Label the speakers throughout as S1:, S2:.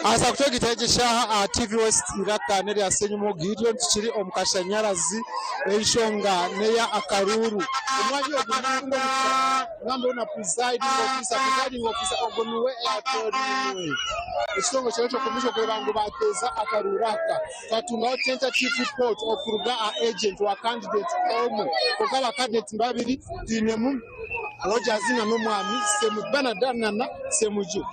S1: Aza kutwegita egi eshaaha aha TV West eiraka n'erya Ssenyimo Gideon tukiri omu kashanyarazi enshonga n'eya akaruuru omwanya ogu natunga omugisha ngambeho na presiding officer, presiding officer ogwo niwe eyatorainwe ekitongore kya Electoral Commission kureeba ngu bateeza akaruuru aka. Twatungaho tentative report okuruga aha agent wa candidate omwe kwonka ba candidate babiri twinemu Rogers na n'omwami Bernard na Ssemuju.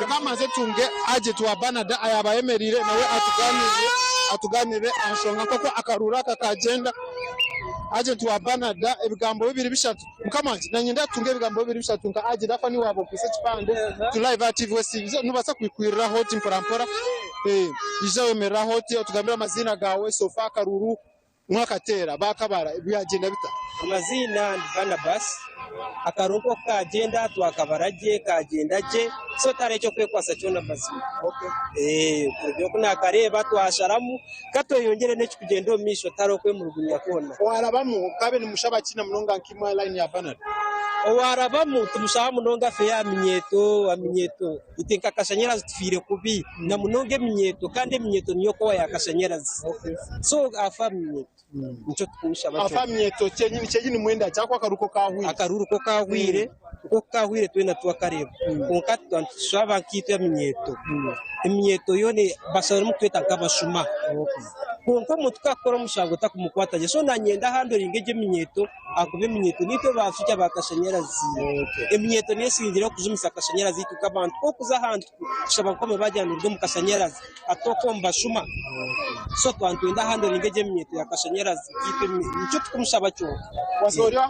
S1: Reka mbanze tunge agent wa Bernard ayaba ayemereire nawe atuganirire atuganirire aha nshonga nk'oku akaruuru aka kagyenda. Agent wa Bernard ebigambo bibiri bishatu. Mukama wangye nanye tunge ebigambo bibiri bishatu nka agent ahakuba niiwe waaba okwaitse ekipande turi live aha TV West nobaasa kwikwiriraho oti mpora mpora ija oyemerere aho oti otugambire amaziina gaawe so far akaruuru mwakateera baakabara byagyenda bita?
S2: Amaziina ndi Barnabas, akaruuru nk'oku kaagyenda twakabara gye kaagyenda gye so tihariho eky'okwekwatsa kyona mazima. Kuruga oku naakareeba twasharamu Ka tweyongyere n'ekikugyenda omu maisho tihariho kwemurugunya kwona.
S1: Owarabamu okabe nimushaba ki na munonga nka imwe line ya Bernard?
S2: Owarabamu tumushaba munonga afeyo aha minyeeto, aha minyeeto. Itwe nka Kashanyarazi tufiire kubi na munonga eminyeeto kandi eminyeeto niyo kowa ya Kashanyarazi. So afe aha minyeeto nikyo tukumushaba
S1: Afe aha
S2: kyonka.
S1: minyeeto kyenyini kyenyini mwenda ki ahakuba akaruuru ko kahwire.
S2: Akaruuru ko kahwire. Nk'oku kaahwire twena twakareeba. Kwonka twaba nitushaba nkaitwe eminyeeto, eminyeeto yoona bashaziremu kutweta nk'abashuma. Kwonka omuntu ku akukora omushango otakumukwata gye, so nanye ndahandoringa egyo eminyeeto ahakuba eminyeeto niitwe ba future ba kashanyarazi. Eminyeeto niyo esingireho kujumisa kashanyarazi itwe nk'abantu. Ku orikuza ahantu kushaba ngu bagira ngu noruga omu kashanyarazi hati okwo nibashuma. So twaba nitwenda ahandoringa egyo eminyeeto ya kashanyarazi nkaitwe nikyo turikumushaba kyonka.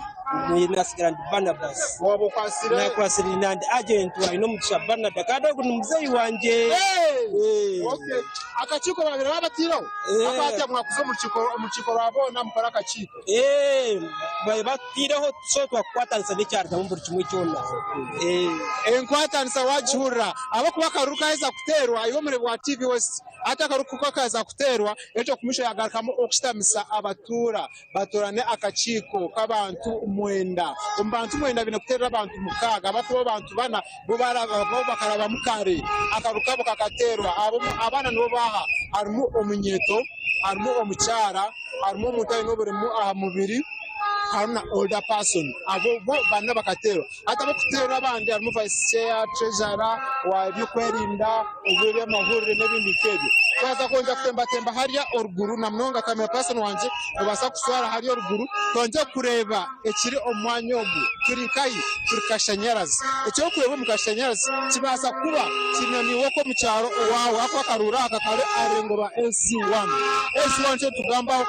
S2: Nasigara ndi Barnabas.
S1: Waaba okwatsire.
S2: Nakwatsire na ndi agent wa Ainomugisha Barnard kandi ogu ni muzeeyi wangye.
S1: Okay. Akakiiko babaire babataireho? Ahakuba hati mwakuza omu rukiiko omu rukiiko rwa boona mukore akakiiko.
S2: Babaire batutaireho so twakukwatanisa n'ekyarugamu buri kimwe kyona.
S1: Enkwatanisa waagihurira ahabw'okuba akaruru kaaheza kuteerwa iwe omureebi wa TV West hati akaruru ku kakaheza kuteerwa ekyo kumisho yaagarukamu okushutamisa abatuura. Batoorane akakiiko k'abantu mwenda. Omu bantu mwenda baine kuteerera abantu mukaaga ahabw'okuba abantu bana bo bakarabamu kare. Akaru kaabo kakateerwa. Abana nibo baaha? Harimu omunyeeto, harimu omukyara, harimu omuntu aine oburemu aha mubiri, harimu na older person. Abo bo bana bakateerwa. Hati ab'okuteerwa abandi harimu vice chair, treasurer, owa by'okwerinda, ow'eby'amahurire n'ebindi nk'ebyo. Twaza kwongyera kutembatemba hariya oruguru na munonga camera person wangye noobaasa kutwara hariya oruguru twongye kureeba ekiri omu mwanya ogu. Turi nkahi? Turi Kashanyarazi. Eki orikureeba omu Kashanyarazi kibaasa kuba kiri na naiwe okwo omu kyaro owaawe ahakuba akaruuru aka kari aha rurengo rwa LC1. LC1 nikyo nitugambaho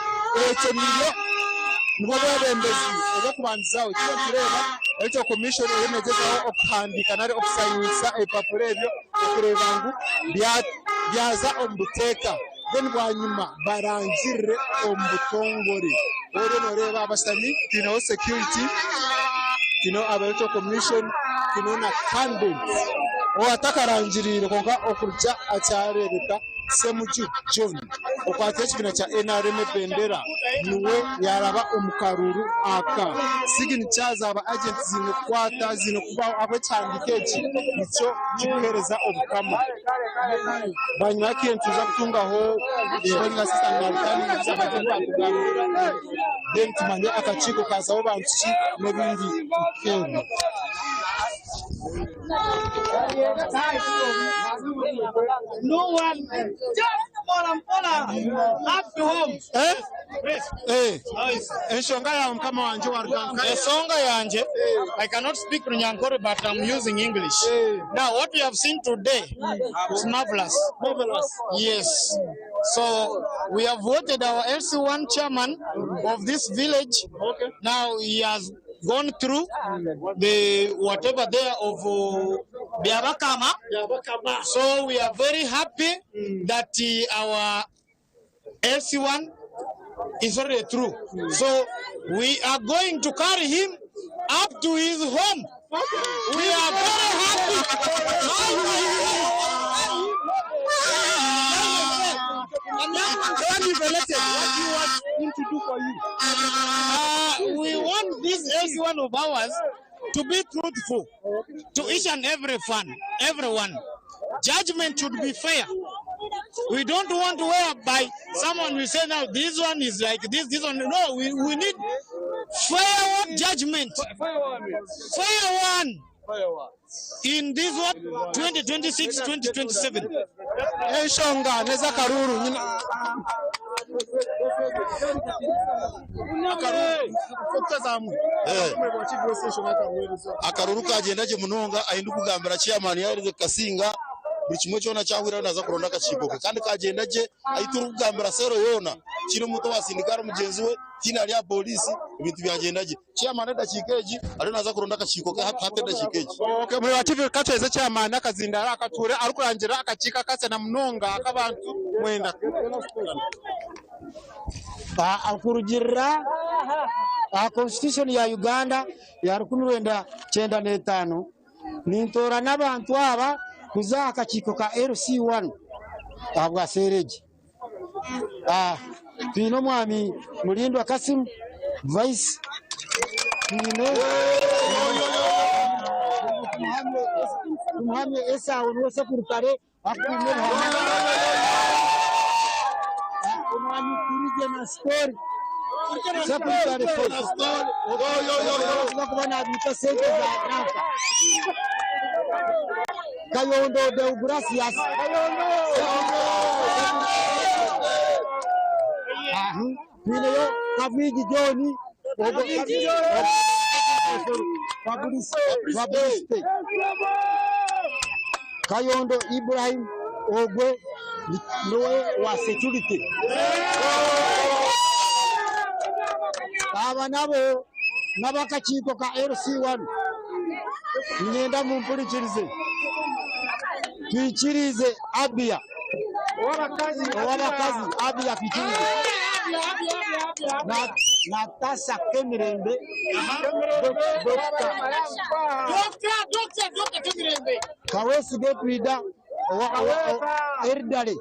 S1: ekyo niyo nibwo bwebembezi obw'okubandizaho. Eki nitureeba Electoral Commission eriyo negyezaho okuhandiika nari okusayinisa ebipapura ebyo okureeba ngu byaza omu buteeka then bwanyima barangirire omu butongore. Oriyo noreeba abashutami twineho security, twineho aba Electoral Commission, twineho na candidates owatakarangiriire kwonka okuruga akyareebeka. Ssemuju John okwatsire ekibiina kya NRM ebendera niwe yaaraba omu karuuru aka. Signature za ba agenti ziine kukwata, ziine kubaho ahabw'okuba ekihandiiko eki nikyo kirikuheereza obukama. Bwanyima y'akaire nitwija kutungaho polling assistant na returning officer baije nibatugambira then tumanye akakiiko kaazaho bantu ki n'ebindi nk'ebyo. Enshonga yaawe mukama wangye waruga nkahi?
S3: Ensonga yangye, I cannot speak Runyankore but I'm using English. Now what we have seen today is marvelous. Yes. So we have voted our LC1 chairman of this village. Now he has gone through the whatever there of uh, Byabakama. So we are very happy that uh, our LC1 is already through. So we are going to carry him up to his home. We are very happy.
S1: The one you've elected, what do you want him to do for you?
S3: We want this LC1 of ours to be truthful to each and every fan, everyone. Judgment should be fair. We don't want whereby someone will say now this one is like this, this one. No, we need fair judgment. Fair one. In this what 2026, 2027.
S1: Enshonga n'ez'akaruru nyina akaruru hamwe.
S4: Akaruru kagyenda gye munonga ahi ndikugambira chairman yaaherize kukasinga buri kimwe kyona kyahwire ariyo naaza kuronda akakiiko ke kandi kagyenda gye ahi turikugambira seero yoona tihaine omuntu owasindika ahari mugyenzi we tihaine ahari aha pooriisi ebintu byagyenda gye. Chairman edakiika egi ariyo naaza kuronda akakiiko ke hati hati edakiika egi.
S1: Okay, Mureeba TV katweze chairman akazindaro akatuure arikurangira akakiiko akasya na munonga ak'abantu mwenda.
S5: Okurugiirira aha Constitution ya Uganda ya 1995, nintoorana abantu aba kuza aha kakiiko ka LC1 ahabwa seera egi. Twine omwami Mulindwa Kassim, Vice, twine Tumuhamye Esau niwe Sekurutare arikukuuma ebihama, omwami Turigye Nestor, Sekurutare arikuba nabiika sente za ranka. Kayondo Deogratias, twineyo Kavwigi John, Publicity, Kayondo Ibrahim ogwe niwe wa security. Aba nabo n'abakakiiko ka LC1 niinyenda mumpurikirize. Twikirize Abia ow'abakazi Abia twikirize Natasha Kemirembe Doctor.
S3: Doctor, Doctor, Doctor Kemirembe.
S5: Kawesige Prida owa Elderly.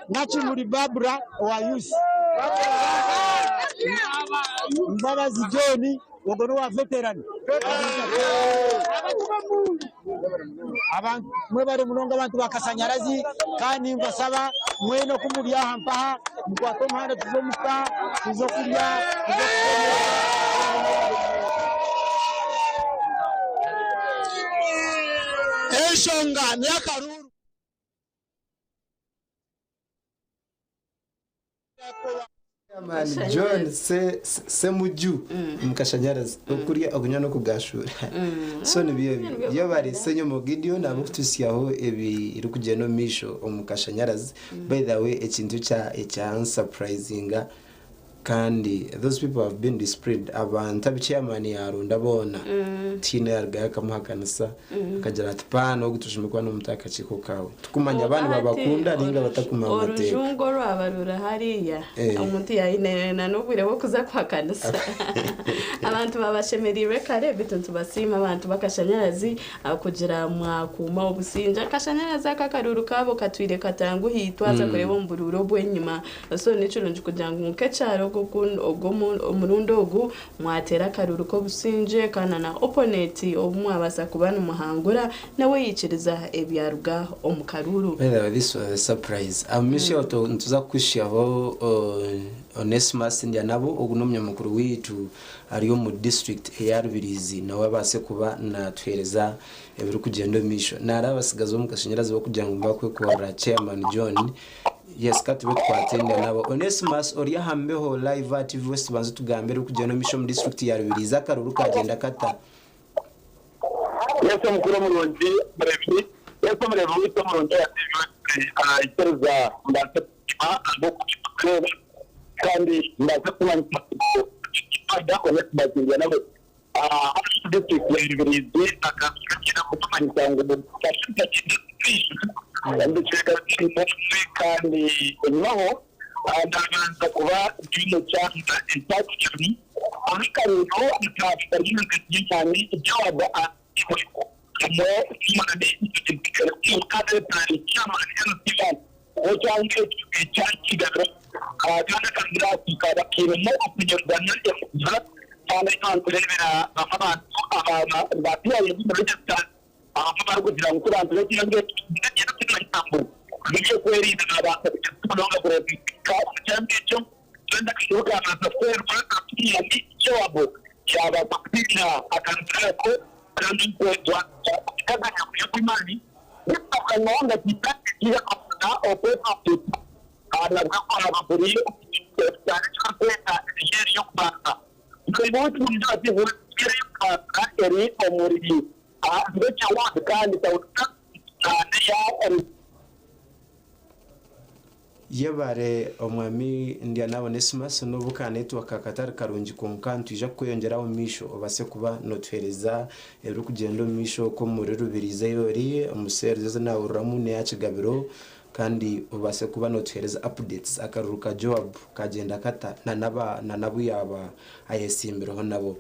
S5: Nakimuli Barbara owa Youth. Mbabazi John ogwo n'owa veteran. Abantu mwebare munonga abantu bakasanyarazi kandi mbasaba mwene oku muri aha mpaha mukwate omuhanda tuze omuka tuze kurya tuze
S1: Enshonga n'ey'akaruru.
S6: Chairman John Semuju mukashanyarazi okurya okunywa n'okugashuura so nibyo ebyo iyo bari Senyomo Gideon abarikutuhisyaho ebirikugyenda omu maisho omu kashanyarazi. By the way, ekintu ekyansurprisinga kandi those people have been disciplined, abantu abu chairman yarunda boona tihaine yarugayo akamuhakanisa akagira ati paana ogu tushemeriire kuba n'omuntu aha kakiiko kaawe tukumanya abaana babakunda ninga batakumanya mu mateeka.
S7: Orujungu rwaba ruri hariya omuntu yaine n'obwire bw'okuza kuhakanisa abantu babashemereirwe kare bitu nitubasiima abantu bakashanyarazi kugira mwakuuma obusingye akashanyarazi aka akaruru kaabo katwire katanguhi twaza kureeba omu buruuru obw'enyima so nikirungi kugira ngu nk'ekyaro omurundi ogu mwatera akaruru k'obusingye kandi na opponent obu mwabasa kuba nimuhangura nawe yikiriza ebyaruga omu karuru.
S6: By the way, this was a surprise. I'm sure nituza kukushaho Onesimus Ndyanabo ogu n'omunyamukuru waitu ari omu district eya Rubirizi nawe abaase kuba natuheereza ebirikugyenda omu maisho. Nari abasigazi omu kashanyarazi bakugira ngu bakwekorera Chairman John. Yes, katube tukwate Ndyanabo. Onesimus ori aha mbeho live at TV West banze tugambe ebirikugyenda omu maisho omu district ya Rubirizi akaruru kagyenda kata.
S8: Yesu mukuru omurungi murebi Yesu omurebi waitu omurungi owa TV West ikiriza mbaase kushima ahabw'okutureeba kandi mbaase kumanyisa Onesimus Ndyanabo district ya Rubirizi akakira kutumanyisa ngu ebicweka biri kandi enyimaho ndabanza kuba kino kyanga ekyakicumi. Akaruru akari akari Joab hamwe
S6: Yebare omwami Ndyanabo Onesmus n'obu ka network katari karungi kwonka nitwija kukweyongyera omu maisho obaase kuba notuheereza ebirikugyenda omu maisho okwo omuri Rubirizi ei ori omu seeri ezi nahuriramu n'eya Kigabiro kandi obaase kuba notuheereza updates akaruru ka Joab kagyenda kata na n'abu yaaba ayesimbireho nabo.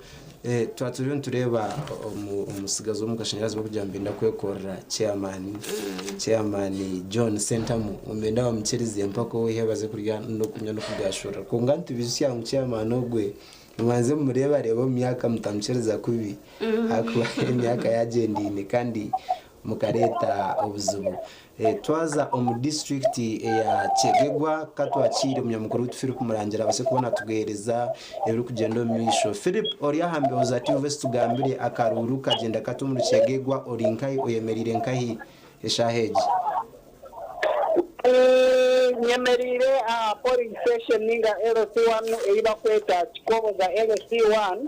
S6: Twaba turiyo nitureeba omutsigazi w'omukashanyarazi barikugira ngu nibenda kwekorera chairman, chairman John Sentamu ngu nibenda bamukirize mpaka oweihe baze kurya n'okunywa n'okugashurira. Kwonka nitubijusya ngu chairman ogwe mubanze mumureebareebe omu myaka mutamukiriza kubi ahakuba emyaka yagyendeine kandi mukareeta obuzibu. Twaza omu disiturikiti eya Kyegegwa katwakiire omunyamukuru waitu Philip Murangira abaase kuba natuheereza ebirikugyenda omu maisho. Philip, ori aha mbeho za TV tugambire akaruuru kagyenda kata omuri Kyegegwa, ori nkahi, oyemereire nkahi eshaaha egi?
S9: Nyemereire aha polling station ninga LC1 ei bakweta Kikoboza LC1,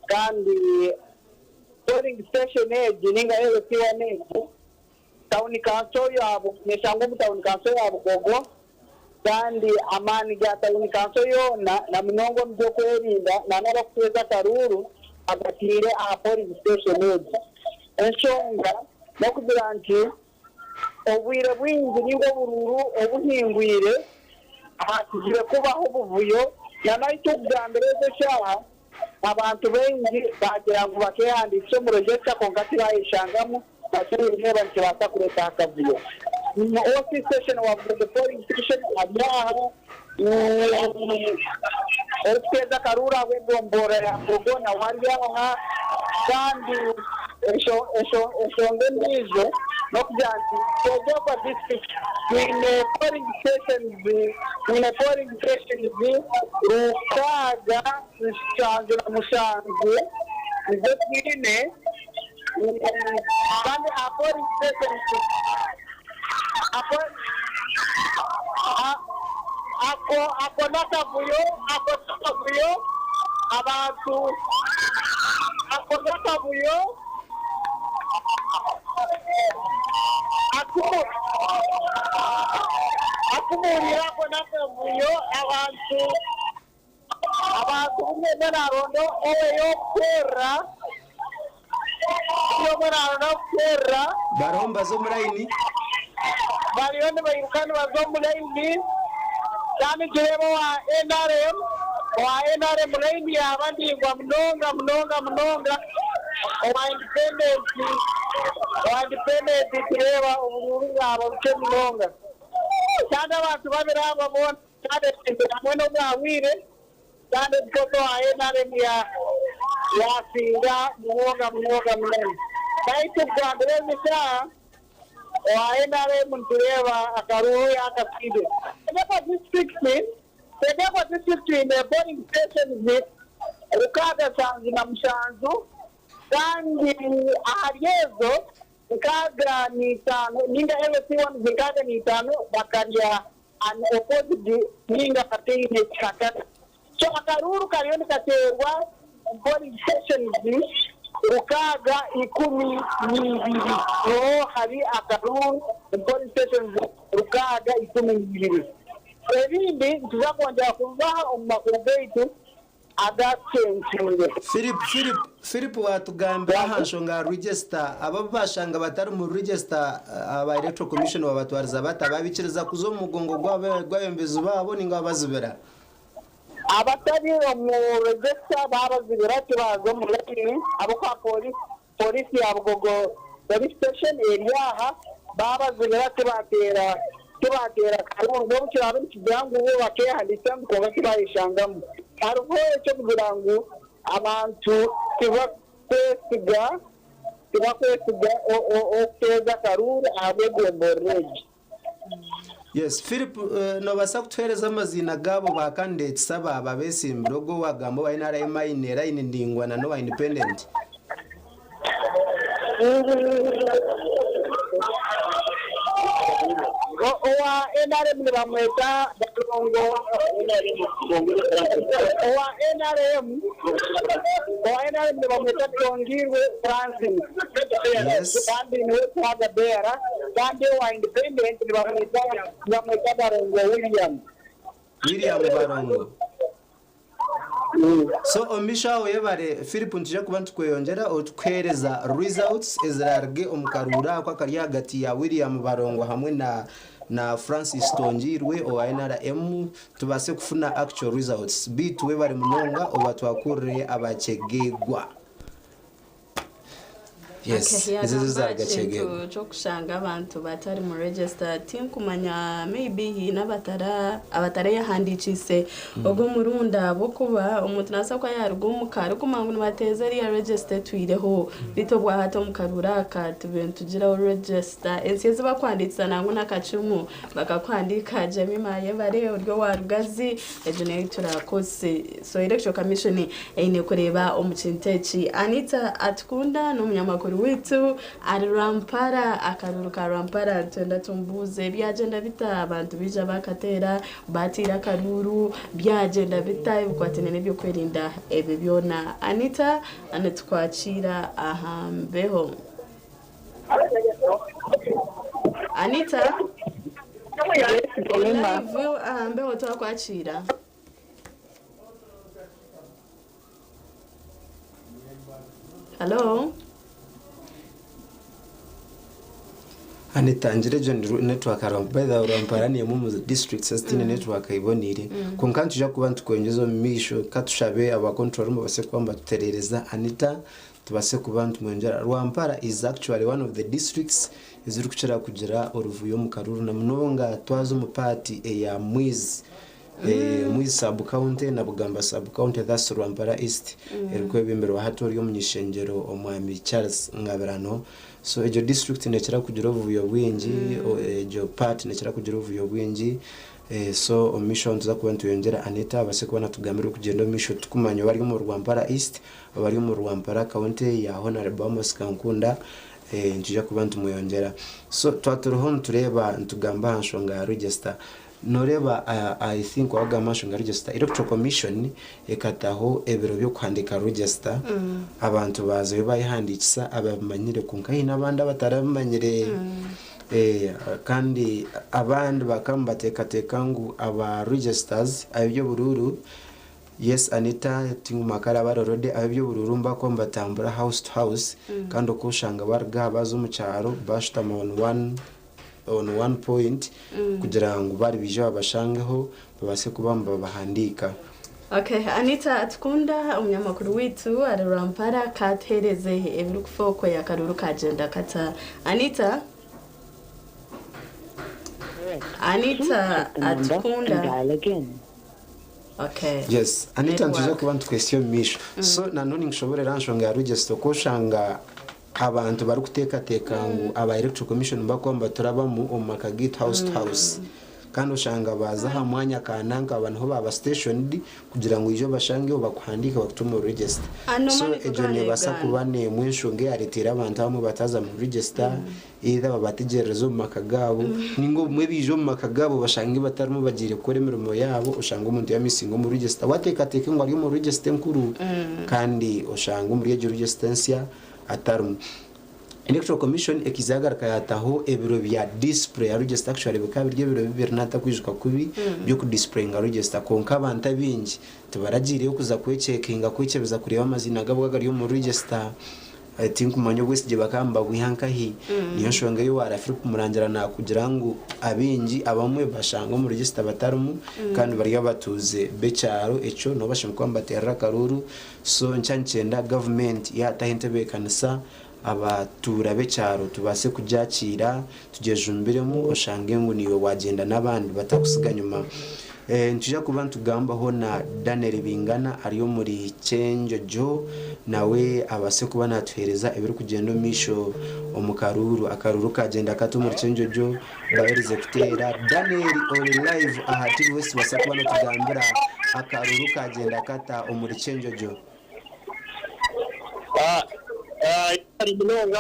S9: kandi polling station egi ninga LC1 egi town council ya neshangwa omu town council ya Bugogo, kandi amaani ga town council yoona na munonga omu by'okwerinda n'abakuteeza akaruuru agatiire aha polling station egi. Enshonga n'okugira nti obwire bwingi ninga oburuuru obuhingwire hakizire kubaho obuvuyo, na naitwe okugambira ezo eshaaha abantu baingi bagira ngu bakehandiikisa omu register kwonka tibayeshangamu, bakirireeba nikibaasa kureeta akavuyo. OC station wa Bugogo polling station ari aha, orikuteeza akaruuru ahabw'egombora ya Bugogo nawe ari aha. Kandi enshonga endiijo n'okugira nti Kyegegwa district twine polling stations 67 nizo twine, kandi aha polling stations ako n'akavuyo abantu, ako n'akavuyo akumuurira, ako n'akavuyo abantu bumwe narondo owe y'okuterera, omwe naronda okuterera.
S6: Bariho nibaza omu layini.
S9: Bariyo nibairuka nibaza omu layini, kandi tureeba owa NRM layini yaba ndingwa munonga munonga munonga. Owa independent tureeba oburuuru bwaba bukye munonga, kandi abantu babiri aba boona kandi hamwe n'obwahwire, kandi ekikopo wa NRM yasinga munonga munonga munonga. Baitu kugambira ezi shaaha owa NRM nitureeba akaruuru yakasinde. Kyegegwa district ine polling stations 67, kandi ahari ezo 65 ninga LC1 65 bakarya unopposed ninga bataine kikakata. So akaruuru kariyo nikateerwa polling stations 612, niho hari akaruuru polling stations 612. Ebindi nituza kwongera kubaha omu makuru gaitu agakenkiire.
S6: Philip, Philip, Philip, watugambira aha nshonga ya register. Abo bashanga batari mu register, aba Electoral Commission babatwariza bata? Babikiriza kuza omu mugongo gw'abembezi babo ninga babazibira?
S9: Abatari omu register baabazibira tibaaza omu layini ahabw'okuba polisi polisi ya Bugogo Police Station eri aha baabazibira tibateera tibateera karuuru n'obu kiraabe nikigira ngu bo bakeehandiikisa ngu kwonka tibaayeshangamu. Hariho eky'okugira ngu abantu tibakwesiga tibakwesiga okuteeza akaruuru ahabw'egomborora egi.
S6: Yes, Philip, nobaasa kutuheereza amaziina gaabo ba candidates aba abeesimbire ogwo owagamba owa NRM aine line ndaingwa na n'owa independent?
S9: Owa NRM nibamweta Barongo, owa NRM owa NRM nibamweta Tongirwe Francis kandi niwe flag bearer kandi owa independent nibamweta nibamweta Barongo William.
S6: William Barongo. So omu maisho aho oyebare Philip nitwija kuba nitukweyongyera otukuheereza results eziraruge omu karuuru ako akari ahagati ya William Barongo hamwe na na Francis Tongirwe owa NRM tubaase kufuna actual results. Beitu webare munonga obatwakurire aba Kyegegwa. Yes,
S7: Okay,
S6: nizo
S7: yagamba aha
S6: ezaruga
S7: kintu
S6: Kyegegwa.
S7: ky'okushanga abantu batari mu register tinkumanya maybe haine abatara abatareyehandiikiise ogwo omurundi ahabw'okuba omuntu naabaasa kuba yaaruga omuka arikumanya ngu nibateeza eriya register etwireho beitu obwahati omu karuuru aka tube nitugiraho register ensi ezi bakuhandiikisa nangwa n'akacumu bakakuhandiika Jemima Ayebare ori owa Rugazi egyo niyo ei turakozese so electoral commission eine kureeba omu kintu eki. Anita Atukunda n'omunyamakuru waitu ari Rwampara, akaruuru ka Rwampara nitwenda tumubuuze byagyenda bita abantu baija bakateera bateire akaruuru byagyenda bita ebikwataine n'ebyokwerinda ebyo byona. Anita nitukwakiira aha mbeho. Anita live aha mbeho twakwakiira. Hello.
S6: Anita ngira egyo ni network by the way Rwampara n'emwe omu districts ezitaine network eboneire kwonka nitwija kuba nitukwongyeza omu maisho katushabe aba control room babaase kuba nibatutereereza Anita tubaase kuba nitumwongyera Rwampara is actually one of the districts ezirikukira kugira oruvuyo omu karuuru na munonga twaza omu part eya Mwizi Mwizi sub county na Bugamba sub county that's Rwampara East erikwebemberwa hati ori omunyishengyero omwami Charles Ngabirano so egyo district nekira kugira obuvuyo bwingi egyo part nekira kugira obuvuyo bwingi so omu maisho aho nituza kuba nitweyongyera Anita abaase kuba natugambira okugyenda omu maisho tukumanya oba ari omu Rwampara East oba ari omu Rwampara county ya Honourable Amos Kankunda nitwija kuba nitumweyongyera so twaba turiho nitureeba nitugamba aha nshonga ya register Noreeba I think wagamba aha nshonga ya register, electoral commission ekataho ebiro by'okuhandika register, abantu baazayo bayehandiikisa ababimanyire kwonka haine abandi abatarabimanyire kandi abandi bakaba nibateekateeka ngu aba registers ab'eby'oburuuru, yes Anita Tingumaka araba ari already ab'eby'oburuuru nibakuba nibatambura house to house kandi okwoshanga baruga aha baaza omu kyaro bashutama on one on one point kugira ngu bari baije babashangeho babaase kuba nibabahandiika.
S7: Okay, Anita Atukunda omunyamakuru waitu ari Rwampara katuhereze ebirikufa okwe akaruru kagyenda kata. Anita? Anita Atukunda. Okay.
S6: Yes, Anita nitwija
S7: Network.
S6: kuba nitukwesya omu maisho. So nanone ninkushoborera aha nshonga ya register oku oshanga abantu barikuteekateeka ngu aba electoral commission nibakuba nibaturabamu omu maka gaitu house to house. Kandi oshanga baaza aha mwanya kananka aba niho baaba stationed kugira ngu oije obashangeho bakuhandiike bakute omu register.
S7: Ano
S6: So
S7: mani
S6: egyo
S7: tugaana
S6: neebaasa
S7: Uganda.
S6: kuba n'emwe enshonga eyareeteire abantu abamwe bataza mu register either babategerereza omu maka gaabo ninga obumwe baija omu maka gaabo bashange batarimu bagiire kukora emirimo yaabo oshange omuntu yamisinga omu register wateekateeka ngu ari omu register enkuru kandi oshange omuri egyo register ensya atarimu. Electoral Commission ekaiza yagaruka yataho ebiro bya display ya register actually bikaba biri ebiro bibiri natakwijuka kubi by'okudisplayinga register kwonka abantu abaingi tibaragiireyo kuza kwekyekinga kwekyebeza kureeba amaziina gaabo agari omu register. Tinkumanya obwesigye bakaba nibabwiha nkahi. Niyo nshonga ei owa Philip Murangira naakugira ngu abaingi abamwe bashanga omu register batarimu kandi bari abatuuze b'ekyaro ekyo nibo bashemereire kuba nibateerera akaruuru. So nkya nikyenda gavumenti yaataho entebeekanisa abatuura b'ekyaro tubaase kugyakiira tugyejumbiremu oshange ngu naiwe waagyenda n'abandi batakutsiga nyima. Nitwija kuba nitugambaho na Daniel Bingana ari omuri Kyenjojo nawe abaase kuba natuheereza ebirikugyenda omu maisho omu karuuru. Akaruuru kagyenda kata omuri Kyenjojo baherize kuteera. Daniel ori live aha TV West baasa kuba notugambira akaruuru kagyenda kata omuri Kyenjojo.
S8: Ari munonga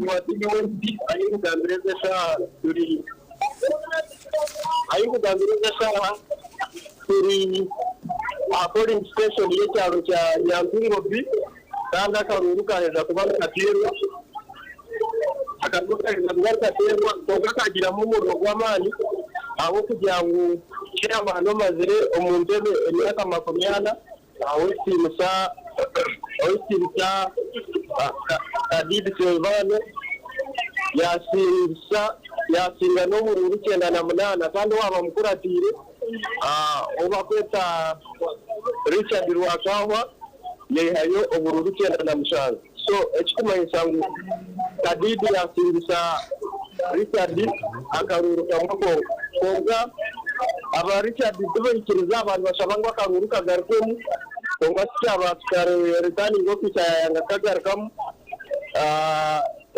S8: wa TV West ahi nkugambira ezi eshaaha turi ahi nkugambira ezi eshaaha turi aha polling station y'ekyaro kya Nyantungo B kandi akaruuru kaheza kuba nikateerwa akaruuru kaheza kuba nikateerwa kwonka kagiramu omuriro gw'amaani ahabw'okugira ngu chairman omazire omu ntebe emyaka 40 owekitiinisa Kadidi Silvano yasinga n'obururu 98 kandi owaaba mukuratiire ou bakweta Richard Rwakahwa yaihayo obururu 97. So ekikumanyisa ngu Kadidi yasingisa Richard akaruuru kamwe konka. Kwonka aba Richard tibaikiriza abantu bashaba ngu akaruuru kagarukwemu kwonka tikyabaasika returning officer yayanga kagarukamu.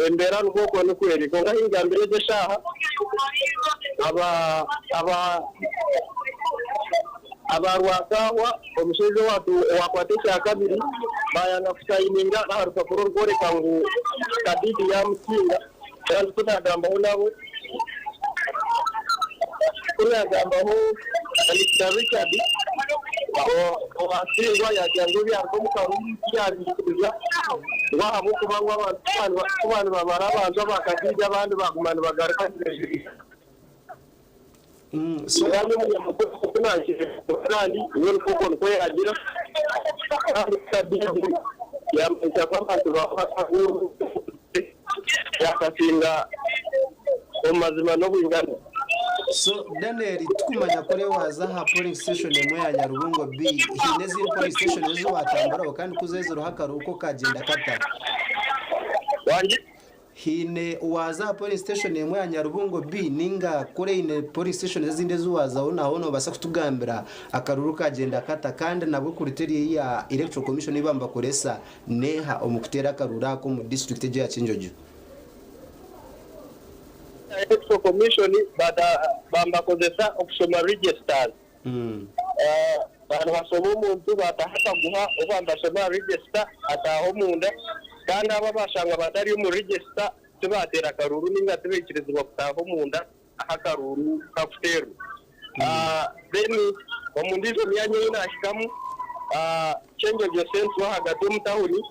S8: Embeera nikwo okwo nikwo eri. Kwonka ahi ngambire egi eshaaha aba Rwakahwa omushaija owakwata ekya kabiri bayanga kusayininga aha rupapuro orukworeka ngu Kadidi yamusinga kandi kunagambaho nabo kunagambaho Mr Richard owasingwa yagira ngu ebyaruga omu karuuru tiyabikiriza ngu ahabw'okuba ngu abantu nibabara abantu aba Kadidi abandi baguma nibagaruka. Kandi kandi we nikwo nikwo yagira kandi Kadidi yamanyisa ku abantu yakasinga omu mazima n'obwingana.
S6: So Daniel tukumanya kuri waza aha polling station emwe ya Nyarubungo B hiine ezindi polling station ezi watamburaho kandi kuzeziroho akaruuru kagenda kata.
S8: Wangi?
S6: Hiine waza aha polling station emwe ya Nyarubungo B ninga kuri eine polling station ezindi ezi wazaho naho nobaasa kutugambira akaruuru kagenda kata kandi nabwo criteria ya Electoral Commission ei bakoresa neha omu kuteera akaruuru ako omu district egyo ya Kyenjojo.
S8: Electoral Commission bambakozesa okushoma registers. Abantu bashoma omuntu bataha akaguha oba nibashoma register ataaha omunda kandi abo abashanga batari omu register tibateera akaruuru ninga tibaikirizibwa kutaaha omunda ahu akaruuru kakuteerwa. Then omu ndiijo myanya ei naahikamu Kyenjojo Central ahagati omu tawuni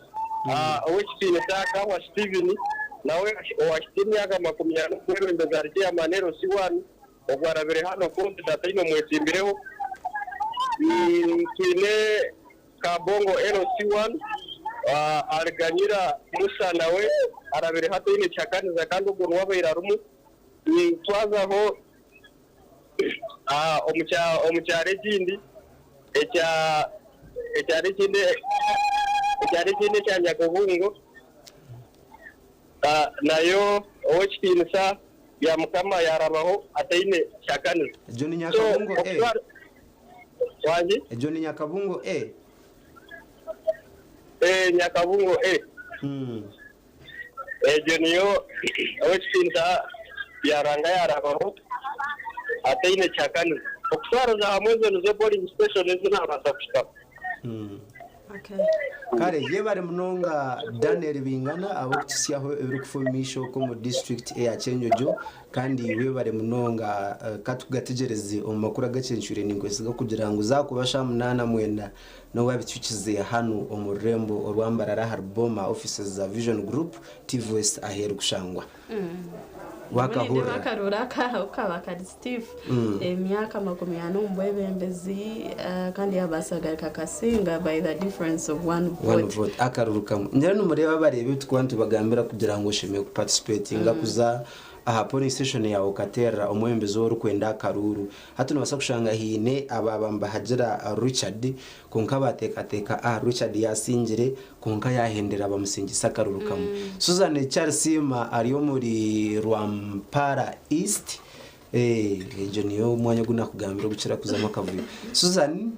S8: owekitiinisa Kahwa Steven nawe owahika emyaka 40 okwebembeza ari chairman LC1 ogwo arabire hano konti tataine omwetsimbireho. Twine Kabongo LC1 Ariganyira Musa nawe arabire hataine kihakaniza kandi ogwo niwe abaire arimu. Twazaho omu kyaro ekindi ekyaro ekindi ekyaro ekindi ekya Nyakabungo nayo owekitiinisa bya Mukama yarabaho ataine kihakaniza.
S6: Egyo ni Nyakabungo A.
S8: Wangi?
S6: Egyo ni Nyakabungo A.
S8: Nyakabungo A. Egyo niyo owekitiinisa byaranga yarabaho ataine kihakaniza. Okutwariza hamwe ezo nizo polling station ezi nabaasa kuhikaho.
S6: Kare yebare munonga Daniel Bingana ab'okutusyaho ebirikufa omu maisho omu district eya Kyenjojo kandi webare munonga katugategyereze omu makuru agakyencwire ninkwesiga kugira ngu zakuba shaaha 8:90 n'owabitukize hanu omu rurembo orwa Mbarara ahari Boma offices za Vision Group TV West aheeru kushangwa. Wakahurira.
S7: Akaruru aka kaba kari stiff. Emyaka 40 omu bwebembezi, kandi yabaasa kugaruka akasinga by the difference of one
S6: One
S7: vote.
S6: vote, akaruru kamwe. Ngira nimureba abareebi tukuba nitubagambira kugira ngu oshemereire kuparticipatinga kuza aha polling station yaawe okateerera omwebembezi ou orikwenda akaruuru. Hati nobaasa kushanga haine abaaba nibahagira Richard kwonka baateekateeka ah Richard yaasingire kwonka yaahendera bamusingise akaruru kamwe. Susan Kyarisiima ari omuri Rwampara East, egyo niyo omwanya ogu naakugambira ogukira kuzamu akavuyo. Susan,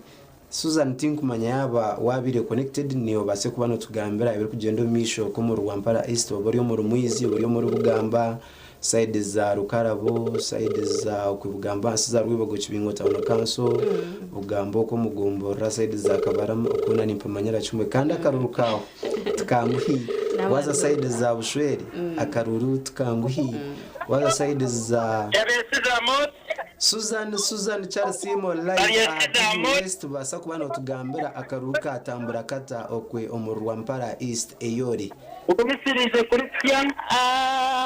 S6: Susan tinkumanya yaaba waabaire connected noobaasa kuba nootugambira ebirikugyenda omu maisho okwo omuri Rwampara East oba ori omuri Mwizi oba ori omuri Bugamba side za Rukarabo, side za okwe Bugamba ahansi za Rwibogo Kibingo Town Council, Bugamba okwo omu gomborora side za Kabarama okwo hoona nimpamanyira kimwe kandi akaruru kaawe tikanguhi waaza side za Bushweri akaruru tikanguhi waaza side za Susan Susan Charles Simo live aha TV West tubaasa kuba notugambira akaruru katambura kata okwe omu Rwampara East ei ori.
S8: Ugumisirize kuri sya.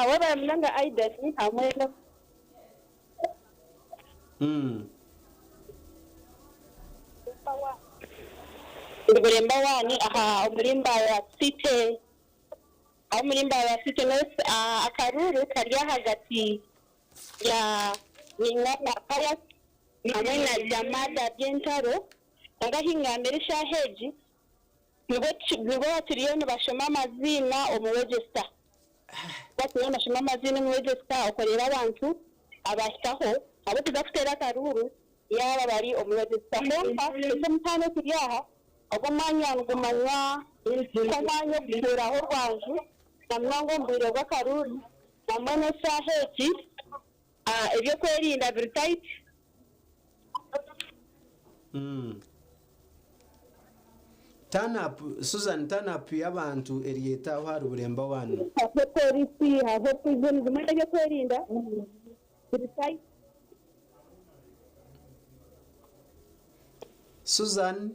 S10: Webale munonga Aidan hamwe no. Ndi Buremba wani aha omuri Mbarara City. Aho omuri Mbarara City North akaruuru kari ahagati ya Nyingana Palace hamwe na Jamada Byentaro. Kwonka ahi ngambira eshaaha egi nibwo bakiriyo nibashoma amaziina omu register. Bakiriyo nibashoma amaziina omu register okureeba abantu abahikaho abarikuza kuteera akaruuru yaaba bari omu register. Kwonka eky'omutaano ekiri aha, ogwo omwanya nigumanywa nk'omwanya ogutuuraho orwanju na munonga omu bwire bw'akaruuru hamwe n'eshaaha egi ebyokwerinda biri tight.
S6: Turn up, Susan, turn up y'abantu eryeta aho ahari Buremba wanu.
S10: Hariho polisi, hariho prison, zimwe n'ebyokwerinda biri tight.
S6: Susan.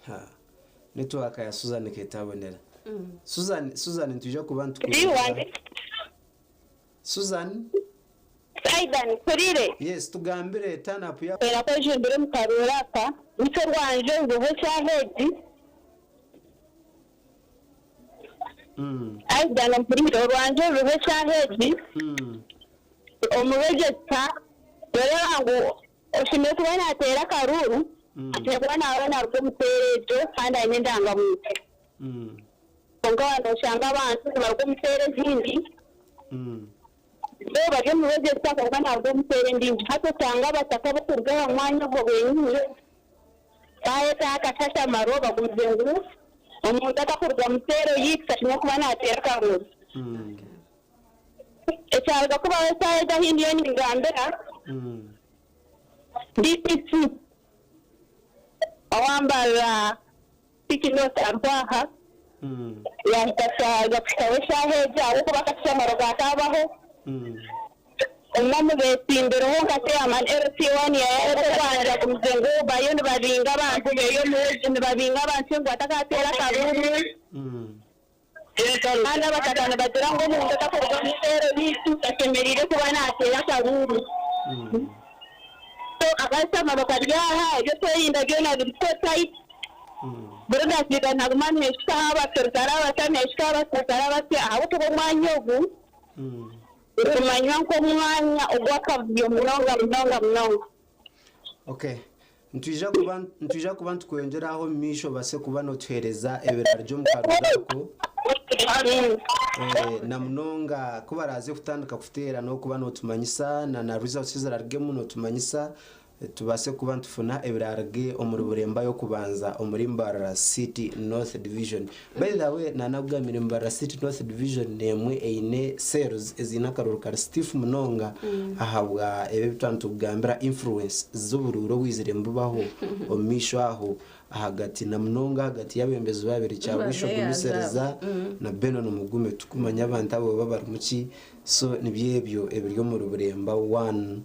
S6: Ha. Network ya Susan ketabonera. Susan, Susan nitwija kuba nitukureeba. Susan.
S10: Aidan, nkurire.
S6: Yes, tugambire turn up ya.
S10: Kwera kwejumbira omu karuuru aka, nikyo rwanje ruriho eshaaha egi. Aidan, mpurire, orwanje ruriho eshaaha egi. Omu register, noreeba ngu oshemereire kuba naateera akaruuru, ashemereire kuba naaba naaruga omu seera egyo kandi aine endangamuntu. Kwonka waaba noshanga abantu nibaruga omu seera ezindi, bo bari omu register kwonka naaruga omu seera endiijo. Hati oshanga abataka abarikuruga aha mwanya ogwo gwenyini baayeta akashashamaro bagumize ngu omuntu atakuruga mu seera eyi tashemereire kuba naateera akaruuru. Ekyaruga kubaho eshaaha egi ahu ndiyo ningambira, DPC owa Mbarara City North ariho aha, yahika kyaruga kuhikaho eshaaha egi ahabw'okuba akashashamaro gaakaabaho. Omwe omu beetsimbireho nka chairman LC1 yayeta orwanja agumize ngu bariyo nibabinga abantu beeye omu nibabinga abantu ngu batakateera akaruuru. Kandi abataka nibagira ngu omuntu atakuruga omu seero yaitu tashemereire kuba naateera akaruuru. So akashashamaro kari aha, ebyokwerinda byona biri so tight. Buri dakiika nihaguma nihehikaho abaserukare abasya, nihehikaho abaserukare abasya ahabw'okuba omwanya ogu nigumanywa nk'omwanya ogw'akavuyo munonga munonga munonga.
S6: Okay. Nitwija kuba nitwija kuba nitukwongyera aho omu maisho obaase kuba nootuheereza ebiraro by'omu karuuru ako. Eh, na munonga ku baraaze kutandika kuteera n'okuba nootumanyisa na na results ezirarugemu nootumanyisa tubaase kuba nitufuna ebirarge omuri Buremba y'okubanza omuri Mbarara City North Division. By the way, nanakugambire Mbarara City North Division n'emwe eine cells eziine akaruru kari stiff munonga ahabwa ebi ebi twaba nitukugambira influence z'oburuuru obwizire nibubaho omu maisho aho ahagati na munonga ahagati y'abebembezi babiri Kyabwisha Ogumisiriza na Benon Mugume tikumanya abantu abo oba barimu ki so nibyo ebyo ebiri omuri Buremba one.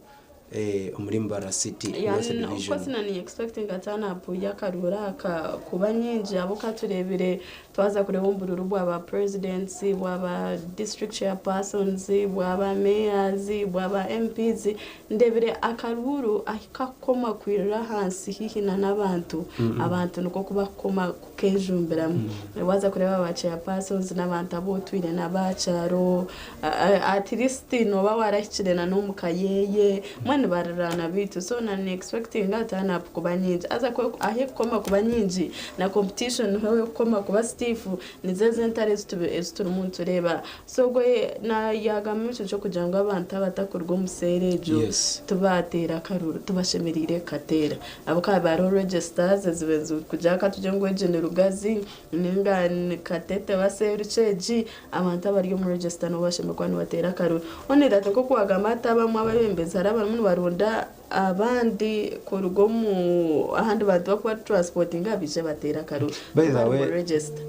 S6: Omuri Mbarara City
S7: Yeah,
S6: North
S7: of
S6: Division.
S7: course na ni expecting a turn up y'akaruru aka kuba nyingi ahabw'okuba tureebire twaza kureeba omu bururu bwa ba presidents, bwa ba district chairpersons, bwa ba mayors, bwa ba MPs, ndebire akaruru ahi kakukoma kwirira ahansi haihi na n'abantu, abantu nikwo kubakukoma kukejumbiramu. Waaza kureeba ba chairpersons n'abantu abu otwire nabo aha kyaro, at least nooba waarahikire na n'omu ka yeeye, mbwenu nibariraana beitu so na ni expectinga turn up kuba nyingi. Haza ku ahu ekukoma kuba nyingi na competition niho ekukoma kuba stiff, nizo ezo entaro ezi turimu nitureeba. So ogwe na yaagamba ekyo ky'okugira ngu abantu abatakuruga omu seera egyo tibaateera akaruru, tibashemereire kukateera. Ahabw'okuba haba hariho registers eziba zirikugira ka tugire ngu egi ni Rugazi ninga ni Katete oba Seerukye egi, abantu abari omu register nibo bashemereire kuba nibateera akaruru. Only that nk'oku waagamba hati abamwe abeebembezi hariho abarimu nibaronda abandi kuruga omu ahandi bantu barikuba transportinga baije bateere akaruru.
S6: By the
S7: Abari
S6: way,
S7: omu register.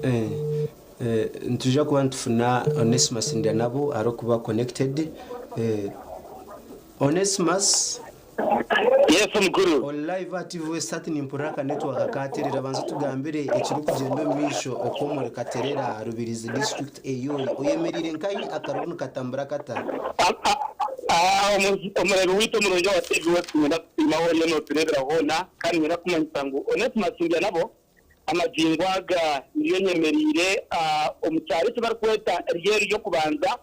S6: Nitwija kuba nitufuna Onesimus Ndyanabo arikuba connected. Onesimus.
S8: Yes mukuru.
S6: Ori live aha TV West hati nimpurira aka network katerera banza otugambire ekirikugyenda omu maisho okwo omuri Katerera Rubirizi district ei ori. Oyemereire nkahi akaruru nikatambura kata?
S8: Omureebi waitu omurungi owa TV West niinyenda kukusiima ahu oriyo nootureebera hoona kandi niinyenda kukumanyisa ngu Onesimus Ndyanabo amagingo aga ndiyo nyemereire omu kyaro eki barikweta Ryeru y'okubanza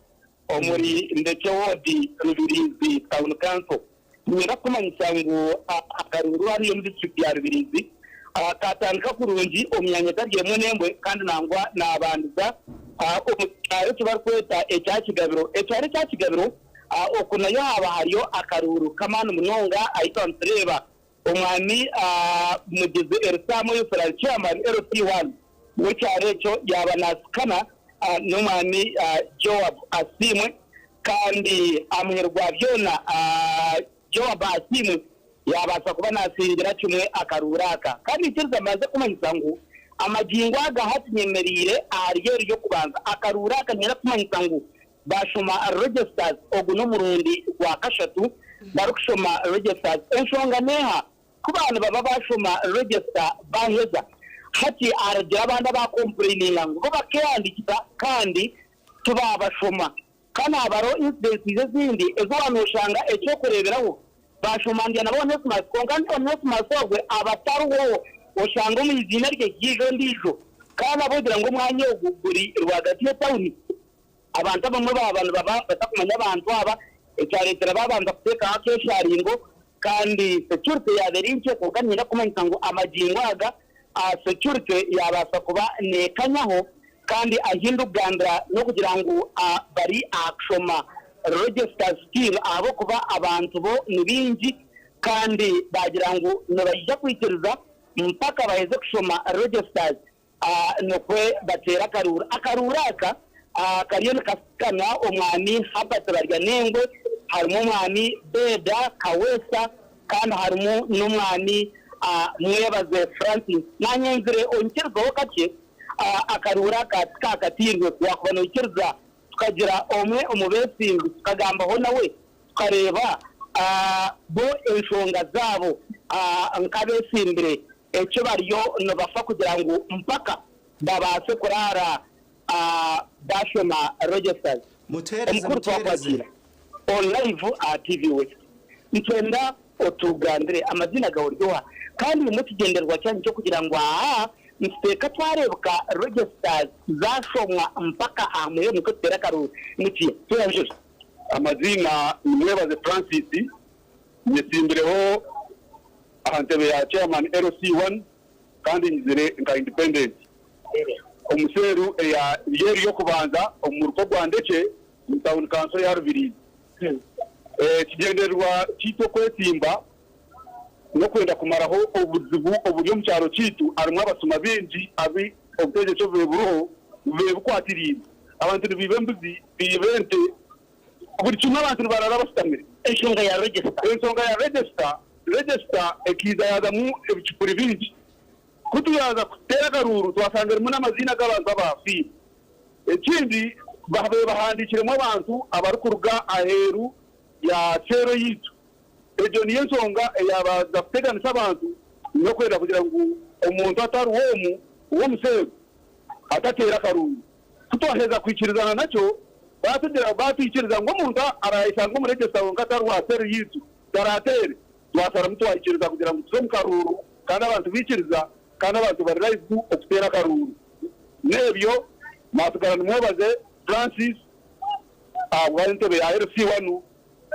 S8: omuri Ndekye Ward, Rubirizi Town Council. Niinyenda kukumanyisa ngu akaruuru hariya omu disiturikiti ya Rubirizi kaatandika kurungi omu myanya etari emwe n'emwe kandi nangwa naabandiza omu kyaro eki barikweta ekya Kigabiro. Ekyaro ekya Kigabiro oku nayo haaba hariyo akaruuru k'amaani munonga ahu twaba nitureeba Omwami Mugizi Elisama Oyosera ari Chairman LC1 w'ekyaro ekyo yaaba naasikana n'Omwami Joab Asiimwe kandi aha muheru gwa byona Joab Asiimwe yaabaasa kuba naasingira kimwe akaruuru aka. Kandi nyikiriza mbanze kumanyisa ngu amagingo aga hati nyemereire ahari eri ry'okubanza akaruuru aka niinyenda kumanyisa ngu Baashoma registers, ogu n'omurundi gwa kashatu barikushoma registers. Enshonga n'eha? Ku baaba nibaba baashoma register baaheza, hati haragira abandi abaakompureininga ngu bo bakeehandiikisa kandi tibaabashoma. Kandi haaba hariho incidences ezindi ezi waaba nooshanga eky'okureeberaho baashoma ndya nabo Onesimus kwonka Onesimus ogwe aba atariho oshanga omu iziina rye haija ondiijo kandi ahabw'okugira ngu omwanya ogu guri rwagati y'etawuni. Abantu abamwe baaba nibaba batakumanya abantu aba, ekyareetera baabanza kuteekaho akeesharingo kandi security yaaba eri nkye kwonka niinyenda kukumanyisa ngu amagingo aga security yaabaasa kuba neekanyaho kandi ahi ndikugambira n'okugira ngu bari aha kushoma register still ahabw'okuba abantu bo ni baingi kandi baagira ngu nibaija kwikiriza mpaka baheze kushoma registers. Nikwo bateera akaruuru. Akaruuru aka kariyo nikasikanwa Omwami Herbert Baryanengwe, harimu Omwami Beda Kaweesa kandi harimu n'Omwami Mwebaze Francis. Naanye nzire onyikirizeho kakye, akaruuru aka tikakatiirwe. Ku waakuba noikiriza tukagira omwe omu beesimbi tukagambaho nawe tukareeba bo enshonga zaabo nk'abeesimbire Ekyo bariyo nibafa kugira ngu mpaka babaase kuraara baashoma registers.
S6: Mutuheereze
S8: Omukuru
S6: mutuheereze.
S8: twakwakira on live aha TV West. Nitwenda otugambire amaziina gawe ori oha kandi mwine ekigyendererwa kyanyu ky'okugira ngu aha nituteeka twareebeka registers zaashomwa mpaka aha muheru nikwo tuteere akaruuru. Niki? Tweyanjure.
S11: Amaziina ni Mwebaze Francis, nyetsimbireho aha ntebe ya Chairman LC1 kandi nyizire nka Independent omu seeru eya Ryeru y'okubanza omu muruka ogwa Ndekye omu tauni kanso ya Rubirizi. Ekigyendererwa kyaitu okwetsimba n'okwenda kumaraho obuzibu oburi omu kyaro kyaitu harimu abasuma baingi abu obutegyeki obubaire buriho bubaire bukwatiriire. Abantu nibaiba embuzi, baiba ente, Buri kimwe abantu nibarara bashutamire.
S8: Enshonga ya register.
S11: Enshonga ya register, register ekaija yaazamu ebicupuri bingi. Ku tuyaaza kuteera akaruuru twashanga erimu n'amaziina g'abantu abaafiire. Ekindi baabaire bahandiikiremu abantu abarikuruga aheeru ya seero yaitu. Egyo niyo enshonga eyaabanza kuteganisa abantu n'okwenda kugira ngu omuntu atariho omu w'omuseegu atateera akaruuru. Ku twaheza kwikirizana nakyo, baatugira baatwikiriza ngu omuntu araayeshanga omu register kwonka atari wa seero yaitu taraateere. Twasharamu twaikiriza kugira ngu tuze omu karuuru kandi abantu baikiriza kandi abantu bari live okuteera akaruuru. N'ebyo naatsigara nimwebaze Francis ahabwa entebe ya LC wanu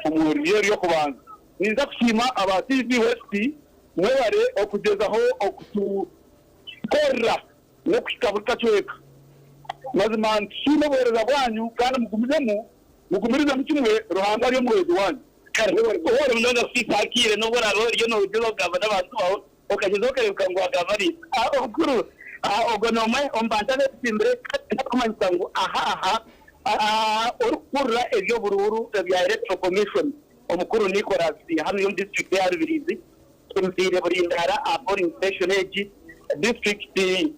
S11: omu ryo ery'okubanza. Ninza kusiima aba TV West mwebare okugyezaho okutukorera n'okuhika buri kacweka. Mazima nitusiima obuheereza bwanyu kandi mugumizemu mugumirizemu kimwe Ruhanga ari omuhwezi wanyu.
S8: Kare ohwere munonga kuhitsya akaire n'obu oraabe oriyo noogyezaho kugamba n'abantu baawe okagyezaho okareebeka ngu waagamba naitwe. Obukuru, Ogwo n'omwe omu bantu abeetsimbire kandi arikumanyisa ngu aha aha orikukurira eby'oburuuru ebya Electoral Commission omukuru Nicholas hanu omu disiturikiti eya Rubirizi Turuziire Burindaara aha polling station egi, District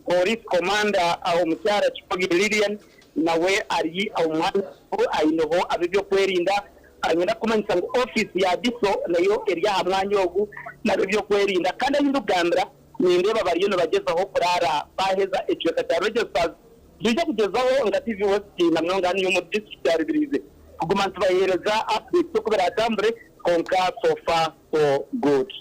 S8: Police Commander omukyara Kikobi Lilian nawe ari omu mwanya ogu aineho ab'ebyokwerinda. Niinyenda kukumanyisa ngu ofiisi ya DISO nayo eri aha mwanya ogu n'ab'ebyokwerinda kandi ahu ndikugambira nindeeba bariyo nibagyezaho kuraara baaheza ekicweka kya Registers. Nitwija kugyezaho nka TV West na munonga hanu omu disiturikiti ya Rubirizi kuguma nitubaheereza updates oku biraatambure kwonka so far so good.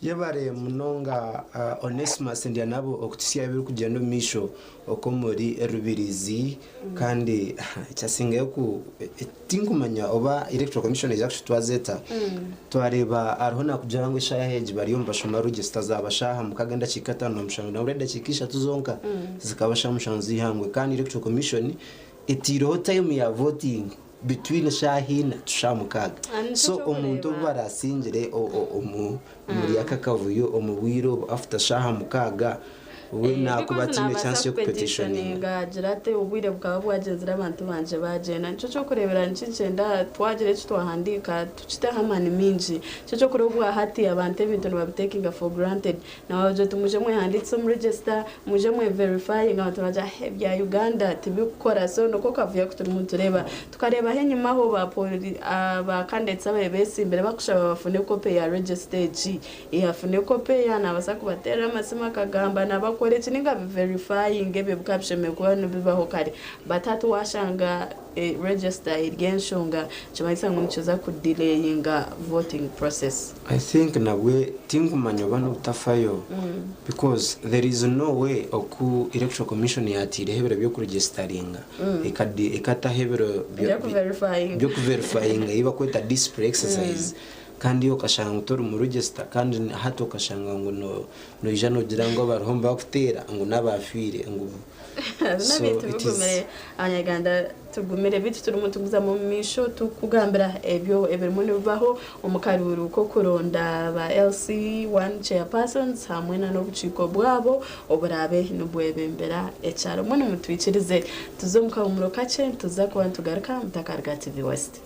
S6: Yebare munonga Onesmus Ndyanabo okututsya ebirikugyenda omu maisho okw'omuri Rubirizi kandi ekyasingayo ku tinkumanya oba Electoral Commission neija kukitwaza eta twareeba hariho nakugira ngu eshaaha egi bariyo nibashoma register zaaba shaaha mukaga endakiika ataano na mushanju nabura edakiika ishatu zonka zikaba shaaha mushanju z'eihangwe kandi Electoral Commission etaireho time ya voting Between shaaha ina to shaaha mukaaga.
S7: Ah, nikyo
S6: So omuntu obu
S7: ky'okureeba.
S6: barasingire omuri aka akavuyo omu bwire obu after shaaha mukaaga we
S7: Eh,
S6: nakuba
S7: because
S6: ataine
S7: nabaasa
S6: chance y'okupetitioninga.
S7: kupetitioninga agira ati obwire bukaba bwagyenzire abantu bangye baagyenda. Nikyo ky'okureebera nikigyenda twagira eki twahandiika tukiteho amaani maingi. Nikyo ky'okureeba obwahati abantu ebintu nibabitekinga for granted. Nabagira oti mwije mwehandiikise omu register, mwije mwe verifyinge abantu nibagira ah ebya Uganda tibikukora so niko kavuyo aku turimu nitureeba. Tukareebaho enyimaho ba poli ba candidates ababaire besimbire bakushaba bafune copy ya register egi, afune copy yaaba nabaasa kubateerera amasimu akagamba nabakora eki ninga abiverifyinge ebyo bikaba bishemereire kuba nibibaho kare but hati washanga register eri enshonga nikimanyisa ngu nikiza ku delayinga voting process.
S6: I think nabwe tinkumanya oba nobutafayo because there is no way oku electoral commission yateireho ebiro byokuregisitaringa ekataho ebiro byokuverifyinga eyibakweta display exercise kandi iwe okashanga ngu tori mu register kandi hati okashanga ngu noija nogira ngu abariho nibakuteera ngu nabafiire ngu so
S7: N'ebintu
S6: it is
S7: bigumire abanyarwanda tugumire beitu turimu nituguzamu omu maisho tukugambira ebyo ebirimu nibibaho omu karuuru k'okuronda ba LC one chairpersons hamwe na n'obukiiko bwabo oburaabe nibwebembera ekyaro. Mbwenu mutwikirize tuze omu kahumuro kakye nituza kuba nitugaruka mutakaruga TV West.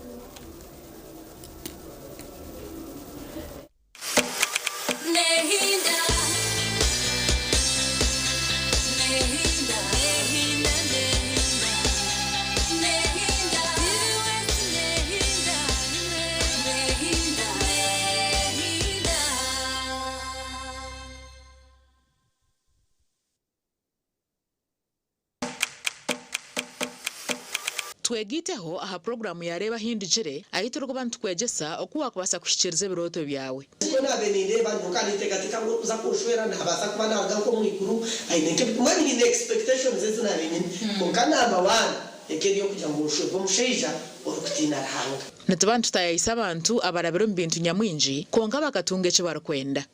S12: Twegaiteho aha puroguraamu ya Reeba Ahindugire, ahu turikuba nitukwegyesa oku waakubaasa kuhikiiriza ebirooto byawe.
S13: Nikwo naabaire nindeeba nyowe nkaba ninteekateeka ngu orikuza kunshwera naabaasa kuba naaruga nk'omu iguru aine nk'ebi mbwenu nyine expectations ezi naabaire nyine kwonka number one eka eri ey'okugira ngu nshwerwe omushaija orikutiina Ruhanga.
S12: Nituba nitutaayaayisa abantu abarabire omu bintu nyamwingi kwonka bakatunga eki barikwenda.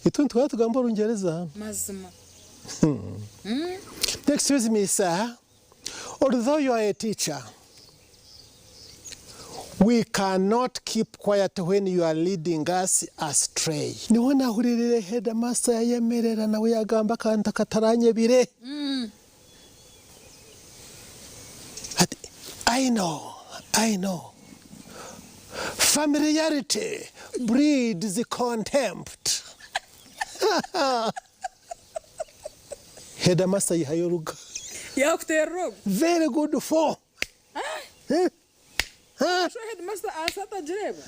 S14: Itwe nituhora tugamba Orungyereza.
S15: Mazima.
S14: Excuse me sir, although you are a teacher, we cannot keep quiet when you are leading us astray. Niho nahuriirire headmaster yayemerera nawe yagamba akantu akataranyebire. Ati, I know, I know. Familiarity breeds contempt. Headmaster ayihayo oruga.
S15: Yakuterera ogu.
S14: Very good for.
S15: Sho headmaster aasa atagireba.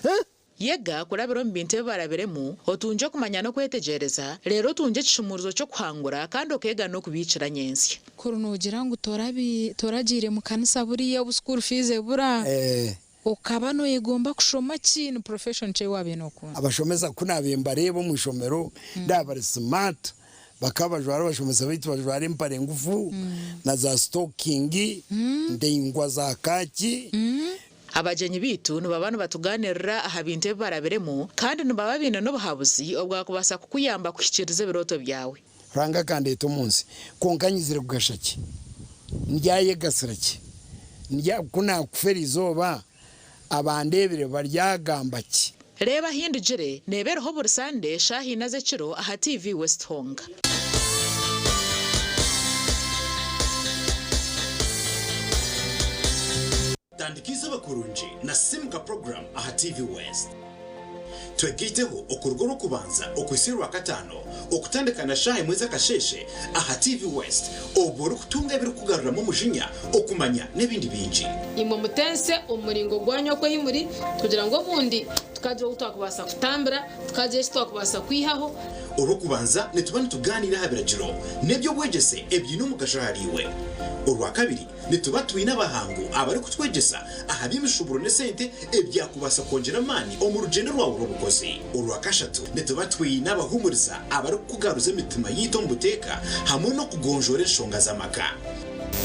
S12: Yega kurabira omu bintu ebi barabiremu, otungye okumanya n'okwetegyereza, reero otungye ekishumuurizo ky'okuhangura kandi okeega n'okubiikira nyentsya.
S16: Kuri noogira ngu toragiire mu kanisa buriya obu school fees ebura, okaba noyegomba kushoma ki? Ni profession ki ei waabaire nookunda?
S17: Abashomesa ku naabaire mbareeba omu ishomero ndaaba bari smart, bakaba bajwara abashomesa baitu bajwara empare ngufu na za sitokingi ndaingwa za kaaki.
S12: Abagyenyi baitu nibaba nibatugaaniirira aha bintu ebi barabiremu kandi nibaba baine n'obuhabuzi obwakubaasa kukuyamba kuhikiiriza ebirooto byawe.
S17: Ruhanga akandeeta omu nsi, kwonka nyizire kugasha ki? Ndyayegasira ki? Ndya, ku naakufa eri izooba, abandeebire baryagamba ki?
S12: Reeba Ahindugire neeba eriho buri Sande shaaha ina z'ekiro aha TV West honka.
S18: Tandika eizooba kurungi na Simuka Program aha TV West. Twegaiteho okuruga Orwokubanza okuhitsya Orwakataano okutandika na shaaha emwe z'akasheeshe aha TV West obwo orikutunga ebirikukugaruramu omujinya, okumanya n'ebindi bingi.
S19: Imwe mutense omu muringo gwanyu oku ei muri, kugira ngu obundi tukagira ou twakubaasa kutambira, tukagira eki twakubaasa kwihaho.
S18: Orw'okubanza nituba nitugaaniira aha biragiro n'eby'obwegyese ebiine omugasho ahariiwe. Orwakabiri Nituba twine abahangu abarikutwegyesa aha by'emishuburo n'esente ebyakubaasa kwongyera amaani omu rugyendo rwawe rw'obukozi. Orwakashatu, nituba twine abahuumuriza abarikukugaruza emitima yaitu omu buteeka hamwe n'okugonjoora enshonga z'amaka.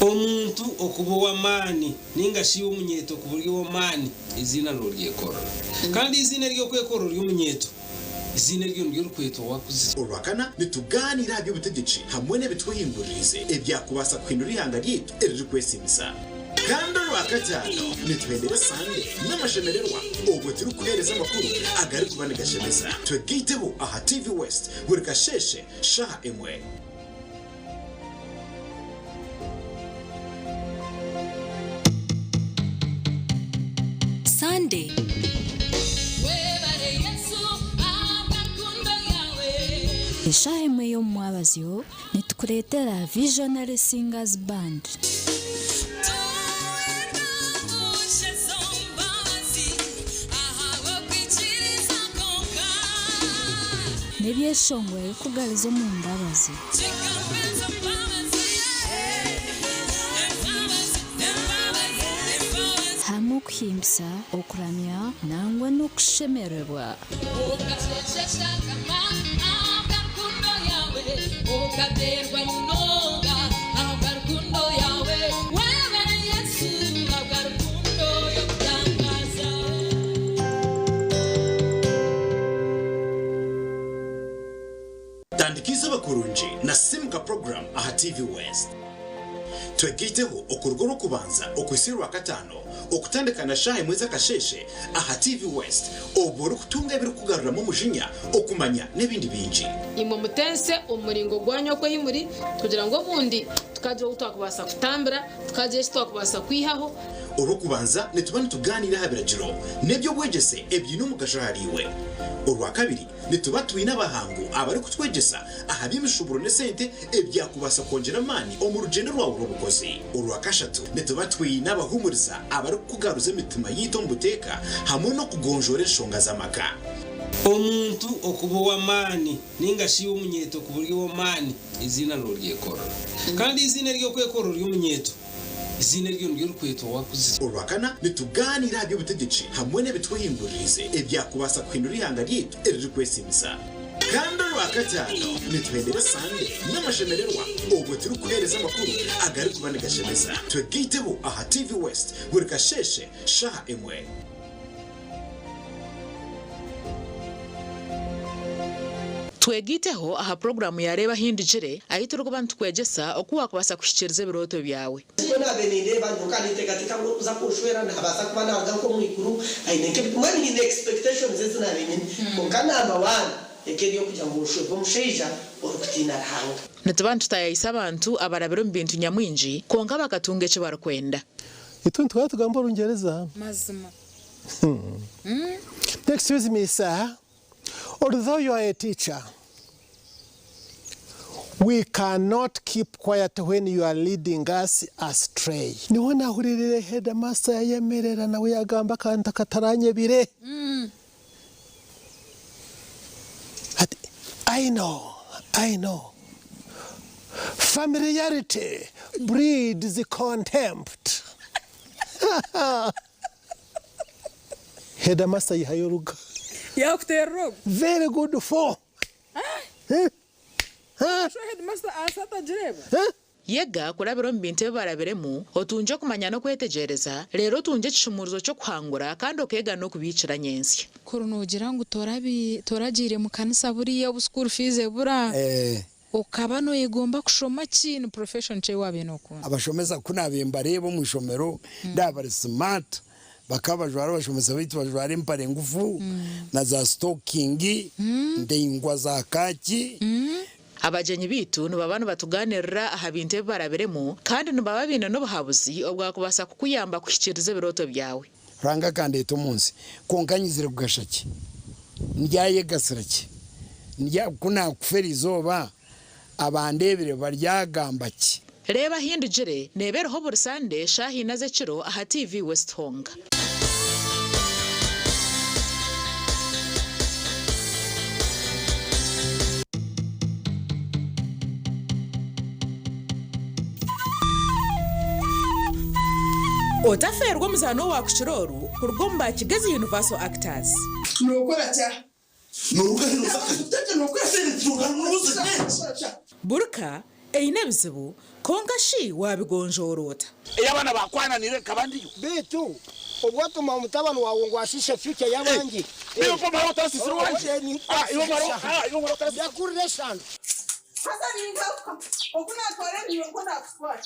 S20: Omuntu okuba ow'amaani nainga shi iwe omunyeeto okuba ori ow'amaani, eiziina nooryekorera. Kandi eiziina ery'okwekorera ori omunyeeto, eiziina eryo niryo orikwetwa waakuzire.
S18: Orwakana, nitugaaniira aha by'obutegyeki hamwe n'ebitwehinguririize ebyakubaasa kuhindura eihanga ryaitu eririkwesiimisa. Kandi Orwakataano, nituhendera esande n'amashemererwa obwo turikuheereza amakuru agarikuba nigashemeza. Twegaiteho aha TV West buri kasheeshe shaaha emwe.
S21: Sunday. Eshaaha emwe y'omu mwabazyo nitukureetera Visionary Singers Band. N'ebyeshongoro ebirikugariza omu mbabazi. Hamwe okuhimbisa, okuramya nangwa n'okushemererwa.
S18: Tandika eizooba kurungi na Simuka Program aha TV West. Twegaiteho okuruga Orwokubanza okuhitsya Orwakataano okutandika na shaaha emwe z'akasheeshe aha TV West obwo orikutunga ebirikukugaruramu omujinya, okumanya n'ebindi bingi.
S19: Imwe mutense omu muringo gwanyu oku ei muri, kugira ngu obundi tukagira ou twakubaasa kutambira, tukagira eki twakubaasa kwihaho.
S18: Orwokubanza nituba nitugaaniira aha biragiro n'eby'obwegyese ebiine omugasho ahariiwe. Orwakabiri Nituba twine abahangu abarikutwegyesa aha by'emishuburo n'esente ebyakubaasa kwongyera amaani omu rugyendo rwawe rw'obukozi. Orwakashatu, nituba twine abahuumuriza abarikukugaruza emitima yaitu omu buteeka hamwe n'okugonjoora enshonga z'amaka.
S20: Omuntu okuba ow'amaani nainga shi iwe omunyeeto okuba ori ow'amaani, eiziina nooryekorera. Kandi eiziina ery'okwekorera ori omunyeeto, Eiziina eryo niryo orikwetwa owakuzire.
S18: Orwakana, nitugaaniira aha by'obutegyeki hamwe n'ebitwehinguririize ebyakubaasa kuhindura eihanga ryaitu eririkwesiimisa. Kandi Orwakataano, nituhendera esande n'amashemererwa obwo turikuheereza amakuru agarikuba nigashemeza. Twegaiteho aha TV West buri kasheeshe shaaha emwe.
S12: Twegaiteho aha puroguraamu ya Reeba Ahindugire, ahu turikuba nitukwegyesa oku waakubaasa kuhikiiriza ebirooto byawe.
S13: Nikwo naabaire nindeeba nyoka ninteekateeka ngu orikuza kunshwera naabaasa kuba naaruga nk'omu iguru aine nk'ebi mbwenu nyine expectations ezi naabaire nyine kwonka number one eka eri ey'okugira ngu nshwerwe omushaija orikutiina Ruhanga.
S12: Nituba nitutaayaayisa abantu abarabire omu bintu nyamwingi kwonka bakatunga eki barikwenda.
S14: Itwe nituhora tugamba Orungyereza.
S16: Mazima.
S14: Excuse me sir, although you are a teacher, we cannot keep quiet when you are leading us astray. Niho nahuririre headmaster yayemerera nawe yagamba akantu akataranyebire. I know, I know. Familiarity breeds contempt. Headmaster yihayo oruga.
S15: Yakuterera ogwo.
S14: Very good for.
S15: Sho headmaster ansi atagireeba.
S12: Yega kurabira omu bintu ebi barabiremu, otungye okumanya n'okwetegyereza, reero otungye ekishumuurizo ky'okuhangura kandi okeega n'okubiikira nyentsya.
S16: Kuri noogira ngu toragiire mu kanisa buriya obu school fees ebura, okaba noyegomba kushoma ki? Ni profession ki ei waabaire nookunda?
S17: Abashomesa ku naabaire mbareeba omu ishomero ndaaba bari smart, bakaba bajwara abashomesa baitu bajwara empare ngufu na za sitokingi ndaingwa za kaaki.
S12: Abagyenyi baitu nibaba nibatugaaniirira aha bintu ebi barabiremu kandi nibaba baine n'obuhabuzi obwakubaasa kukuyamba kuhikiiriza ebirooto byawe.
S17: Ruhanga akandeeta omu nsi, kwonka nyizire kugasha ki? Ndyayegasira ki? Ndya, ku naakufa eri izooba, abandeebire baryagamba ki?
S12: Reeba Ahindugire neeba eriho buri Sande shaaha ina z'ekiro aha TV West honka. Otafeerwa omuzaano owaakukira oru kuruga omu ba Kigezi Universal Actors.
S2: Nookora ki aha?
S12: Burka eine ebizibu, kwonka shi waabigonjoora ota?
S2: Ei abaana baakwananiire nkaba ndiyo.
S22: Beitu obwo otuma mutabani waawe ngu ashiishe future y'abandi. Ndakurira eshano.
S23: Haza ningaruka oku naatwara ebinywa nikwo naakutwara.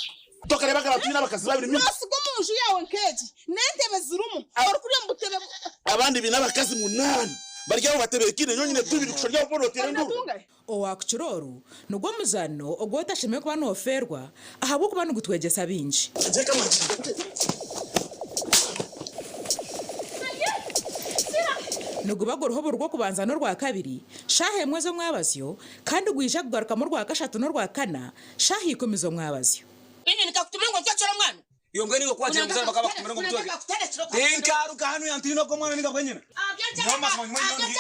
S2: Tokareebaga abantu baine abakazi babiri nyuma.
S23: Noosiga omu nju yaawe nk'egi n'entebe zirimu, orikurya omu butebe.
S2: Abandi baine abakazi munaana bari aho batebeekaine, nyowe nyine tubiri kusha ori aho boona oteera enduuru.
S12: Owaakukira oru nigwo muzaano ogu otashemereire kuba noofeerwa ahabw'okuba nigutwegyesa bingi. Niguba guriho buri Rwokubanza n'Orwakabiri shaaha emwe z'omwabazyo kandi gwija kugarukamu Orwakashatu n'Orwakana shaaha ikumi z'omwabazyo.
S24: Inye nikakutuma ngu ontwekere omwana.
S25: Iwe mbwenu iwe ku wagira omuzaire bakaba bakutumire ngu omutweke. Tinkaruga hanu yantiina ogwo mwana ninga bwenyine. Nyowe mazima nyuma nyowe ndi.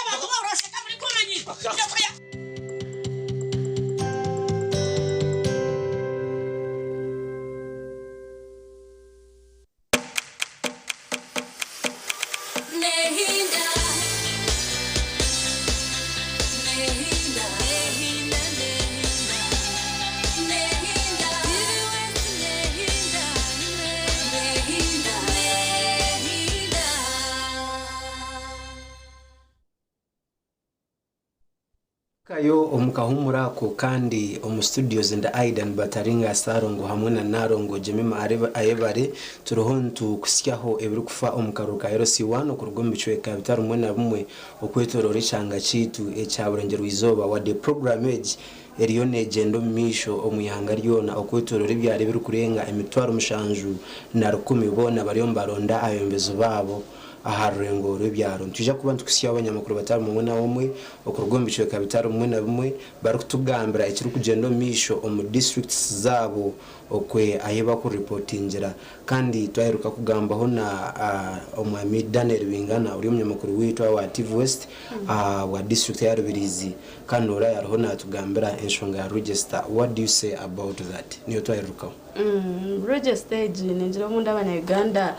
S6: Kayo omu kahuumuro ako kandi omu studios ndi Aidan Bataringa Ssalongo hamwe na Nalongo Jemima Ayebare turiho nitukusyaho ebirikufa omu karuru ka LC1 okuruga omu bicweka bitari bimwe na bimwe okwetoroora ekyanga kyaitu ekya Burengyerwa Izooba wadde puroguraamu egi eriyo neegyenda omu maisho omu ihanga ryona okwetoroora ebyaro ebirikurenga 700,000 boona bariyo nibaronda abeebembezi baabo aha rurengo rw'ebyaro. Nitwija kuba nitukutsyaho abanyamakuru batari mumwe na omwe okuruga omu bicweka bitari bimwe na bimwe barikutugambira ekirikugyenda omu maisho omu disiturikiti zaabo okwe ahi bakuripotingira. Kandi twaheruka kugambaho na Omwami Daniel Bingana ori omunyamakuru waitu awa TV West ahabwa disiturikiti eya Rubirizi kandi ori ariho natugambira enshonga ya register. What do you say about that? Niyo twaherukaho.
S7: Register egi ningira obundi abanya Uganda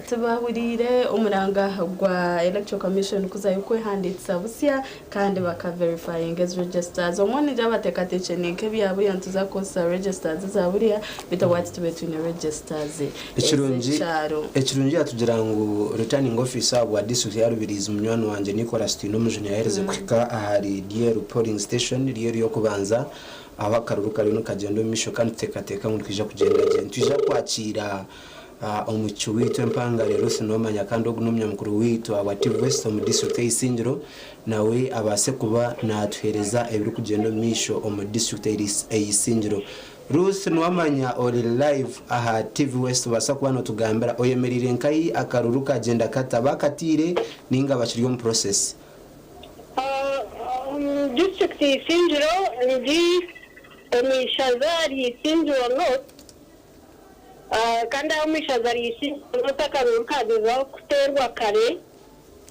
S7: tibahuriire omuranga gwa Electoral Commission kuzayo kwehandiikisa busya kandi baka verifyinga ezi registers. Obumwe ningira bateekateekire ni nk'ebya buriya nituza kukozesa registers eza buriya beitu obwahati tubaire twine registers
S6: Ekirungi
S7: ez'ekyaro.
S6: ekirungi yatugira ngu returning officer ahabwa district ya Rubirizi munywani wangye Nicholas Twinomujuni yaherize kuhika ahari Ryeru polling station Ryeru y'okubanza Aho akaruru kariyo nikagyenda omu maisho kandi tuteekateeka ngu nikwija kugyenda gye. Nitwija kwakiira omucwi waitu empangare Ruth Nomanya kandi ogu n'omunyamukuru waitu ahabwa TV West omu disiturikiti ey'Isingiro nawe abaase kuba naatuheereza ebirikugyenda omu maisho omu disiturikiti ey'Isingiro. Ruth Nuwamanya ori live aha TV West obaasa kuba notugambira oyemereire nkahi akaruru kagyenda kata? Baakatiire ninga bakiri omu process?
S10: Omu disiturikiti ya Isingiro ndi omu ishaza rya Isingiro North kandi aha omu ishaza rya Isingiro North akaruuru kagyezaho kuteerwa kare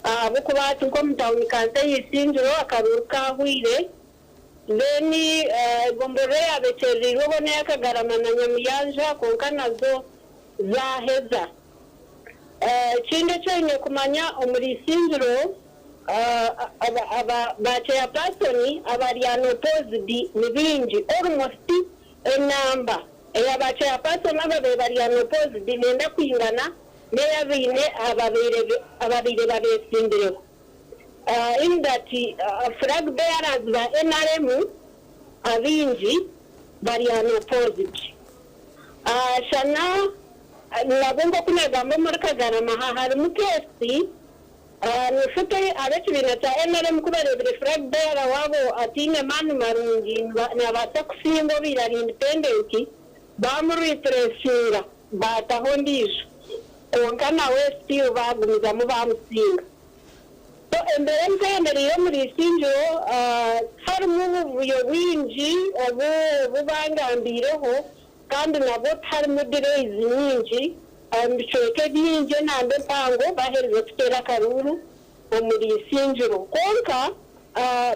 S10: ahabw'okuba hati nk'omu tawuni kanso eya Isingiro akaruuru kahweire. Then egomborora eyaaba ekyerereirweho n'eya Kagarama na Nyamuyanja kwonka nazo zaaheza. Ekindi eki oine kumanya omuri Isingiro, ba chairperson abari unopposed ni baingi, almost enamba eya ba chairperson ababaire bari unopposed nenda kwingana n'eyabaine ababaire babeetsimbireho. In that flag bearers ba nrm abaingi bari unopposed. Shana nabwo nk'oku nagamba omuri Kagarama ha harimu case, nshuti ab'ekibiina kya nrm ku bareebire flag bearer waabo ataine maani marungi nabaasa kusinga obaire ari independent, baamureplacinga baataho ondiijo kwonka nawe still baagumizamu baamusinga. So embeera emuteyemeriire omuri Isingiro tiharimu obuvuyo bwingi obu obu bangambiireho kandi nabwo tiharimu delays nyingi. Omu bicweka ebingi enamba empango baherize kuteera akaruuru omuri Isingiro. Kwonka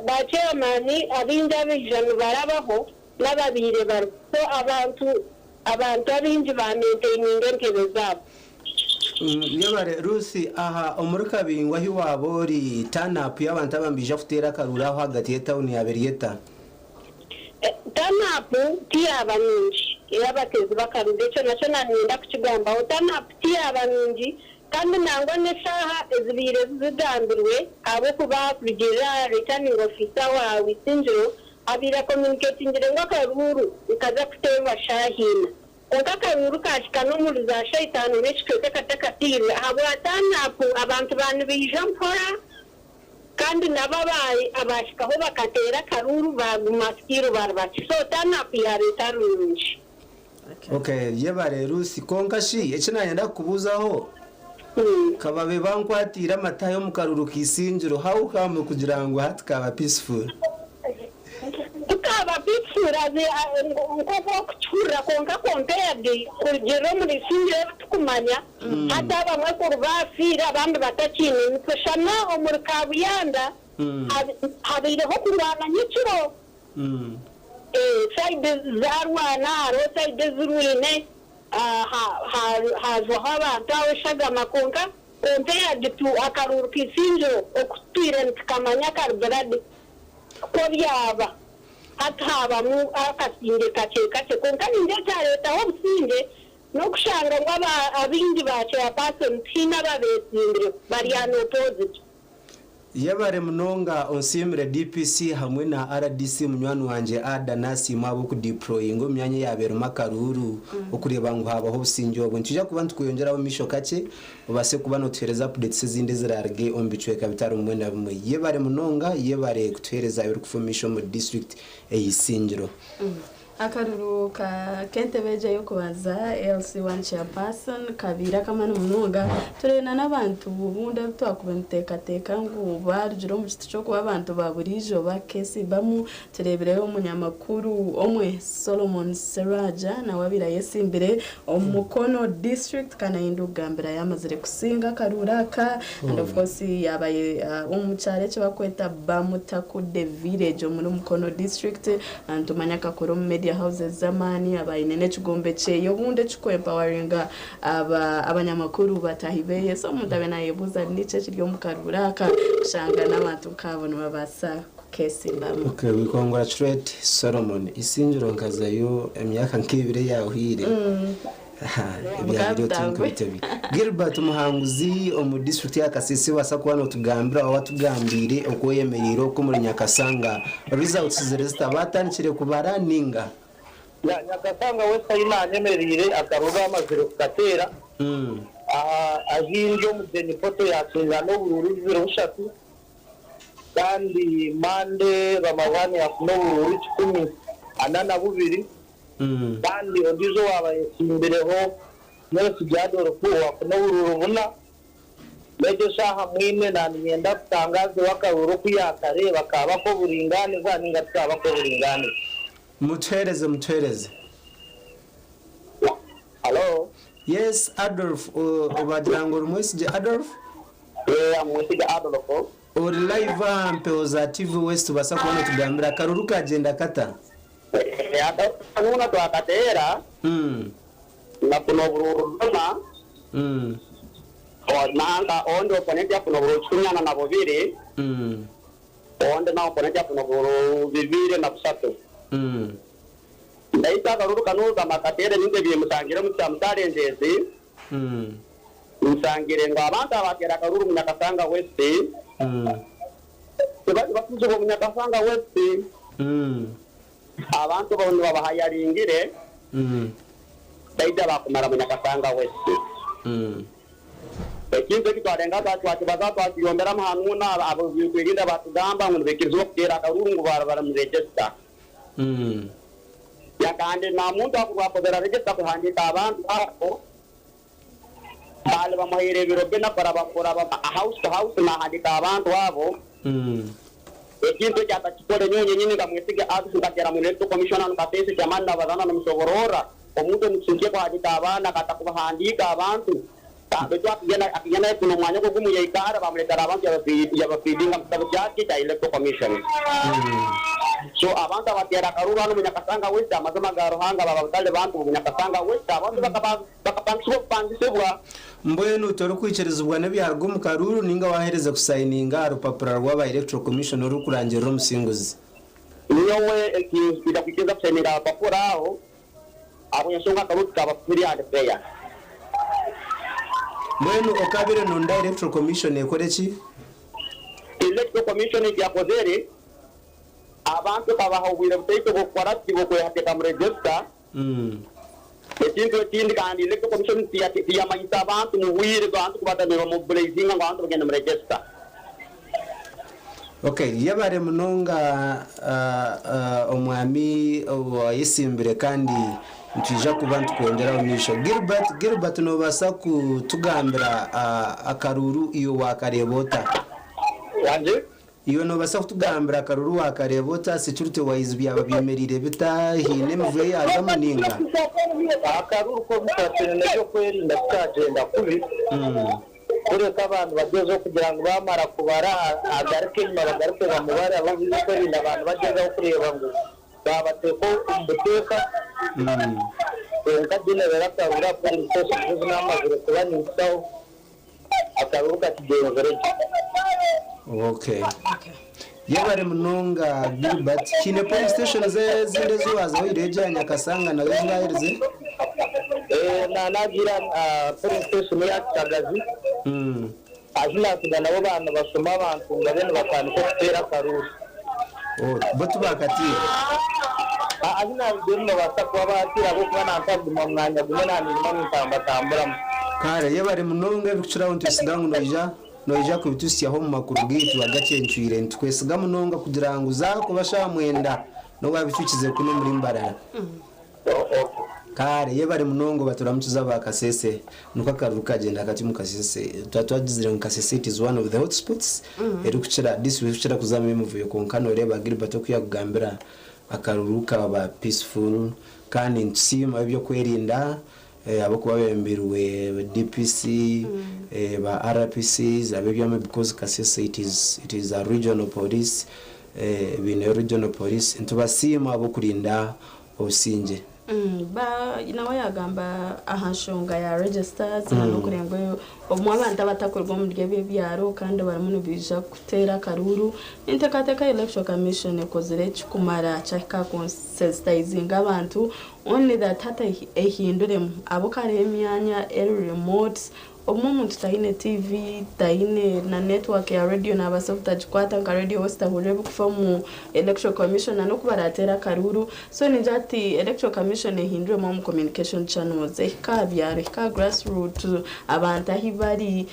S10: ba chairman abaingi abaija nibarabaho n'ababaire bariho. So abantu abantu abaingi ba maintaininga entebe zaabo.
S6: Yebare Ruth, aha omuri Kabingo ahi waaba ori, turn up y'abantu aba nibaija kuteera akaruuru aho ahagati y'etawuni yaaba eri eta?
S10: Turn up tiyaaba nungi ey'abateezi b'akaruuru, ekyo nakyo naanyenda kukigambaho. Turn up tiyaaba nungi kandi nangwa n'eshaaha ezibaire zigambirwe ahabw'okuba kurugiirira aha returning officer wa Isingiro abaire acommunicatingire ngu akaruuru nikaza kuteerwa shaaha ina. Kwonka akaruuru kaahika n'omuri za shaaha itaano n'ekicweka katakatiirwe. Ahabwa turn-up abantu ba nibaija mpora kandi nabo abaahikaho bakateera akaruuru baaguma still bari bakye. So turn-up yaaba etari nungi.
S6: Ok yebare Ruth kwonka shi eki nayenda kukubuuzaho kababe bankwatiire amatahi omu karuuru ka Isingiro how come kugira ngu hati kaaba peaceful?
S10: Tukaaba peaceful as nk'oku orikukihurira kwonka compared kurugiirira omuri Isingiro ebi tukumanya hati abamwe kuri baafiire abandi batakiine emitwe shana omuri Kabuyanda habaireho okurwana nyekiro. Side zarwana hariho side ezirwine hajwaho abantu aho eshagama kwonka compared to akaruuru ka Isingiro oku tutwire nitukamanya kari bloody ko byaba hati habamu akasingye kakye kakye kwonka ningira ekyaretaho obusingye n'okushanga ngu abaingi ba chairperson tihaine ababetsimbire bari unopposed.
S6: Yebare munonga onsiimire DPC hamwe na rdc munywani wangye Ada nasiimwa ahabw'okudeployinga omu myanya eyaaba erimu akaruuru okureeba ngu haabaho obusingye obwo. Nitwija kuba nitukweyongyeraho omu maisho kakye obaase kuba notuheereza updates ezindi eziraruge omu bicweka bitari bimwe na bimwe. Yebare munonga, yebare kutuheereza ebirikufa omu maisho omuri district ey'Isingiro.
S7: Akaruru ka k'entebe egyo ey'okubanza, LC one Chairperson, kabaire ak'amaani munonga. Tureebe na n'abantu obundi abu twakuba nituteekateeka ngu baarugire omu kiti ky'okuba abantu ba buriijo bakeesimbamu. Tureebireyo omunyamakuru omwe Solomon Sserwajja nawe abaire ayetsimbire omu Mukono District kandi ahi ndikugambira yaamazire kusinga akaruuru aka and of course yaaba omu kyaro eki barikweta Bamutakudde Village omuri Mukono District. Nitumanya akakora omu media houses z'amaani, aba aine n'ekigombe kyeye obundi ekiriku empoweringa abanyamakuru bataahi beye. So omuntu abe nayebuuza niki ekiri omu karuuru aka kushanga n'abantu nkaabo nibabaasa kukesimbamu.
S6: Okay, we congratulate Solomon. Isingiro nkazayo emyaka nk'ebiri eyahweire. Ebyabire otinkubitebi. Gilbert Muhanguzi omu district ya Kasese wasa kuba notugambira waba watugambiire oku oyemereire oku omuri Nyakasanga results ziri zita batandikire kubara ninga?
S8: Ya Nyakasanga West ahi nanyemereire akaruru amazire kukateera aha ahi ndi omugyenyi Poto yasinga n'oburuuru bubiri bushatu kandi Mande Ramadhan yafuna oburuuru 142. Kandi ondiijo owaaba ayetsimbireho Mwesigye Adolf owafuna oburuuru buna. N'egyo eshaaha mwine naaniinyenda kutangaaziibwa akaruuru oku yaakareeba kaaba ak'oburingaaniza nainga tikaaba ak'oburingaaniza.
S6: Mutuheereze mutuheereze.
S8: Halo?
S6: Yes Adolf, obagira ngu ori Mwesigye Adolf?
S8: Yeah, Mwesigye Adolf.
S6: Ori live aha mpewo za TV West tubaasa kuba notugambira akaruru kagyenda kata?
S8: Akanuuna twakateera nafuna obururu buna nanka ondi opponent yafuna obururu 42, ondi na opponent yafuna obururu 203. Ndaita akaruru kanu kamakateere ninze byemusangire mukyamutalenjeezi nsangire ngu abantu abateera akaruru Munyakasanga West tebali batuzibu Munyakasanga West, abantu bano babahayaringire baija bakumara Munyakasanga West. Ekintu eki twarenga twakibaza twakiyomberamu hanuna ab'ebyokwerinda batugamba ngu nibaikiriza okuteera akaruru ngu bara mu register ya kandi na muntu akurwakozera register kuhandika abantu abo bali bamuhaire ebiro bina kuraba house to house nahandika abantu abo. Ekintu eki atakikore nyowe nyenyini ngamwesige afisi nkatera mu electoral commissioner nkatese jamani nabazana namusoborora omuntu omukisinkie kuhandika abaana kata kubahandika abantu betu akigenda akigenda kuno mwanya gwo gumuyaikara bamuletera abantu yabafidinga mukitabo kyake kya electoral commission. So abantu abatera akaruru hano Munyakasanga West, amazima ga Ruhanga baba batale bantu Munyakasanga West abantu bakapangisibwa kupangisibwa.
S6: Mbwenu torikwikirizibwa n'ebyaruga omu karuru ninga wahereza kusayininga aha rupapura rw'aba electoral commission orukurangirira omusinguzi?
S8: Nyowe ndakwikiriza kusayininga apapura aho abo ensonga akaruru kaba free and fair.
S6: Mbwenu okabire nonda electoral commission ekore ki?
S8: Electoral commission yakozere abantu kabaha obwire butaito bwokukora ki bwokwehateeka mu register. Ekintu ekindi kandi electoral commission tiyamanyisa abantu mu bwire abantu kubatanira mobilizinga ngu abantu bagenda mu register.
S6: Okay, yabare munonga omwami wayesimbire kandi nitwija kuba nitukwongera omu maisho. Gilbert nobaasa kutugambira akaruru iyo wakareeba ota?
S8: Wanje?
S6: Iyo nobaasa kutugambira akaruru wakareeba ota? Security wise byaba byemerire bita? Hiine emivuyo yazamu ninga?
S1: Akaruru k'omukwatire n'ebyokwerinda kukagenda kubi kureka abantu bagezeho kugira ngu bamara kubara agaruke enyuma bagaruke bamubare abo kwerinda abantu bagezeho kureba ngu babateeka omu buteeka kwonka dinebera akaruru polling station n'amazire kuba ninsaho akaruru kakigenzere gye.
S6: Okay. Yabare munonga Gilbert, hiine polling station zindi eziwazaho ireegya Nyakasanga nazo ziraherize?
S1: Nagira polling station ya Kagazi ahi nasiga nabo bana basoma abantu nga bene batandika okuteera akaruru.
S6: Oh, bo tubakatiire?
S1: Ahi nabigere nobaasa kuba baatira ahabwokuba nantaguma mwanya gumwe nanirima nintambatamburamu.
S6: Kare yebare munonga ebikukiraho nitwesiga ngu noija kubitusyaho omu makuru gaitu agakyencwire. Nitukwesiga munonga kugira ngu zakuba shaaha 9 nowabicwikize kuno muri Mbarara. Kare yebare munonga baturamukiza ba Kasese. Nuko akaruru kagenda kati mu Kasese twagizire ngu Kasese it is one of the hotspots erikukira district erikukira kuzamu emivuyo konka noreeba Gilbert okuyakugambira akaruru kaba peaceful kandi nitusiima ebyokwerinda abokuba bembirwe DPC ba RPCs abebyama because Kasese it is a regional police, bine regional police ntubasiima abokurinda obusinge.
S7: Ba nawe yagamba aha nshonga ya registers n'okurenga obumwe abantu abatakorwa omuri ebyo ebyaro kandi barimu nibaija kuteera akaruru. Enteekateeka ya electoral commission ekozire ekikumara kyahika kusensitizinga abantu, only that hata ehinduremu abo kare emyanya eri remote obumwe omuntu taine TV taine na network ya radio nabaasa obutagikwata nka radio West ahurira ebikufa mu electoral commission n'oku barateera akaruru. So ningira ati electoral commission ehinduremu omu communication channels ehika aha byaro ehika aha grassroot abantu ahi bari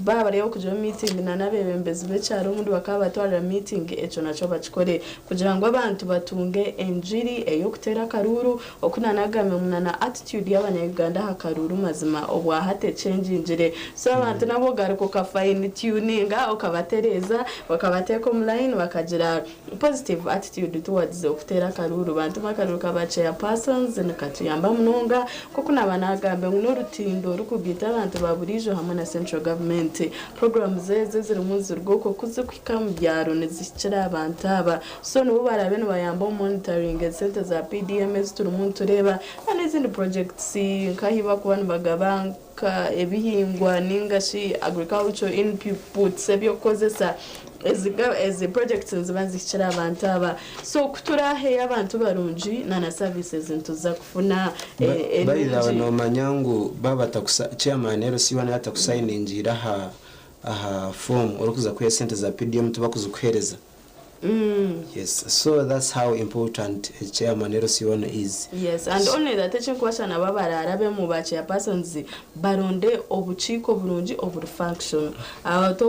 S7: baba bariyo kugira meeting na n'abebembezi b'ekyaro obundi bakaba batwarira meeting ekyo nakyo bakikore kugira ngu abantu batunge enjiri ey'okuteera akaruru. Oku nanagambye ngu na attitude y'abanyayuganda aha karuru mazima obwahati echanginzire. yasingire. So abantu nabo ogaruka oka fine tuninga okabatereeza, okabateeka omu line bakagira positive attitude towards okuteera akaruuru. Bantu mwe akaruuru ka ba chairpersons nikatuyamba munonga nk'oku naaba naagambe ngu n'orutindo orikugaita abantu ba buriijo hamwe na central government. Programs ezi ezirimu niziruga okwo ku zirikuhika omu byaro nizihikira abantu aba. So nibo baraabe nibayamba omu monitoring esente za PDM ezi turimu nitureeba na n'ezindi projects nk'ahu barikuba nibagaba nka ebihingwa ninga shi agricultural inputs eby'okukozesa. Ezi ezi projects niziba nizihikira abantu aba. So ku turaaheyo abantu barungi na na services nituza kufuna
S6: By the way
S7: enungi.
S6: nomanya ngu baaba batakusa chairman LC waaba atakusayiningiire aha aha form orikuza kwiha esente za PDM tibakuzikuhereza. Yes, so that's how important a chairman LC1 is.
S7: Yes, and only that ekinkubaasa nabo abaraarabemu ba chairpersons baronde obukiiko burungi oburi functional.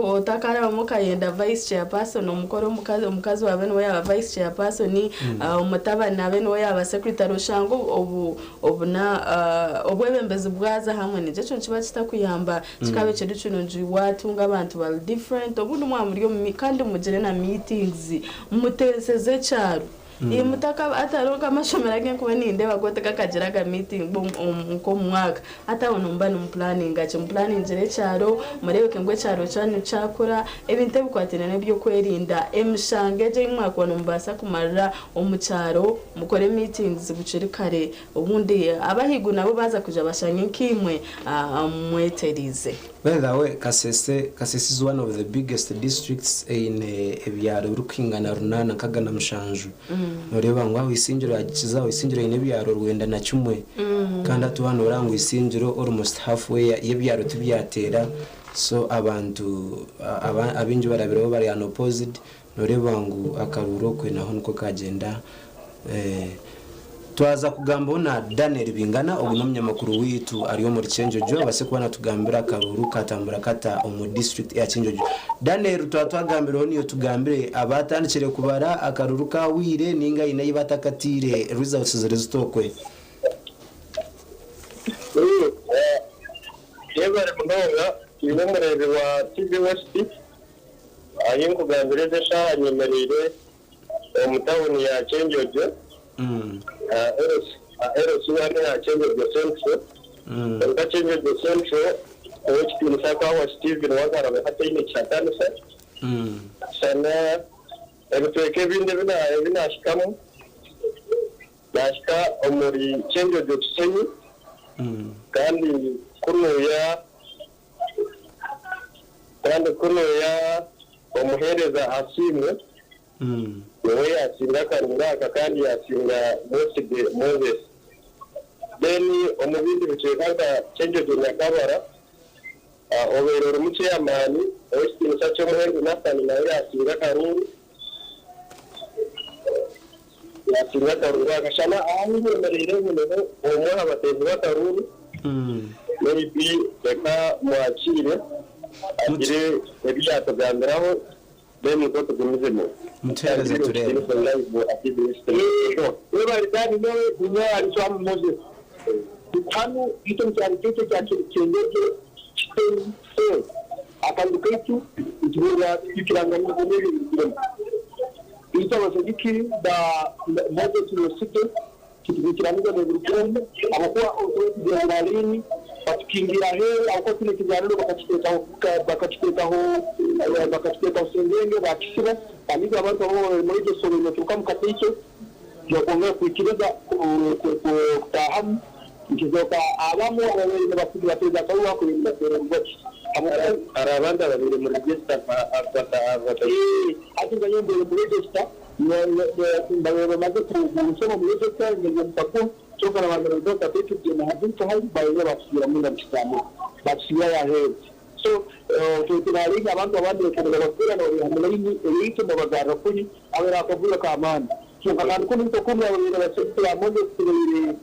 S7: Otakarabamu okayenda vice chairperson omukore omukazi omukazi waabe niwe yaaba vice chairperson, omutabani abe niwe yaaba secretary oshange obu obuna obwebembezi bwaza hamwe nikyo ekyo nikiba kitakuyamba kikaba ekiri kirungi watunga abantu bari different obundi mwaba muri omu kandi mugire na meetings muteeseze ekyaro. Mutaka atariho nk'amashomero agu ndikuba nindeeba go tigakagiraga meeting nk'omu mwaka. Hati aho nimuba nimupulaninga ki? Mupulaningire ekyaro, mureebeke ngu ekyaro kyanyu kyakura, ebintu ebikwatiraine n'eby'okwerinda, emishango egyo ei mwakuba nimubaasa kumarira omu kyaro, mukore meetings bukiri kare, obundi abahaiguru nabo baaza kwija bashange nkaimwe mweteriize.
S6: By the way, Kasese, Kasese is one of the biggest districts eine ebyaro birikuhingana runaana nkaga na mushanju. Noreeba ngu aho Isingiro yagikiza aho Isingiro eine ebyaro rwenda na kimwe. Kandi hati waaba noreeba ngu Isingiro almost half way y'ebyaro tibyateera so abantu abaingi barabireho bari unopposed noreeba ngu akaruuru okwe naho nikwo kagyenda. Twaza kugambaho na Daniel Bingana, ogu n'omunyamakuru waitu ari omuri Kyenjojo abaase kuba natugambira akaruuru katambura kata omu disiturikiti eya Kyenjojo. Daniel twaba twagambireho niiwe tugambire abatandikire kubara akaruuru kahweire ninga haine ahi batakatiire results ziri zita okwe?
S1: Yebare munonga iwe omureebi wa TV West, ahi nkugambira ezi eshaaha nyemereire omu tawuni ya Kyenjojo, LC one ya Kyenjojo Central. Kwonka Kyenjojo Central, ow'ekitiinisa Akwawa Stephen Wagaraba hataine kihakanisa. Shana ebicweka ebindi ebi naahikamu, naahika omuri Kyenjojo Kisenyi kandi kunuuya kandi kunuuya omuheereza Asiimwe niwe yaasinga akaruru aka kandi yaasinga Mwesige Moses. Then omu bindi bicweka nka Kyenjojo Nyakabara, obaire orimu chairman ow'ekitiinisa ky'omuhendo Nathan nawe yaasinga akaruru. Yaasinga akaruru aka. Shana ahu nyemereire nyineho omwe aha bateezi b'akaruru, maybe reka mwakiire agire ebi yaatugambiraho then nikwo tugumizemu.
S6: Mutuheereze tureebe.
S8: Webale kandi nyowe ninyowe Aliswamu Moses. Hanu itwe omu kyaro kyaitu ekya Kyenjojo Kisenyi Cell, akaruru kaitu nituhurira twikirangana n'ebyo ebirugiremu. Itwe abashagiki ba Moses Mwesige titwikiraniza n'ebirugiremu ahabw'okuba otwe tugira ngu batukingira aheeru ahabw'okuba kinu ekizaaniro bakakiteekaho bakakiteekaho sengenge bakisiba kandi itwe abantu abamu abari muri iryo somero nibaturuka mu kateikyo tibakwongera kwikiriza kutaahamu nikizooka abamu ababaire nibateeza akaruru ako nibateera orubaju.
S1: Hari abandi ababaire mu register
S8: Hati nka nyowe mbaire mu register mbaire bamaze kunsoma mu register ngeze mu kakuru kyonka nabanza naza kateikyo kugenda hazinka hali baija batusubiramu nga batusibirayo aheeru. So tunaringa abantu abandi bakomeza bakurana bari hamwe eriito babagarra kuri abera akavuyo k'amaani. Kyonka kandi kunu nitwe kumwe ababaire basabira Moses tubaire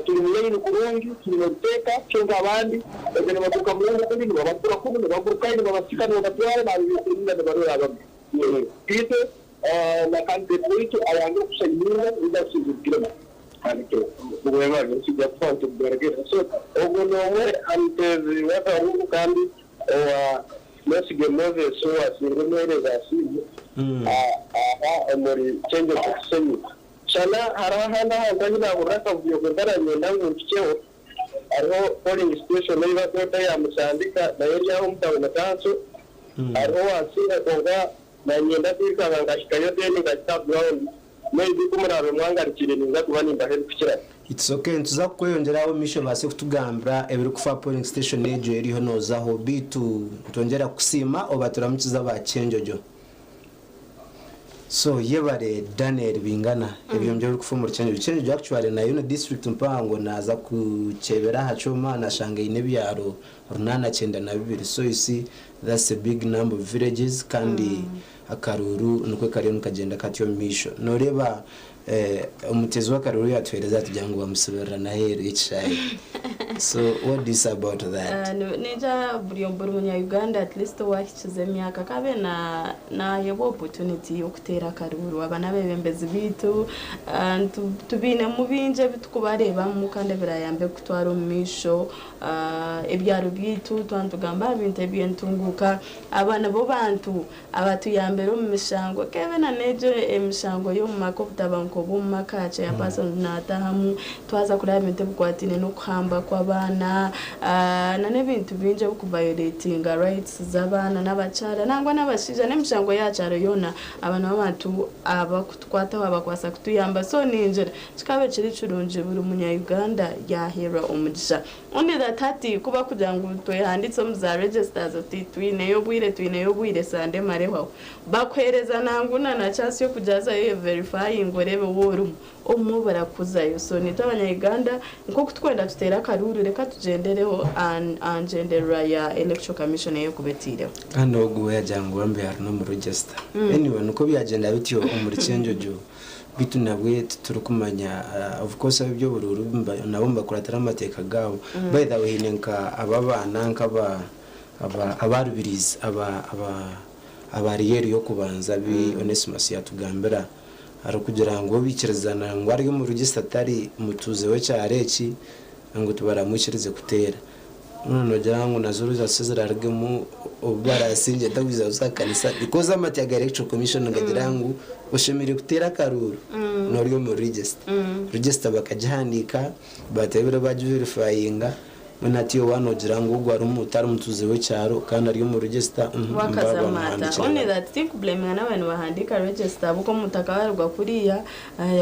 S8: turi mu layini kurungi turi mu buteeka kyonka abandi bagenda batuuka mu layini kuri nibabakura kunu nibagurukayo nibabasika nibabatwara nabibeeterera nibarora abamwe. Itwe na candidate waitu ayangire okushayininga results zirugiremu.
S1: Mwebale nikija kufa nitukugarukira. So ogwo n'omwe aha muteezi w'akaruuru kandi owa Mwesige Moses owasinga omuheereza Asiimwe aha omuri Kyenjojo Kisenyi. Shana hariho ahandi ahantu ahi naahurira akavuyo kwonka nanyenda ngu mpikyeho hariho polling station ei barikweta eya Musandika nayo eri aho omu tawuni kanso hariho owasinga kwonka nanyenda kwikanga nkahikayo then nkahika aha ground maybe ku muraabe mwangarukire ninza kuba nimbaha ebirikukirayo.
S6: It's ok nituza kukweyongyeraho omumaisho obaase kutugambira ebirikufa aha polling station egyo eriho nozaho beitu nitwongyera kukusiima obaturamukize aba Kyenjojo. So yebare Daniel Bingana ebyo nibyo birikufa omuri Kyenjojo. Kyenjojo actually nayo ni district mpango naza kukyebera aha kyoma nashanga eine ebyaro 892 so you see that's a big number of villages kandi akaruuru nikwo kariyo nikagyenda katyo omu maisho. Noreeba omuteezi w'akaruuru yatuheereza yatugira ngu bamusibirira n'aheeru y'ekishaayi so what do you say about that?
S7: Ningira buri buri munya Uganda at least owahikize emyaka akaabe na naheebwa opportunity y'okuteera akaruuru. Aba n'abeebembezi baitu, tubainemu bingi ebi turikubareebamu kandi ebirayambe kutwara omu maisho ebyaro byaitu twaba nitugamba aha bintu eby'entunguuka. Aba nibo bantu abatuyambire omu mishango kebe na n'egyo emishango y'omu maka obutabanguko bw'omu maka chairperson naatahamu twaza kuraba ebintu ebikwataine n'okuhamba kw'abaana na n'ebintu bingi ebikuvayoretinga rights z'abaana n'abakyara nangwa n'abashaija n'emishango y'aha kyaro yoona aba nibo bantu abakutukwataho abakubaasa kutuyamba so ningira kikaba kiri kirungi buri munya Uganda yaaheerwa omugisha Only that hati ku bakugira ngu twehanditse omu za registers oti twineyo obwire twineyo obwire Sunday emare ehwaho bakuhereza nangwa na na chance yokugira zayo oyeverifyinge oreebe waaba orimu obumwe burakuzayo so nitwe abanya Uganda nkoku tukwenda tuteere akaruuru reka tugyendereho aha ngyendererwa ya electoral commission eyekuba eteireho.
S6: Kandi ogu we yagira ngu bambi ari n'omu register. Anyway nikwo byagyenda bityo omuri Kyenjojo. Beitu nabwe titurikumanya of course ab'eby'oburuuru nabo nibakuratira amateeka gaabo. By the way haine nka aba abaana nka aba aba aba Rubirizi aba aba aba Riyeri y'okubanza abu Onesmus yaatugambira arikugira ngu bo baikirizana ngu ari omu register tari mutuuze w'ekyaro eki ngu tibaramwikirize kuteera. Mbwenu noogira ngu nazo results eziraarugemu obu baraasingye takuza kuza aha kanisa because amateeka ga Electoral Commission nigagira ngu oshemereire kuteera akaruuru noori omu register. Register bakagihandiika baateebire baagiverifayinga mbwenu hati iwe waaba noogira ngu ogu arimu tari mutuuze w'ekyaro kandi ari omu register
S7: Wakaza
S6: nibaba
S7: maata.
S6: bamuhandiikire
S7: Only
S6: bata.
S7: that tinkublaminga n'abantu nibahandiika register ahabw'okuba omuntu akaba yaruga kuriya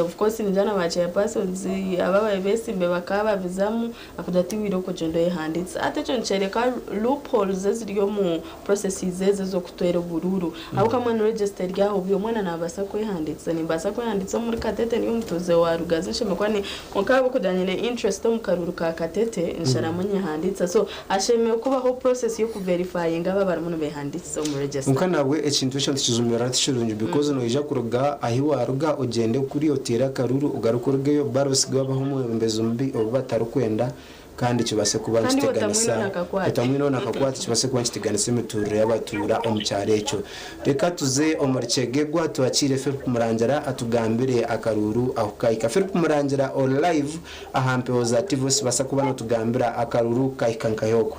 S7: of course ningira na ba chairpersons ababaire besimbe bakaba babizamu Akugira ati Waire okugyenda oyehandiikise. Hati ekyo nikyoreka loopholes eziri omu processes ezi ez'okutwera oburuuru. Ahabw'okuba mbwenu register eri aho buri omwe naabaasa kwehandiikisa. Nimbaasa kwehandiikisa omuri Katete ndi omutuuze wa Rugazi nshemereire kuba ni kwonka ahabw'okugira nyine interest omu karuuru ka Katete nsharamu nyehandiikisa. So hashemereire kubaho process y'okuverifyinga abo abarimu nibehandiikisa omu register.
S6: Kwonka nabwe ekintu ekyo nitukijumirira tikirungi because noija kuruga ahi waruga ogyende kuriya oteere akaruru ogaruke orugeyo bari osige wabaho omwebembezi mubi obu batarikwenda kandi kibase kuba
S7: Kandi iwe
S6: nikiteganisa
S7: otamwineho nakakwate.
S6: otamwineho nakakwate kibase kuba nikiteganisa emituurire y'abatuura omu kyaro ekyo. Reka tuze omuri Kyegegwa twakiire Philip Murangira atugambire akaruuru ahu kahika. Philip Murangira ori live aha mpewo za TV osibasa kuba notugambira akaruuru kahika nkahi okwe?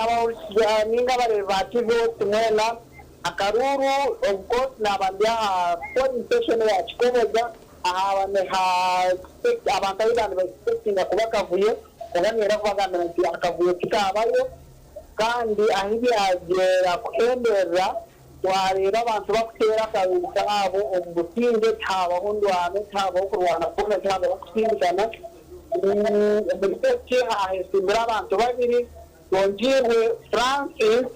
S1: Abahurikiza ninga abareebi ba TV West mwena, akaruuru of course naaba ndi aha polling station eya Kikoboza aha niha expect abantu ahu baaba niba expectinga kuba akavuyo kwonka niinyenda kubagambira nti akavuyo tikaabayo kandi ahu byagyera kuhenderera twareeba abantu bakuteera akaruuru kaabo omu busingye tihaabaho ndwano tihaabaho kurwana kwona tihaabaho kusindikana. Omuri Peki haahetsimbire abantu babiri, Twongiirwe Francis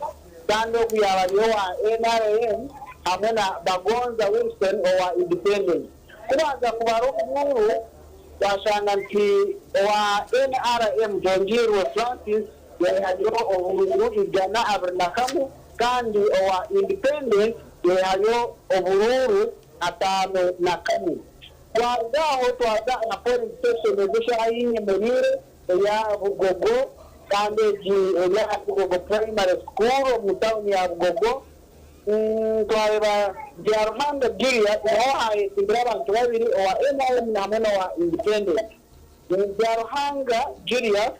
S1: kandi ogu yaaba ari owa nrm hamwe na Bagonza Wilson owa Independent. Kubanza kubara oburuuru twashanga nti owa nrm Twongiirwe Francis yaihayo oburuuru 121 kandi owa Independent yaihayo oburuuru 51. Twaruga aho twaza aha polling station egi eshaaha ei nyemereire eya Bugogo kandi egi eri aha Bugogo Primary School omu tawuni ya Bugogo. Twareeba Byaruhanga Julius nawe ayetsimbire abantu babiri owa NRM hamwe n'owa Independent. Byaruhanga Julius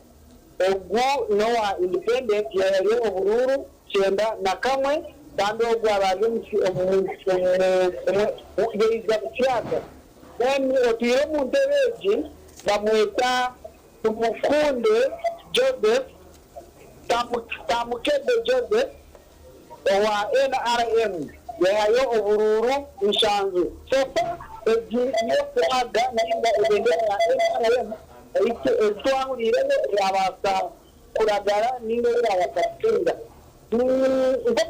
S1: ogu n'owa Independent yayaryo oburuuru 91 kandi ogu aba ari yaija bukyaka. Then otwire omu ntebe egi bamweta Tumukunde Joseph, Tamukede Joseph owa NRM yahayo oburuuru nshanju. So far egi niyo flag ninga ebendera ya NRM ei twahuriireho erabaasa kuragara ninga ei erabaasa kusinga. Nk'omu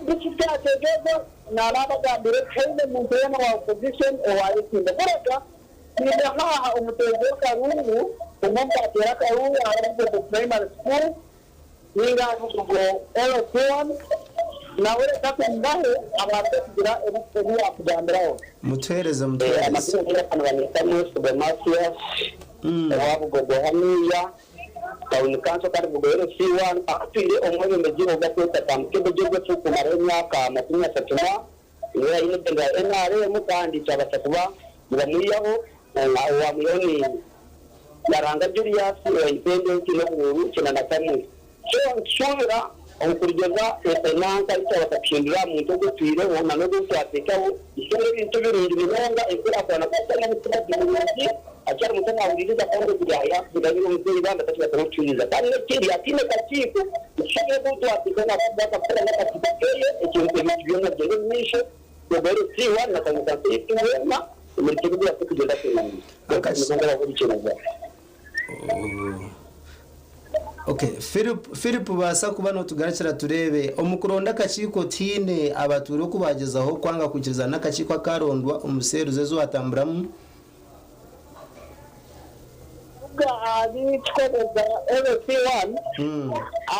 S1: disiturikiti ya Kyegegwa naabagambire tihaine muntu weena owa opposition owayetsimba. Kureka twine haaha omuteezi w'akaruuru omwe omu baateera akaruuru ahari Bugogo Primary School ninga ahari Bugogo LC1 nawe reka tumubahe abaase kugira ebi yaatugambiraho.
S6: Mutuheereze mutuheereze.
S1: Amazina g'abantu banyeta Mwesiga Mathias owa Bugogo haniya Town Council kandi Bugogo LC1 atwire omwebembezi ogu akweta Kamukebe Joseph kumara emyaka 31 niwe aine ebendera ya NRM kandi kyabasa kuba nibamwihaho owamwihaho ni Yaranga Julius owa Independent n'obuhuuru 91. So nitushubira omu kurugeza enanka ekyabasa kuhindura aha muntu ogu otwireho na n'ogu otwateekaho nitushubira ebintu birungi munonga enkurakurana kuba n'omutima murungi akyari muto naahuririza kandi ogu yaahurira omuzeeyi bambi atakibasa n'okucuuriza kandi n'ekindi ataine kakiiko nitushubira ogu otwateekaho nabaasa kukora n'akakiiko keeye ekintu ebintu byona bigyende omu maisho ogwo LC1 na town council yaitu weena omuri Kyegegwa yaffe kugyenda kurungi. Abahurikiriza.
S6: Okay, Philip, Philip baasa kuba notugarukira tureebe omu kuronda akakiiko tihaine abatuura oku bagyezaho kwanga kwikirizana n'akakiiko akarondwa omu seeruzi ezi watamburamu?
S1: Kuruga ahari Kikobeza LC1,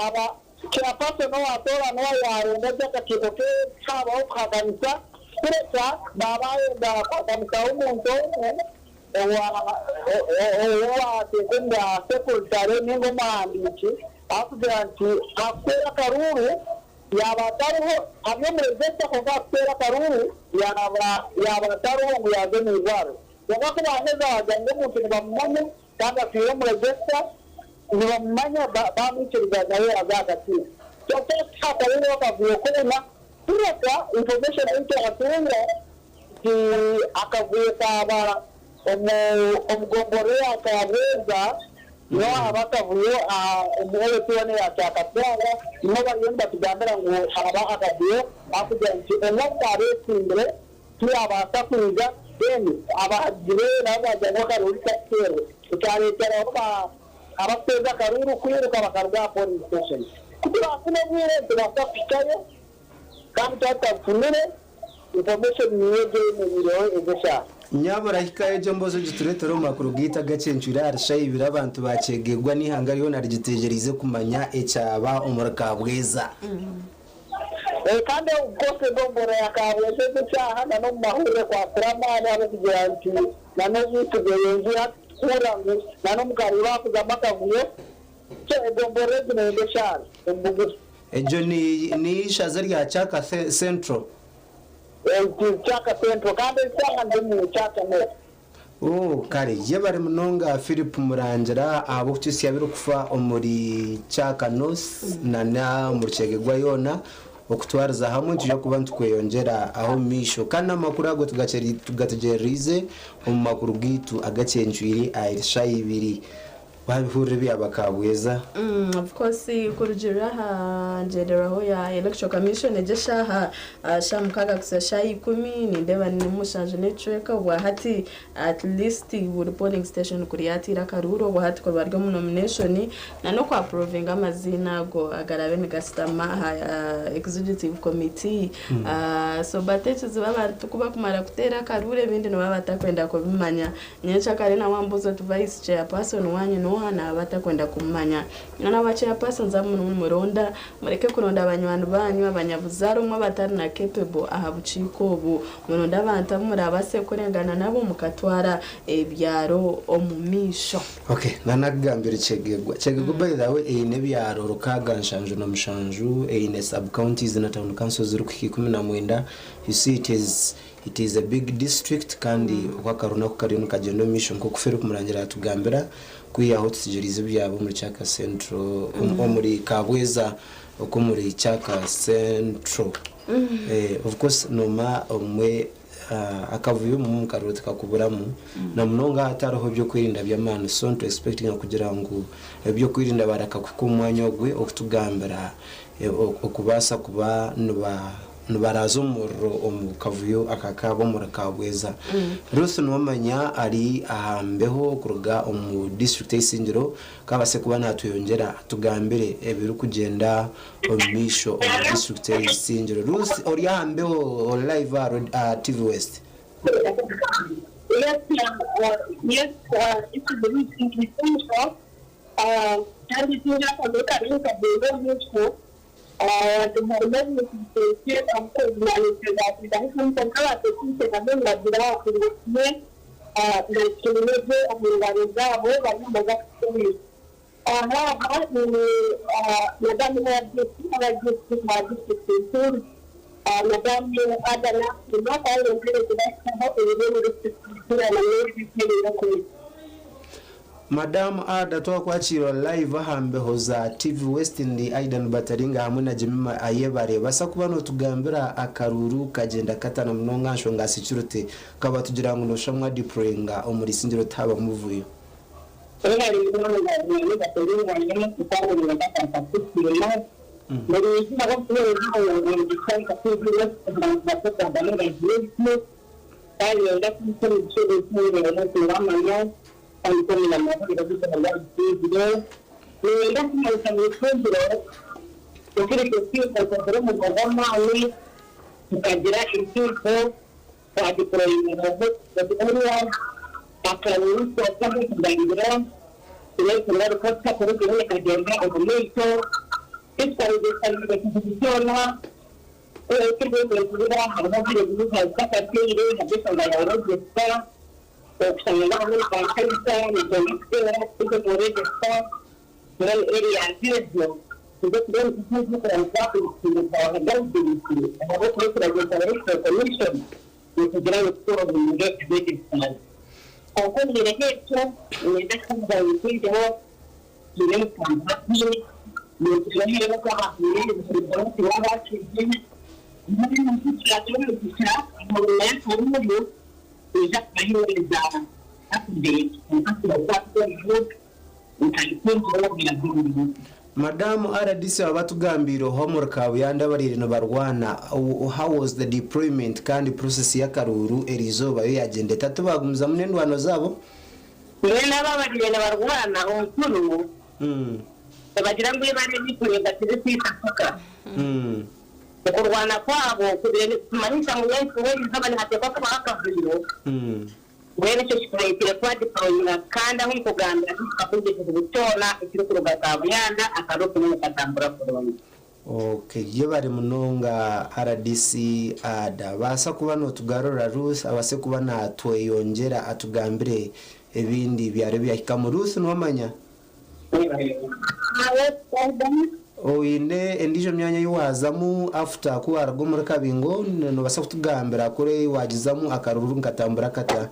S1: aba Chairperson owatooranwa yaronda gye akakiiko ke tihabaho kuhakanisa kureka baaba bayenda kuhakanisaho omuntu omwe ou baateeka omu bwa sekuritare ninga omuhandiiki arikugira nti akuteera akaruuru yaaba atariho ari omu register kwonka akuteera akaruuru yaaba atariho ngu yaaza omu irwariro. Kwonka ku baaheza baagira ngu omuntu nibamumanya kandi atwire omu register nibamumanya baamwikiriza nawe yaaza aha kakiiko. Kyonka tihakabaire akavuyo koona kureka information ei twatunga nti akavuyo kaaba omu gomborora eya Kabweza niho haaba akavuyo omu LC1 eya Kyakatwanga niho bariyo nibatugambira ngu haaba akavuyo ahakugira nti omwe omu baabetsimbire tiyabaasa kwija then abahagizi be nabo baagira ngu akaruuru tikakuteerwa ekyareeteraho abakuteeza akaruuru kwiruka bakaruga aha polling station. Ku turaafune obwire nitubaasa kuhikayo kandi twaba tutabufunire information niyo egyo eyemereireho ezi eshaaha.
S6: Nyabura hikayo egyo emboozi ogitureetere omu makuru gaitu agacencwire ahari Shayibira abantu bakyegegwa n'eihanga ryona rigitegyereize kumanya ekyaba omuri Kabweza.
S1: Kandi of course egombolola ya Kabweza ezi eshaaha na n'omu mahurire kwatsire amaani ahabw'okugira nti na n'obwitsigye enju yakuhurira ngu na n'omu karuuru hakuzamu akavuyo so egombolola egi neyenda eshaara omu bugufu.
S6: Egyo ni eishaza rya Kyaka Central.
S1: Kyaka Central kandi eshaaha ndi omu Kyaka North.
S6: Oh, kare yebare munonga Philip Murangira ahabw'okutuhitsya ebirikufa omuri Kyaka North na omu Rukyegegwa yoona. Okutwariza hamwe nitwija kuba nitukweyongyera aho omu maisho kandi n'amakuru ago tugategyerereize omu makuru gaitu agacencwire ahari shaaha ibiri. Waabihurira ebyaba Kabweza?
S7: Of course kurugiirira aha ngyenderwaho ya Electoral Commission egi eshaaha shaaha mukaaga kuhitsya shaaha ikumi nindeeba ni mushanju n'ekicweka obwa hati at least buri polling station kuri yateire akaruuru obwa hati kuri bari omu nomination na n'oku approvinga amaziina ago agaraabe nigasitama aha executive committee. So but ekizibu abantu ku bakumara kuteera akaruuru ebindi nibaba batakwenda kubimanya. Nyencakare na wambuuza oti vice chairperson wanyu n'oha? n'oha naaba atakwenda kumumanya. Na ba chairpersons abu murimu nimuronda, mureke kuronda banywani banyu, abanyabuzaare omwe abatari na capable aha bukiiko obu. Muronde abantu abu murabaase kurengana nabo mukatwara ebyaro omu maisho.
S6: Ok, nanakugambira Kyegegwa. Kyegegwa by the way eine ebyaro 677, eine sub counties na town councils zirikuhika 19, you see it is it is a big district kandi oku akaruru nako kariyo nikagyenda omu maisho nkoku Philip Murangira atugambira kwihaho tutegyereize ebyabo omuri Kyaka Central omuri Kabweza oku omuri Kyaka Central. Of course noma obumwe Akavuyo obumwe omu karuru tikakuburamu na munonga hatariho eby'okwerinda by'amaani so nitu expectinga kugira ngu eby'okwerinda barakakuhika omu mwanya ogwe okutugambira okubaasa kuba nibaraaza omuriro omu kavuyo aka kaaba omuri Kabweza. Ruth Niwamanya ari aha mbeho kuruga omu disiturikiti y'Isingiro Ku abaase kuba naatweyongyera atugambire ebirikugyenda omu maisho omu disiturikiti eye Isingiro. Ruth ori aha mbeho ori live aha TV West. Madamu Ada twakwakiirwa live aha mbeho za TV West ndi Aidan Bataringa hamwe na Jemima Ayebare. Basa kuba notugambira akaruuru kagyenda kata na munonga aha nshonga ya security kaba tugira ngu noshusha mwa deployinga omuri Isingiro tihaba muvuyo. Madamu rdc baba batugambiire ohu omuri Kabuyanda abariire nibarwana, how was the deployment kandi process y'akaruuru eriizooba yo yagyenda eta tibagumizamu n'endwano zaabo?
S10: Mbwenu abo abariire nibarwana omukuru nibagira ngu ibara ebirikureebwa tirikwita fuka. Okurwana kwabo kubaire nikutumanyisa ngu ensi eriizooba nihateekwa kubaho akavuyo. Mbwenu ekyo kitureetire twadiployinga kandi ahu nkugambira titukatunga ekizibu kyona ekirikuruga Kabuyanda akaruru kumwe nikatambura kurungi.
S6: Ok yebare munonga rdc Ada baasa kuba notugarura Ruth abase kuba natweyongyera atugambire ebindi byaro ebyahikamu Ruth nomanya? Oine endijo myanya eyi wazamu after ku waruga omuri Kabingo nobasa kutugambira kuri eyi wagizamu akaruru nikatambura kata?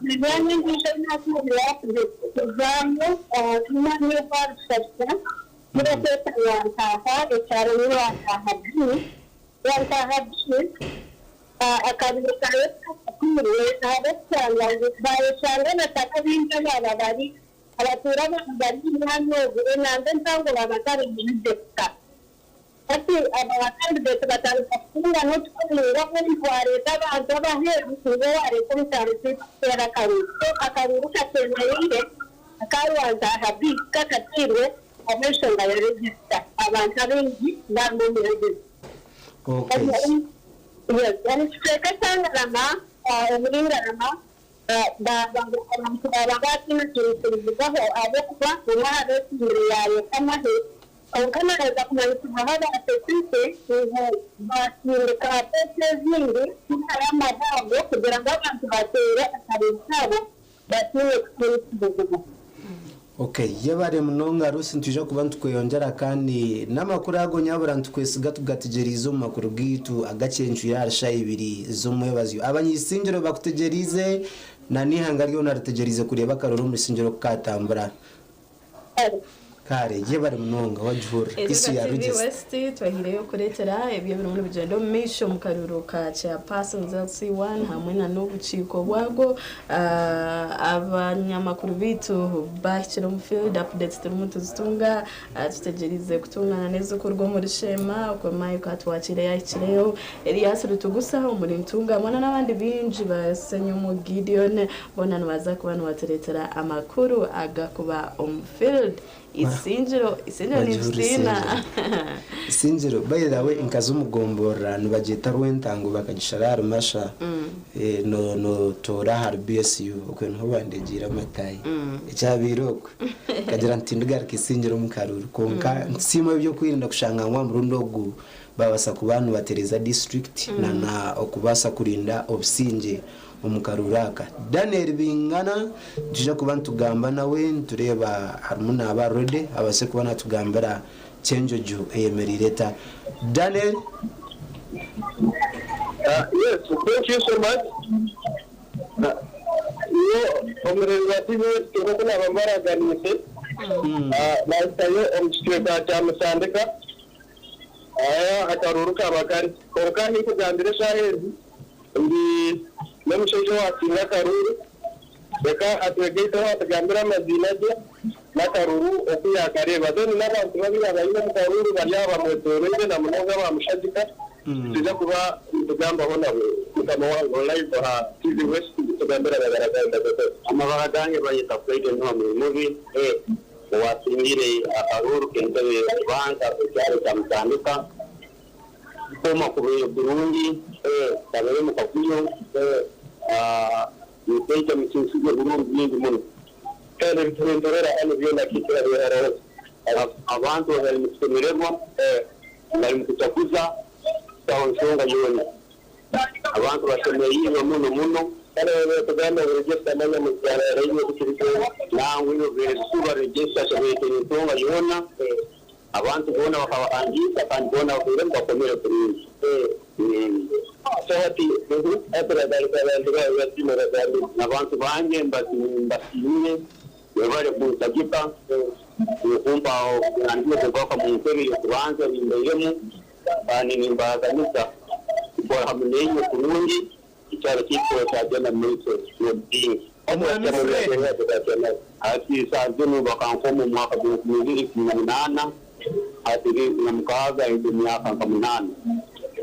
S10: Emyanya endiijo ei naatungire kuzamu n'omwanya ogwa Rushasha barikweta Lwantaaha, ekyaro ni Lwantaaha B. Lwantaaha B akabiho kaayo tikakatuurwe ahabw'okushanga ngu baayeshanga abataka baingi abaaba bari abatuura bari omu mwanya ogwo enamba empango baaba batari. Hati aba bakandideti batandika kukundana otukuringa obundi wareeta abantu abaheeru niiwe wareeta omu kyaro kyaitu kuteera akaruuru. So akaruuru kashemereire aka Rwantaha B kakateirwe ahabw'enshonga ya register. Abantu abaingi barimu omu register.
S6: Okay.
S10: Yes, omu kicweka ekya Ngarama, omuri Ngarama, Abantu baaba batiina kintu kubivugaho ahabw'okuba omwe aha beesiimire yaareeta amahe. Kwonka naaheza kumanyisibwaho aba securite ngu baasindika poosi ezindi kwihayo amahe ago kugira ngu abantu bateere akareebi kaabo batiine kutiinisibwa.
S6: Ok, yebare munonga Rusi nitwija kuba nitukweyongyera kandi n'amakuru ago nyabura nitukwesiga tugategyereize omu makuru gaitu agakyencwire ahari shaaha ibiri z'omwebazyo. Abanyaisingiro bakutegyereize na n'eihanga ryona ritegyereize kureeba akaruru omu isingiro oku kaatambura. Kare, yebare munonga wagihurira. Isi
S7: Ezoga
S6: ya
S7: TV
S6: Rugezi.
S7: West twehireyo kureetera ebyo ebirimu nibigyenda omu maisho omu karuuru ka Chairpersons LC1 hamwe na n'obukiiko bwago. Abanyamakuru baitu bahikire omu field updates turimu nituzitunga. Tutegyereize kutungana n'ezirikuruga omuri Sheema okwe Mike Atwakire yahikireyo, Elias Rutugusa omuri Ntungamo na n'abandi baingi ba Ssenyumu Gideon boona nibaza kuba nibatureetera amakuru agakuba omu field. Isingiro, Isingiro
S6: Bagihurira
S7: ninkitiina.
S6: Isingiro. Isingiro, by the way nkaza omu gomborora nibagyeta Rwentango bakagishara ahari Masha no notoora ahari BSU okwe niho bandegyeire amatayi. Ekyabaire okwe nkagira nti tindigaruka Isingiro omu karuuru kwonka nsiima eby'okwerinda kushanga ngu aha murundi ogu babaasa kuba nibatereeza district na na okubaasa kurinda obusingye omu karuuru aka. Daniel Bingana nitwija kuba nitugamba nawe nitureeba harimu naaba ready abaase kuba natugambira Kyenjojo eyemereire eta. Daniel.
S1: Yes, thank you so much. Nyowe omureebi wa TV West nk'oku naaba mbaraganiise, naahikayo omu kicweka kya Musandika ahu akaruuru kaaba kari. Kwonka ahu nkugambira eshaaha ezi, Ndi n'omushaija owaasinga akaruuru. Reka atwegaiteho atugambire amaziina ge n'akaruuru oku yaakareeba. Then n'abantu babiri abaine omu karuuru bari aha bamwetooroire na munonga baamushagika. Nitwija kuba nitugambaho nabo. Mukama wange live aha TV West tugambire amabara gaawe.
S8: Amabara gange banyeta Fred Noah Murimubi, owasingire akaruuru k'entebe y'okubanza ekyaro kya Mutandika. Kukoma kubaire kurungi, kabaire omu kavuyo, nitwija mukinsize ebirungi bingi muno.
S1: Kandi ebi turintorora hanu byona kikira biharaho.
S8: Abantu bari mu kusemererwa, bari mu kujaguza, busaho nsonga yoona. Abantu basemeriirwe muno muno.
S1: Kandi tugamba ngu register manya mukyara raiwe kukiri.
S8: Nangwa ebisuba register tebeetera ensonga yoona. Abantu boona bakabahandiika kandi boona babaire nibakomere kurungi. Abantu bangye mbasiimire, mwebare kunsagika n'okumpa obuvunaanizibwa kugaruka omu ntebe y'okubanza ei mbairemu kandi nimbaraganisa kukora hamwe nainywe kurungi ekyaro kyaitu kyagyenda omu maisho n'obusinge.
S6: Omwami Fred.
S8: Hati saaha zinu bakankoma omu mwaka gw'enkumi ibiri ikumi na munaana hati na mukaaga egyo myaka nka munaana.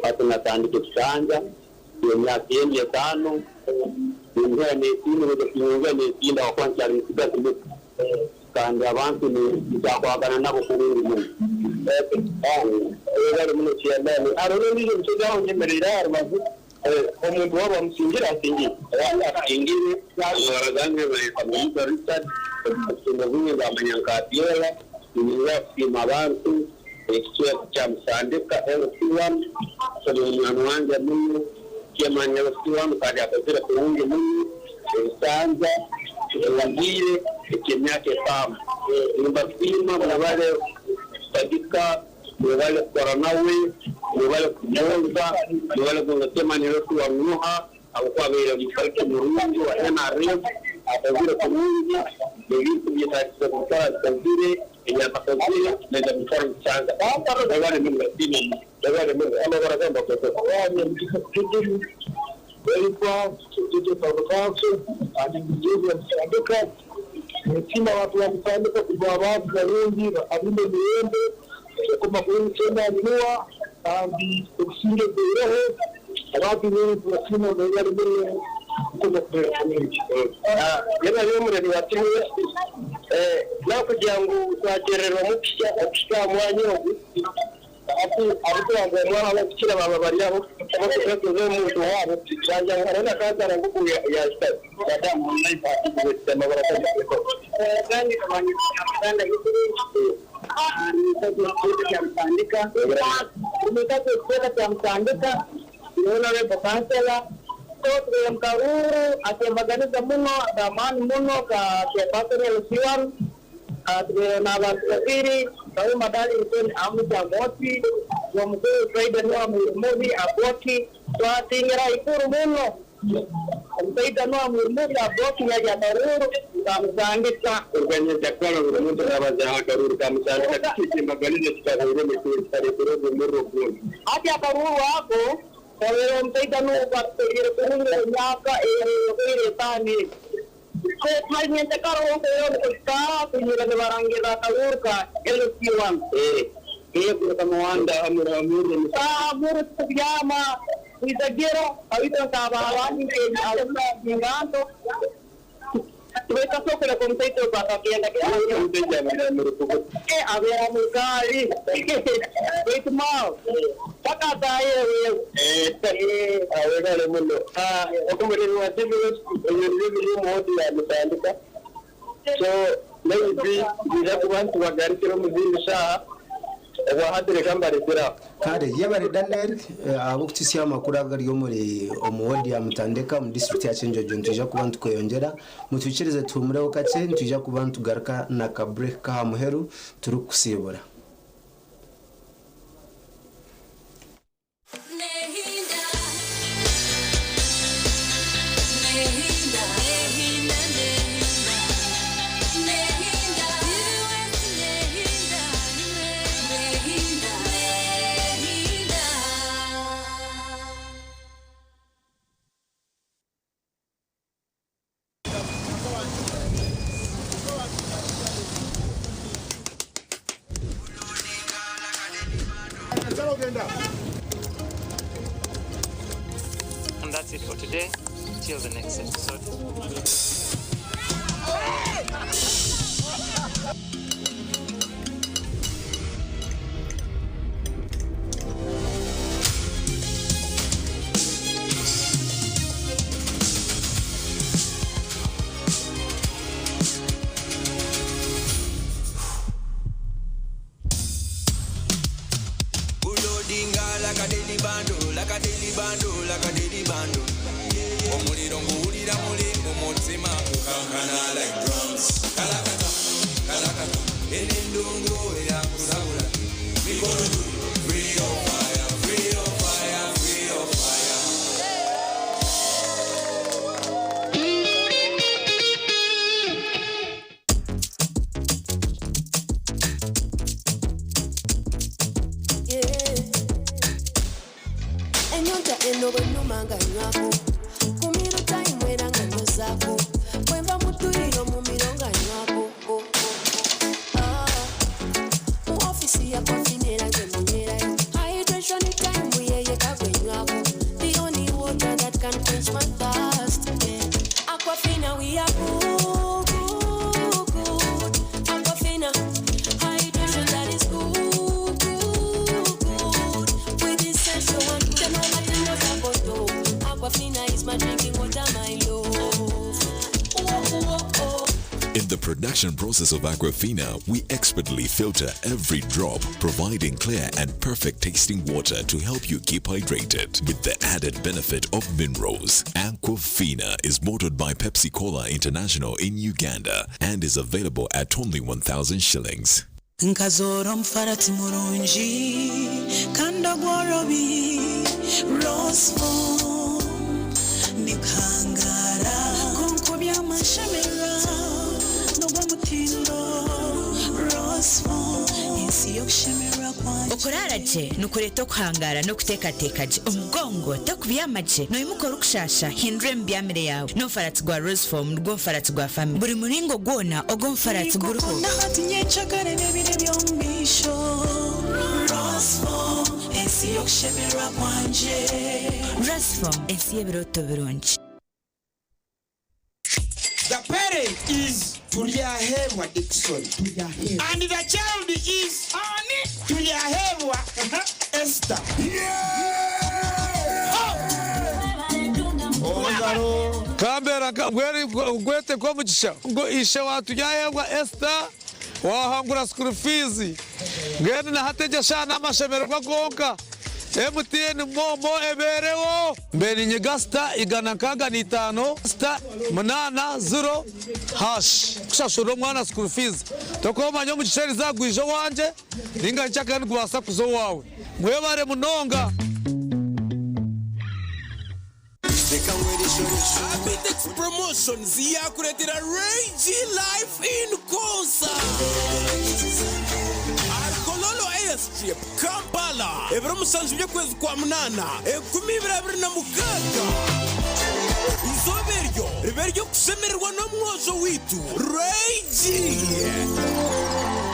S8: Hati natandika ekisanja ky'emyaka endi etaano ninyongera nesinda ninyongera nesinda ahakuba nkyari musigazi muto kandi abantu nkyakwagana nabo kurungi muno.
S1: Webale muno chairman. Hariho n'ondiijo mushaija aho onyemereire aha rubaju omuntu waaba amusingire asingire.
S8: Asingire amabara gange bayeta Munyuka Richard obusingo bwingi bamanya nka Abiola. Niinyija kusiima abantu ekicweka kya Musandika LC1 oli munywani wangye muno chairman LC1 kandi akozire kurungi muno ebisanja ewagiire eky'emyaka etaano. Nimbasiima mwebale kusagika, mwebale kukora nawe, mwebale kugonza, mwebale kugonza chairman LC1 Nuha ahabw'okuba abaire omushagiki murungi wa NRM akozire kurungi ebintu byetagisize kukora abikozire ebi atakozire naija kubikora omu kisanja. Mwebale muno mbasiima muno.
S1: Mwebale muno. Amabara gange Nakugira ngu twakyerererwamu okuhika aha mwanya ogu, hati abu twagamba abakukira baaba bari aho, abakuza omuntu waabo, baagira ngu hariho na kansara nk'oku yaahika. Karuru akembaganiza muno akamaani muno ka chairperson LC1 n'abantu babiri Kawuma Darlington Amuja Moti omukuru Friday Noah Mubi Aboki twatingira ikuru muno omusaija Noah Mubi Aboki yajya Karuru kamusandika
S8: Kurwanya kwala buri muntu abazaha akaruru kamusandika kikimbaganiza kikabeire emikuru kikareetera obumuriro obundi.
S1: Hati akaruru ako kabere omusaija Noah kwatutegere kurungi emyaka eyokwire etaano egi. Twanyente karo kushika kunyira nibarangira akaruru ka LC1.
S8: Kuruka muhanda amuru
S1: Amuru tukubyama kwizagiro awito nkababandi nganto tuwekasokera komusaito bakagenda abera mukali wait mau pakataye wewe
S8: awegale muno okumuriri wa TVS ebintu biri omu wodi ya Mutandika so maybe biza kuba ntibagarukire omu zindi shaaha obwahatireka mbarekeraho.
S6: Kare yebare Daniel ahabw'okutuhisya amakuru agari omuri omu wodi ya Mutandika omu district ya Kyenjojo. Nitwija kuba nitukweyongyera, mutwikirize tuhumureho kakye, nitwija kuba nitugaruka na ka break kaha muheru turikusiibura.
S3: And that's it for today. Till the next episode.
S4: Ulodinga like a daily bando, like a daily bando, like a daily bando. Omuliro nguwulira muli mu mutima gukankana like drums. Kalakata, kalakata, eno endongo eyakusabula. Mikolo giri, free your fire, free your fire, free your fire.
S5: Enyonta eno bwenuma nga nywako kumiro time era nga nyozaako bwenva mu dduyiro mu miro nga nywako. Oh, oh, oh. Ah, mu ofisi ya coffee era nze munywerayo hydration time yeyeka gwe nywako, the only water that can quench my thirst, yeah. Aquafina, we are good, good, good. Aquafina, hydration that is good, good, good. With essential one, ten over ten water bottle. Aquafina is my drinking water, my love. Oh, oh, oh.
S9: In the production process of Aquafina, we expertly filter every drop, providing clear and perfect tasting water to help you keep hydrated. With the added benefit of minerals, Aquafina is bottled by Pepsi Cola International in Uganda and is available at only 1,000 shillings.
S11: Nkazoora omufarati murungi kandi ogworobi rosfo nikangara kunkubya amashemerwa n'ogw'omutindo rosfo ensi y'okushemerwa kwanje.
S26: Okurara gye nikureeta okuhangara n'okuteekateeka gye omugongo tokubyama gye noimuka orikushasha hindura emibyamire yawe n'omufaratsi gwa Roseform nigwo mufaratsi gwa fami buri muringo gwona ogw'omufaratsi guriho.
S11: Nahati nyekyakare n'ebiro by'omumaisho rosfo ensi y'okushemerwa kwanje.
S26: Roseform ensi y'ebirooto birungi.
S27: The parent is Tulyahebwa Dixon. And the child is Ani Tulyahebwa Esther.
S28: Omugalo.
S13: Kambeera nkwete nk'omugisha ngu ishe wa Turyahebwa Esther wahangura school fees. Mbwenu na hati egyo eshaaha n'amashemererwa gonka. MTN MoMo ebeereho. Mbe ninyiga star 165 star 8 ziro hash kushashurira omwana school fees. Tokomanya omugisha eriza gwija owangye ninga nkyakare nigubaasa kuza owaawe. Mwebare munonga.
S4: Abitex Promotions yakureetera Ray G Live in Concert ahari Kololo Airstrip, Kampala, ebiro mushanju by'okwezi kwa munaana, enkumi ibiri abiri na mukaaga. Eizooba eryo ribe ery'okushemererwa n'omwojo waitu Ray G.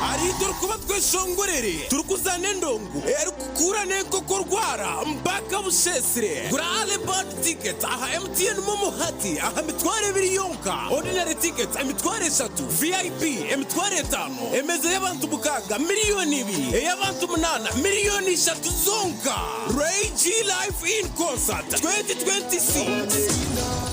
S4: Ahariitwe orikuba tweshongorere turikuzaana endongo erikukuura n'enkoko rwara mpaka busheesire. Gura Early Bird tickets aha MTN MoMo hati aha mitwaro ebiri yonka, Ordinary tickets emitwaro eshatu, VIP emitwaro etaano, emeeza y'abantu mukaaga miriyoni ibiri, ey'abantu munaana miriyoni ishatu zonka. Ray G Live in Concert 2026.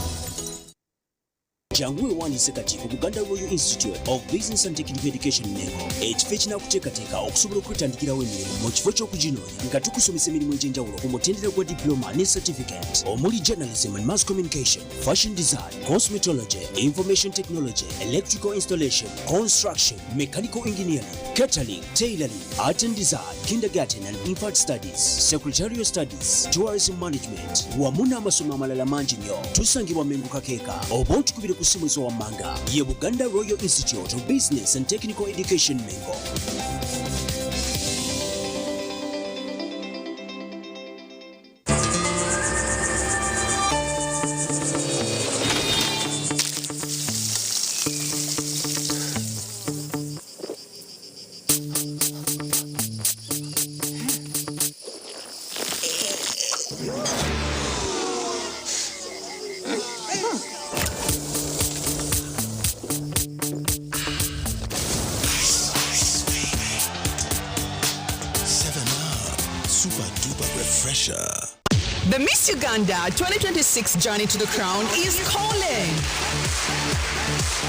S14: Jangu weewandiise kati ku Buganda Royal Institute of Business and Technical Education Mengo, ekifo ekinaakuteekateeka okusobola okwetandikirawo emirimu mu kifo ky'okuginoonya nga tukusomesa emirimu egy'enjawulo ku mutendera gwa Diploma ne Certificate omuli Journalism and Mass Communication, Fashion Design, Cosmetology, Information Technology, Electrical Installation, Construction, Mechanical Engineering, Catering, Tailoring, Art and Design, Kindergarten and Infant Studies, Secretarial Studies, Tourism Management wamu n'amasomo amalala mangi nnyo. Tusangibwa Mengo Kakeeka oba otukubire ku ssimu ezo wammanga. Ye Buganda Royal Institute of Business and Technical Education Mengo.
S9: Super duper refresher.
S15: The Miss Uganda 2026 Journey to the Crown is calling.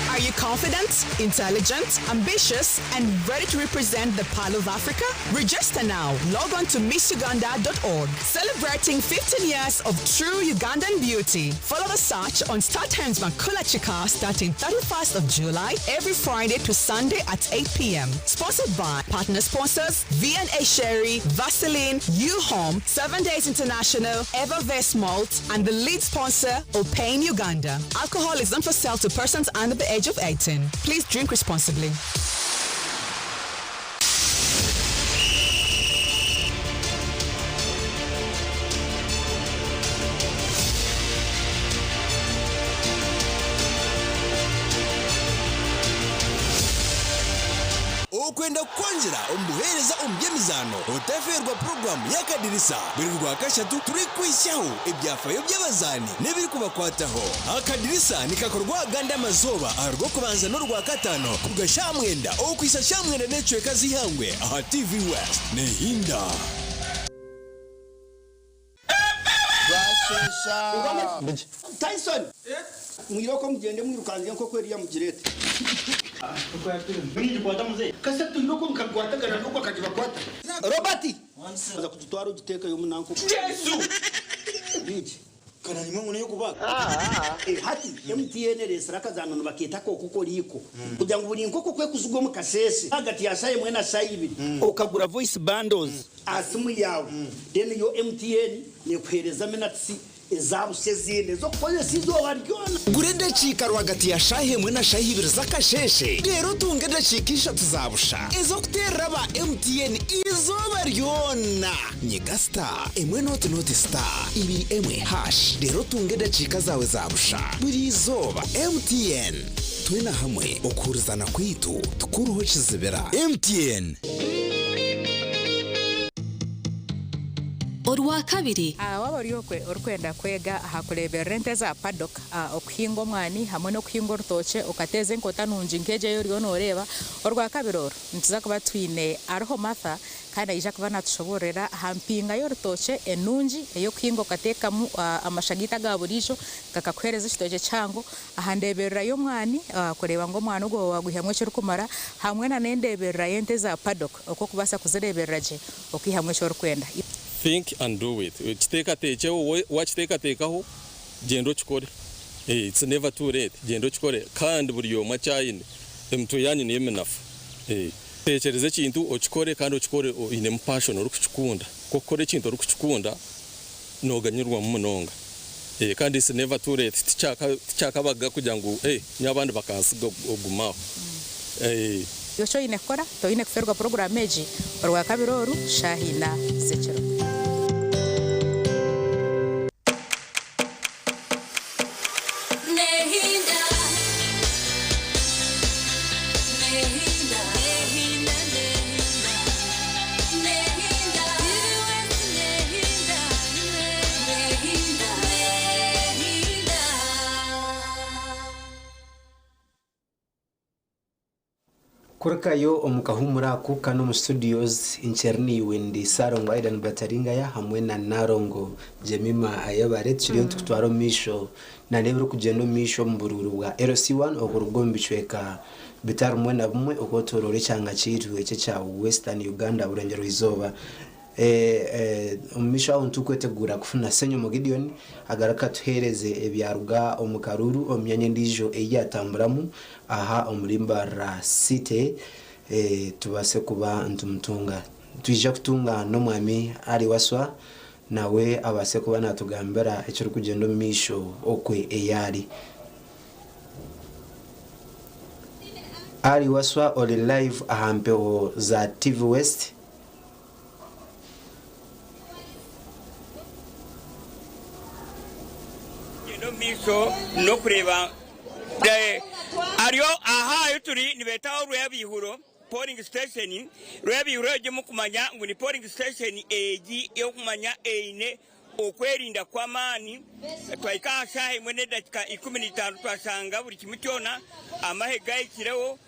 S15: Are you confident, intelligent, ambitious, and ready to represent the Pearl of Africa? Register now. Log on to missuganda.org. Celebrating 15 years of true Ugandan beauty. Follow the search on Star Times Makula Chika starting 31st of July every Friday to Sunday at 8 p.m. Sponsored by partner sponsors V&A Sherry, Vaseline, U-Home, 7 Days International, Evervest Malt, and the lead sponsor, Opane Uganda. Alcohol is not for sale to persons under the age of 18. Please drink responsibly.
S18: Okwenda kukwongyera omu buheereza omu by'emizaano, otafeerwa puroguraamu y'Akadirisa buri Rwakashatu turikukwitsyaho ebyafayo by'abazaani n'ebirikubakwataho. Akadirisa nikakorwa agandi amazooba aha Rwokubanza n'Orwakataano kuruga shaaha mwenda okuhitsya shaaha mwenda n'ekicweka z'eihangwe aha TV West. Nehinda.
S22: Bwasheesha. Tyson! Mwirooko mugyende mwirukanzye enkoko eriya mugireete. Kasita twine oku nkakwatagana n'ogwo akagibakwata. Robert! Oza kugitwara ogiteekeyo omu nanka oku. Yesu! Biigi. Hati MTN ereetsire akazaano nibakeeta ak'okukoriiko kugira ngu buri nkoko ku ekuzigwa omu kasheeshe ahagati ya shaaha emwe na shaaha ibiri okagura voice bundles aha simu yaawe then yo MTN nekuheereza minutes eza busha ezindi ez'okukozesa eizooba ryona.
S19: Gura edakiika rwagati ya shaaha emwe na shaaha ibiri z'akasheeshe reero otunge edakiika ishatu za busha ez'okuteerera aba MTN eizooba ryona. Nyiga star emwe nooti nooti star ibiri emwe hash reero otunge edakiika zaawe za busha buri izooba. MTN, twena hamwe okuhurizana kwaitu tikuruho kizibira.
S18: MTN.
S2: Orwakabiri.
S12: Waaba ori okwe orikwenda kwega aha kureeberera ente za paddock, okuhinga omwani hamwe n'okuhinga orutookye okateeza enkota nungi nk'egi ei oriyo nooreeba, Orwakabiri oru nituza kuba twine Ariho Martha kandi naija kuba naatushoboororera aha mpinga y'orutookye enungi ey'okuhinga okateekamu amasha gaitu aga buriijo gakakuheereza ekitookye kihango, aha ndeeberera y'omwani kureeba ngu omwani ogwo waagwihamu ekirikumara hamwe na n'endeeberera y'ente za paddock oku orikubaasa kuzireeberera gye okaihamu eki orikwenda.
S16: Think and do it. Kiteekateekyeho, waakiteekateekaho gyenda okikore. It's never too late, gyenda okikore kandi buri omwe akyayine, emitwe yaanyu niyo eminafu. Teekyereza ekintu okikore kandi okikore oinemu passion orikukikunda. Ku okukora ekintu orikukikunda nooganyirwamu munonga. Kandi it's never too late, tikyakabaga kugira ngu nyowe abandi bakansiga ogume aho.
S12: Iwe eki oine kukora, Toine kufeerwa puroguraamu egi Orwakabiri oru shaaha ina z'ekiro.
S6: Kurukayo omu kahuumuro aku kanu omu studios nkyeri naiwe ndi Ssalongo Aidan Bataringaya hamwe na Nalongo Jemima Ayebare tukiriyo nitukutwara omu maisho na n'ebirikugyenda omu maisho omu buruuru bwa LC1 okuruga omu bicweka bitari bimwe na bimwe okwetoroora ekyanga kyaitu eki ekya Western Uganda Burengyerwa Izooba. Omu maisho aho nitukwetegura kufuna Ssenyomo Gideon agaruke atuheereze ebyaruga omu karuuru omu myanya endiijo ei yaatamburamu aha omuri Mbarara City tubaase kuba nitumutunga. Nitwija kutunga n'Omwami Ali Waswa nawe abaase kuba naatugambira ekirikugyenda omu maisho okwe ei ari. Ali Waswa ori live aha mpeho za TV West.
S17: Gyenda omu maisho n'okureeba Ariyo aha ahu turi nibeetaho Rwebiihuro polling station. Rwebiihuro egi mukumanya ngu ni polling station egi ey'okumanya eine okwerinda kw'amaani. Twahika aha shaaha emwe n'edakiika 15 twashanga buri kimwe kyona amahe gahikireho.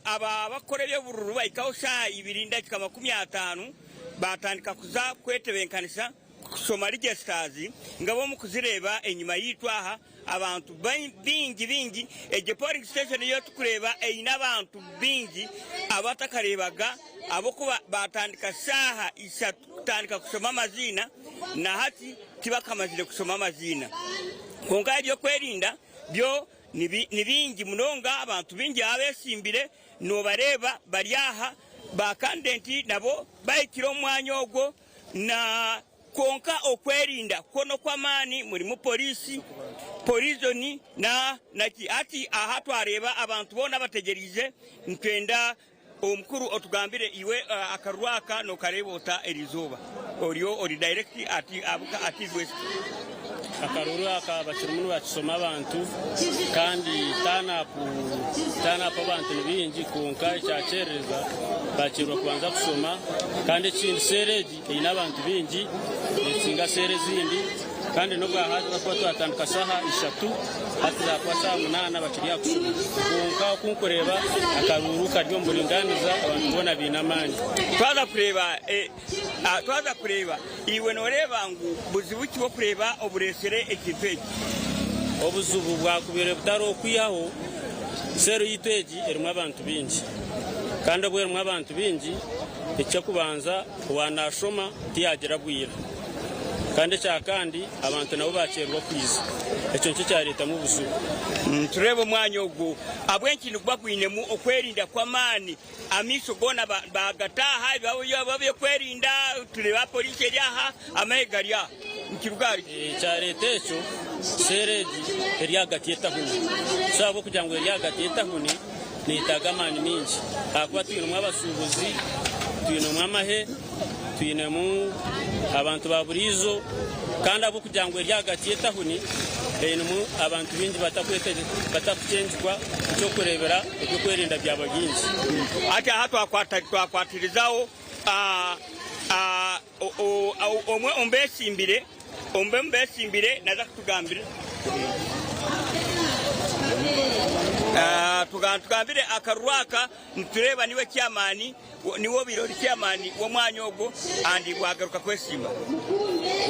S17: Aba abakukora eby'obururu bahikaho shaaha ibiri n'edakiika 50 baatandika kuza kwetebenkanisa kushoma registers nga bo omu kuzireeba enyima yaitu aha abantu baingi baingi. Egyo polling station ei orikureeba eine abantu baingi abatakareebaga ahabw'okuba baatandika shaaha ishatu kutandika kushoma amaziina na hati tibakamazire kushoma amaziina. Kwonka eby'okwerinda byo ni bingi munonga, abantu baingi abeesimbire noobareeba bari aha, ba kandidenti nabo bahikire omu mwanya ogwo na kwonka okwerinda kwo n'okw'amaani murimu poriisi, porizoni na naki. Hati aha twareeba abantu boona abategyereize nitwenda Omukuru otugambire iwe akaruru aka nokareeba ota erizooba oriyo ori direct at his waist.
S20: Akaruru aka bakirimu nibakisoma abantu kandi turn up turn up abantu ni baingi kwonka ekyakyerereza bakyerwa kubanza kushoma kandi ekindi seera egi eine abantu baingi nekisinga seera ezindi Kandi n'obwa hati kuba twatandika shaaha ishatu, hati zaakuba shaaha munaana bakiri aha kushoma. Kwonka oku nkureeba akaruuru kari omu buringaaniza, abantu boona baine amaani.
S17: Twaza kureeba, twaza kureeba, iwe nooreeba ngu buzibu ki bw'okureeba obureetsire ekintu eki?
S20: Obuzibu bwakubaire butari okwihaho seero yaitu egi erimu abantu baingi. Kandi obu erimu abantu baingi, eky'okubanza owa naashoma tiyaagira bwira. Kandi ekya kandi abantu nabo baakyererwa kwija. Ekyo nikyo kyareetamu obuzibu.
S17: Nitureeba omwanya ogu ahabw'enki niguba gwinemu okwerinda kw'amaani. Amaisho goona baagata aha ebiba by'okwerinda, tureeba poriisi eri aha, amahe gari aha. Nikiruga ahari ki?
S20: Ekyareeta ekyo, seera egi eri ahagati y'etahuni. So ahabw'okugira ngu eri ahagati y'etahuni, neetaaga amaani maingi ahakuba twinemu abashuubuzi, twinemu amahe. Twinemu abantu ba buriijo kandi ahabw'okugira ngu eri ahagati y'etahuni einemu abantu baingi batakukyengirwa eky'okureebera eby'okwerinda byaba bingi.
S17: Hati aha twakwatirizaho Omwe omu beesimbire omwe omu beesimbire naaza kutugambira. Tugambire akaruru aka nitureeba niwe chairman, niwe obaire ori chairman w'omwanya ogwo and wagaruka kwesiima.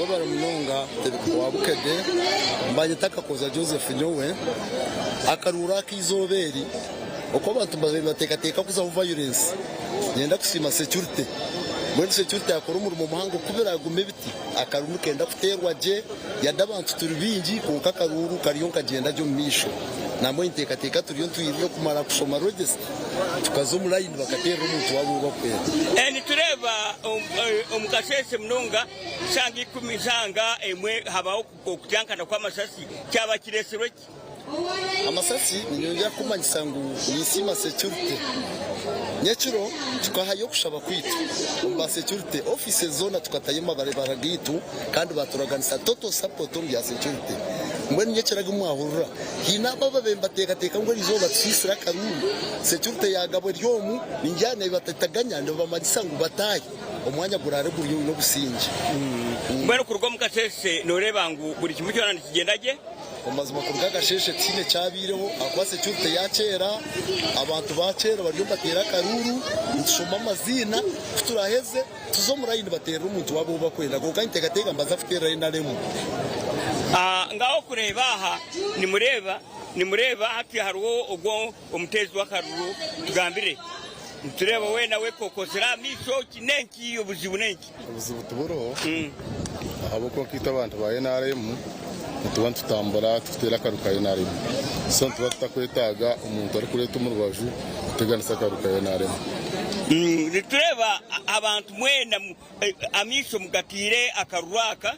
S2: Webare munonga wa Bukedde, mbanyeta Kakooza Joseph nyowe. Akaruuru aka eizooba eri oku abantu babaire nibateekateeka kuzaho violence, niinyenda kusiima security. Mbwenu security yakora omurimo muhango ku biragume biti akaruuru nikenda kuteerwa gye yade abantu turi baingi kwonka akaruuru kariyo nikagyenda gye omu maisho. Nambwenu ninteekateeka turiyo nitwirira kumara kushoma register tukaza omu layini bakateerera omuntu waabo ou barikwenda.
S17: Nitureeba omu kasheeshe munonga shaaha ikumi shaaha emwe habaho okutyankana kw'amasasi kyaba kireetsirwe ki?
S2: Amasasi ninyongyera kukumanyisa ngu ninsiima securite. Nyekiro tukahayo okushaba kwaitu omu ba securite offices zoona tukatayo amabarabara gaitu kandi baturaganisa total support omu bya securite. Mbwenu nyekiro agu mwahurira haine abo ababaire nibateekateeka ngu erizooba tusiisire akaruuru securite yagabwa eri omu ningira nibatetaganya nibabamanyisa ngu bataahe omwanya guraare guri n'obusingye.
S17: Mbwenu kuruga omu kasheeshe nooreeba ngu buri kimwe kyona nikigyenda gye?
S2: Omu mazima kuruga akasheeshe tihaine ekyabaireho ahakuba securite yakyeera, abantu bakyeera bariyo nibateera akaruuru, nitushoma amaziina kuturaheze tuze omu layini bateerere omuntu waabo ou bakwenda kwonka ninteekateeka nibaza kuteerera NRM.
S17: Ngaho kureeba aha nimureeba nimureeba hati hariho ogwo omuteezi w'akaruru tugambire nitureeba weena wekokozire aha maisho ki n'enki obuzibu n'enki?
S7: Obuzibu tiburiho ahabw'okuba nkaitwe abantu ba nrm nituba nitutambura tukuteera akaru ka nrm so nituba tutakwetaaga omuntu arikureeta omu rubaju kuteganisa akaru ka nrm.
S17: Nitureeba abantu mwena amaisho mugataire akaruru aka,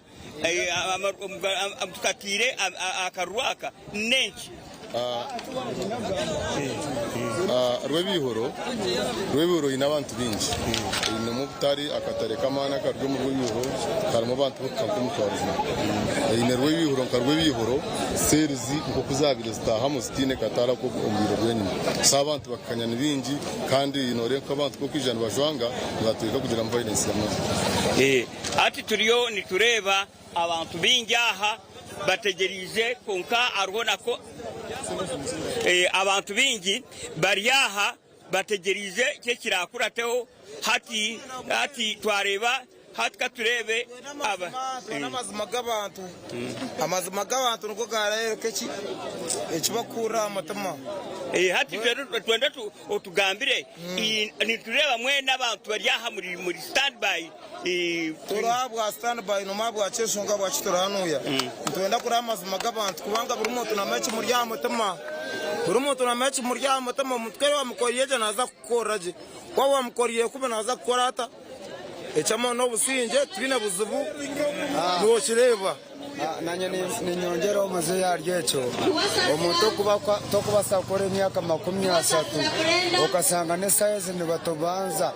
S17: tukataire akaruru aka n'enki?
S7: Rwebihuro Rwebihuro eine abantu baingi. Einemu obutare, akatare k'amaani akari omu Rwebihuro karimu abantu b'okuhika nk'omutwaro gumwe. Eine Rwebihuro nka Rwebihuro seerizi nk'oku zaabaire zitaahamu zitaine katare ako omu bwire bw'enyima. So abantu bakakanya ni baingi kandi nooreeba nk'abantu ku barikwija nibajwanga nibatweka kugira ngu violence yamara.
S17: Hati turiyo nitureeba Abantu baingi aha bategyereize kwonka hariho nako abantu baingi bari aha bategyereize ki ekirakurateho hati hati twareeba hati katureebe aba.
S10: Twena amazima g'abantu. Amazima g'abantu nigo garayoreka eki ekibakuhurira aha mutima.
S17: Hati twenda otugambire nitureeba mwena abantu bari aha muri stand by.
S10: Turi aha bwa stand by noma bwa kyeshonga bwaki turi hanuya. Nitwenda kureba amazima g'abantu kubanga buri muntu namanya ekimuri aha mutima. Buri muntu namanya ekimuri aha mutima. Omuntu ku wamukoriire gye naza kukukorera gye. Ku wamukoriire kubi naza kukora ata? Eky'amaani n'obusingye tibine buzibu nokireeba.
S21: Nanye ninyongyeraho muzeeyi ahari ekyo, omuntu tokubaasa kukora emyaka 30 okashanga n'eshaaha ezi nibatubanza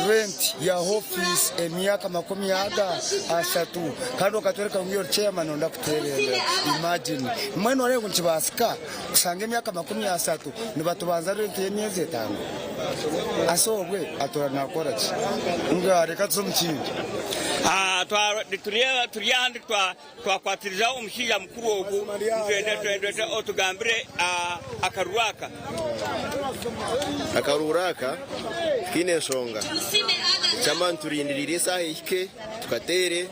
S21: rent ya ofiisi emyaka makumi aga ashatu kandi okatworeka ngu iwe ori chairman nooyenda kutwebembera. Imagine! Mbwenu nooreeba ngu nikibaasika kushanga emyaka 30 nibatubanza rent y'emyezi etaano? Asa obwe atuura naakora ki? Nga reka tuze omu kindi.
S17: Turi aha twakwatiriza omushaija mukuru ogu, nitwenda otugambire akaruru aka.
S23: Akaruru aka tikaine nshonga. Eky'amaani turindiriire esaaha ehike tukateere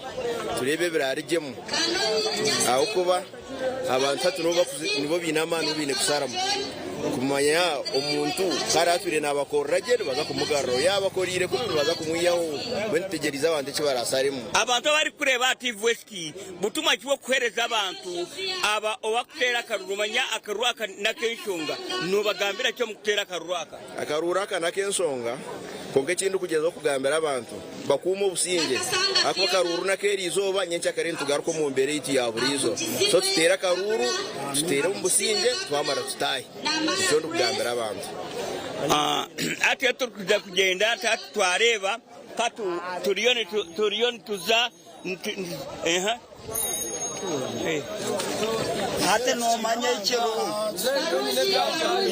S23: tureebe ebiraarugyemu ahabw'okuba Abantu hati nibo baine amaani nibo baine kusharamu kumanya omuntu ku araatwire naabakorera gye nibaza kumugaruraho, yaaba abakoreire kubi nibaza kumwihaho. Mbwenu tutegyereize abantu eki baraasharemu.
S17: Abantu abarikureeba aha TV West, butumwa ki bw'okuheereza abantu aba owakuteera akaruru? Manya akaruru aka n'ak'enshonga. Noobagambira ki omu kuteera akaruru aka?
S23: Akaruru aka n'ak'enshonga, kwonka eki ndikugyezaho kugambira abantu, bakuume obusingye ahakuba akaruuru n'ak'eri izooba, nyenkyakare nitugaruka omu mbeera eyaitu ya buriijo. So tuteere akaruuru, tuteere omu busingye, twamara tutaahe. Nikyo ndikugambira abantu.
S17: Hati turikuza kugyenda hati twareeba ka turiyo nituza.
S1: Hati noomanya ekiriho?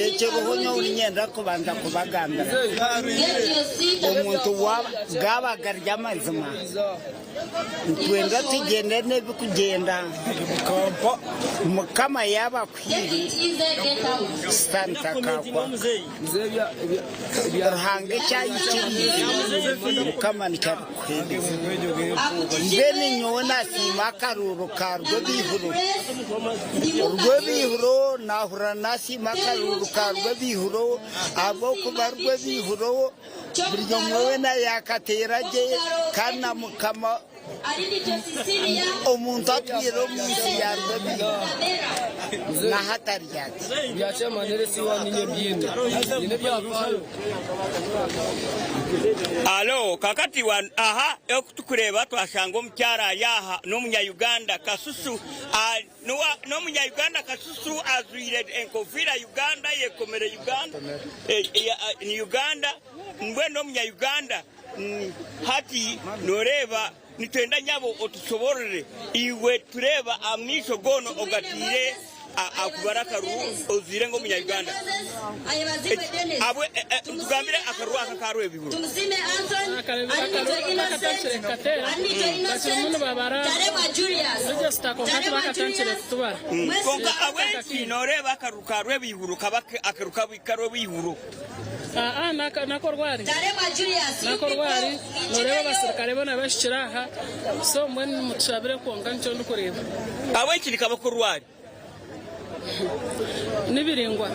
S1: Ekiriho nyowe niinyenda kubanza kubagambira. Omuntu waaba gaaba gari amazima, nitwenda tugyende n'ebikugyenda. Mukama yaaba akuhaire, Sitaane takakwaka. Ruhanga eki aikiriize, Mukama nikyo arikukuheereza. Mbwenu nyowe nasiima akaruuru ka Rwebiihuro. Rwebiihuro nahurira nasiima akaruuru ka Rwebiihuro ahabw'okuba Rwebiihuro buri omwe weena yakateera gye kandi na Mukama Omuntu atwire omu nsi ya Rwebiihuro naho atari ati.
S17: Alo, kakati aha okutukureeba twashanga omukyara ari aha n'omunya Uganda Kasusu N'omunya Uganda Kasusu ajwaire enkofiira Uganda ayekomire Uganda ni Uganda mbwenu n'omunya Uganda Hati noreeba nitwenda nyabo otushoborore iwe tureeba amaisho goona ogataire akubara akaruru ojwire nka omunya Uganda. Tugambire akaruru aka aka Rwebihuro.
S3: Akaruru bakatandikire kukateera bakirimu nibabara register kwonka tibakatandikire kutubara.
S17: Kwonka ahabw'enki noreeba akaruru ka Rwebihuro kaba akaruru ka Rwebihuro?
S3: Aa nako rwari nako rwari noreeba abasirikare boona bahikire aha so mbwenu mutushabire kwonka nikyo ndikureeba.
S17: Ahabw'enki nikaba ko rwari?
S3: Nibiringwa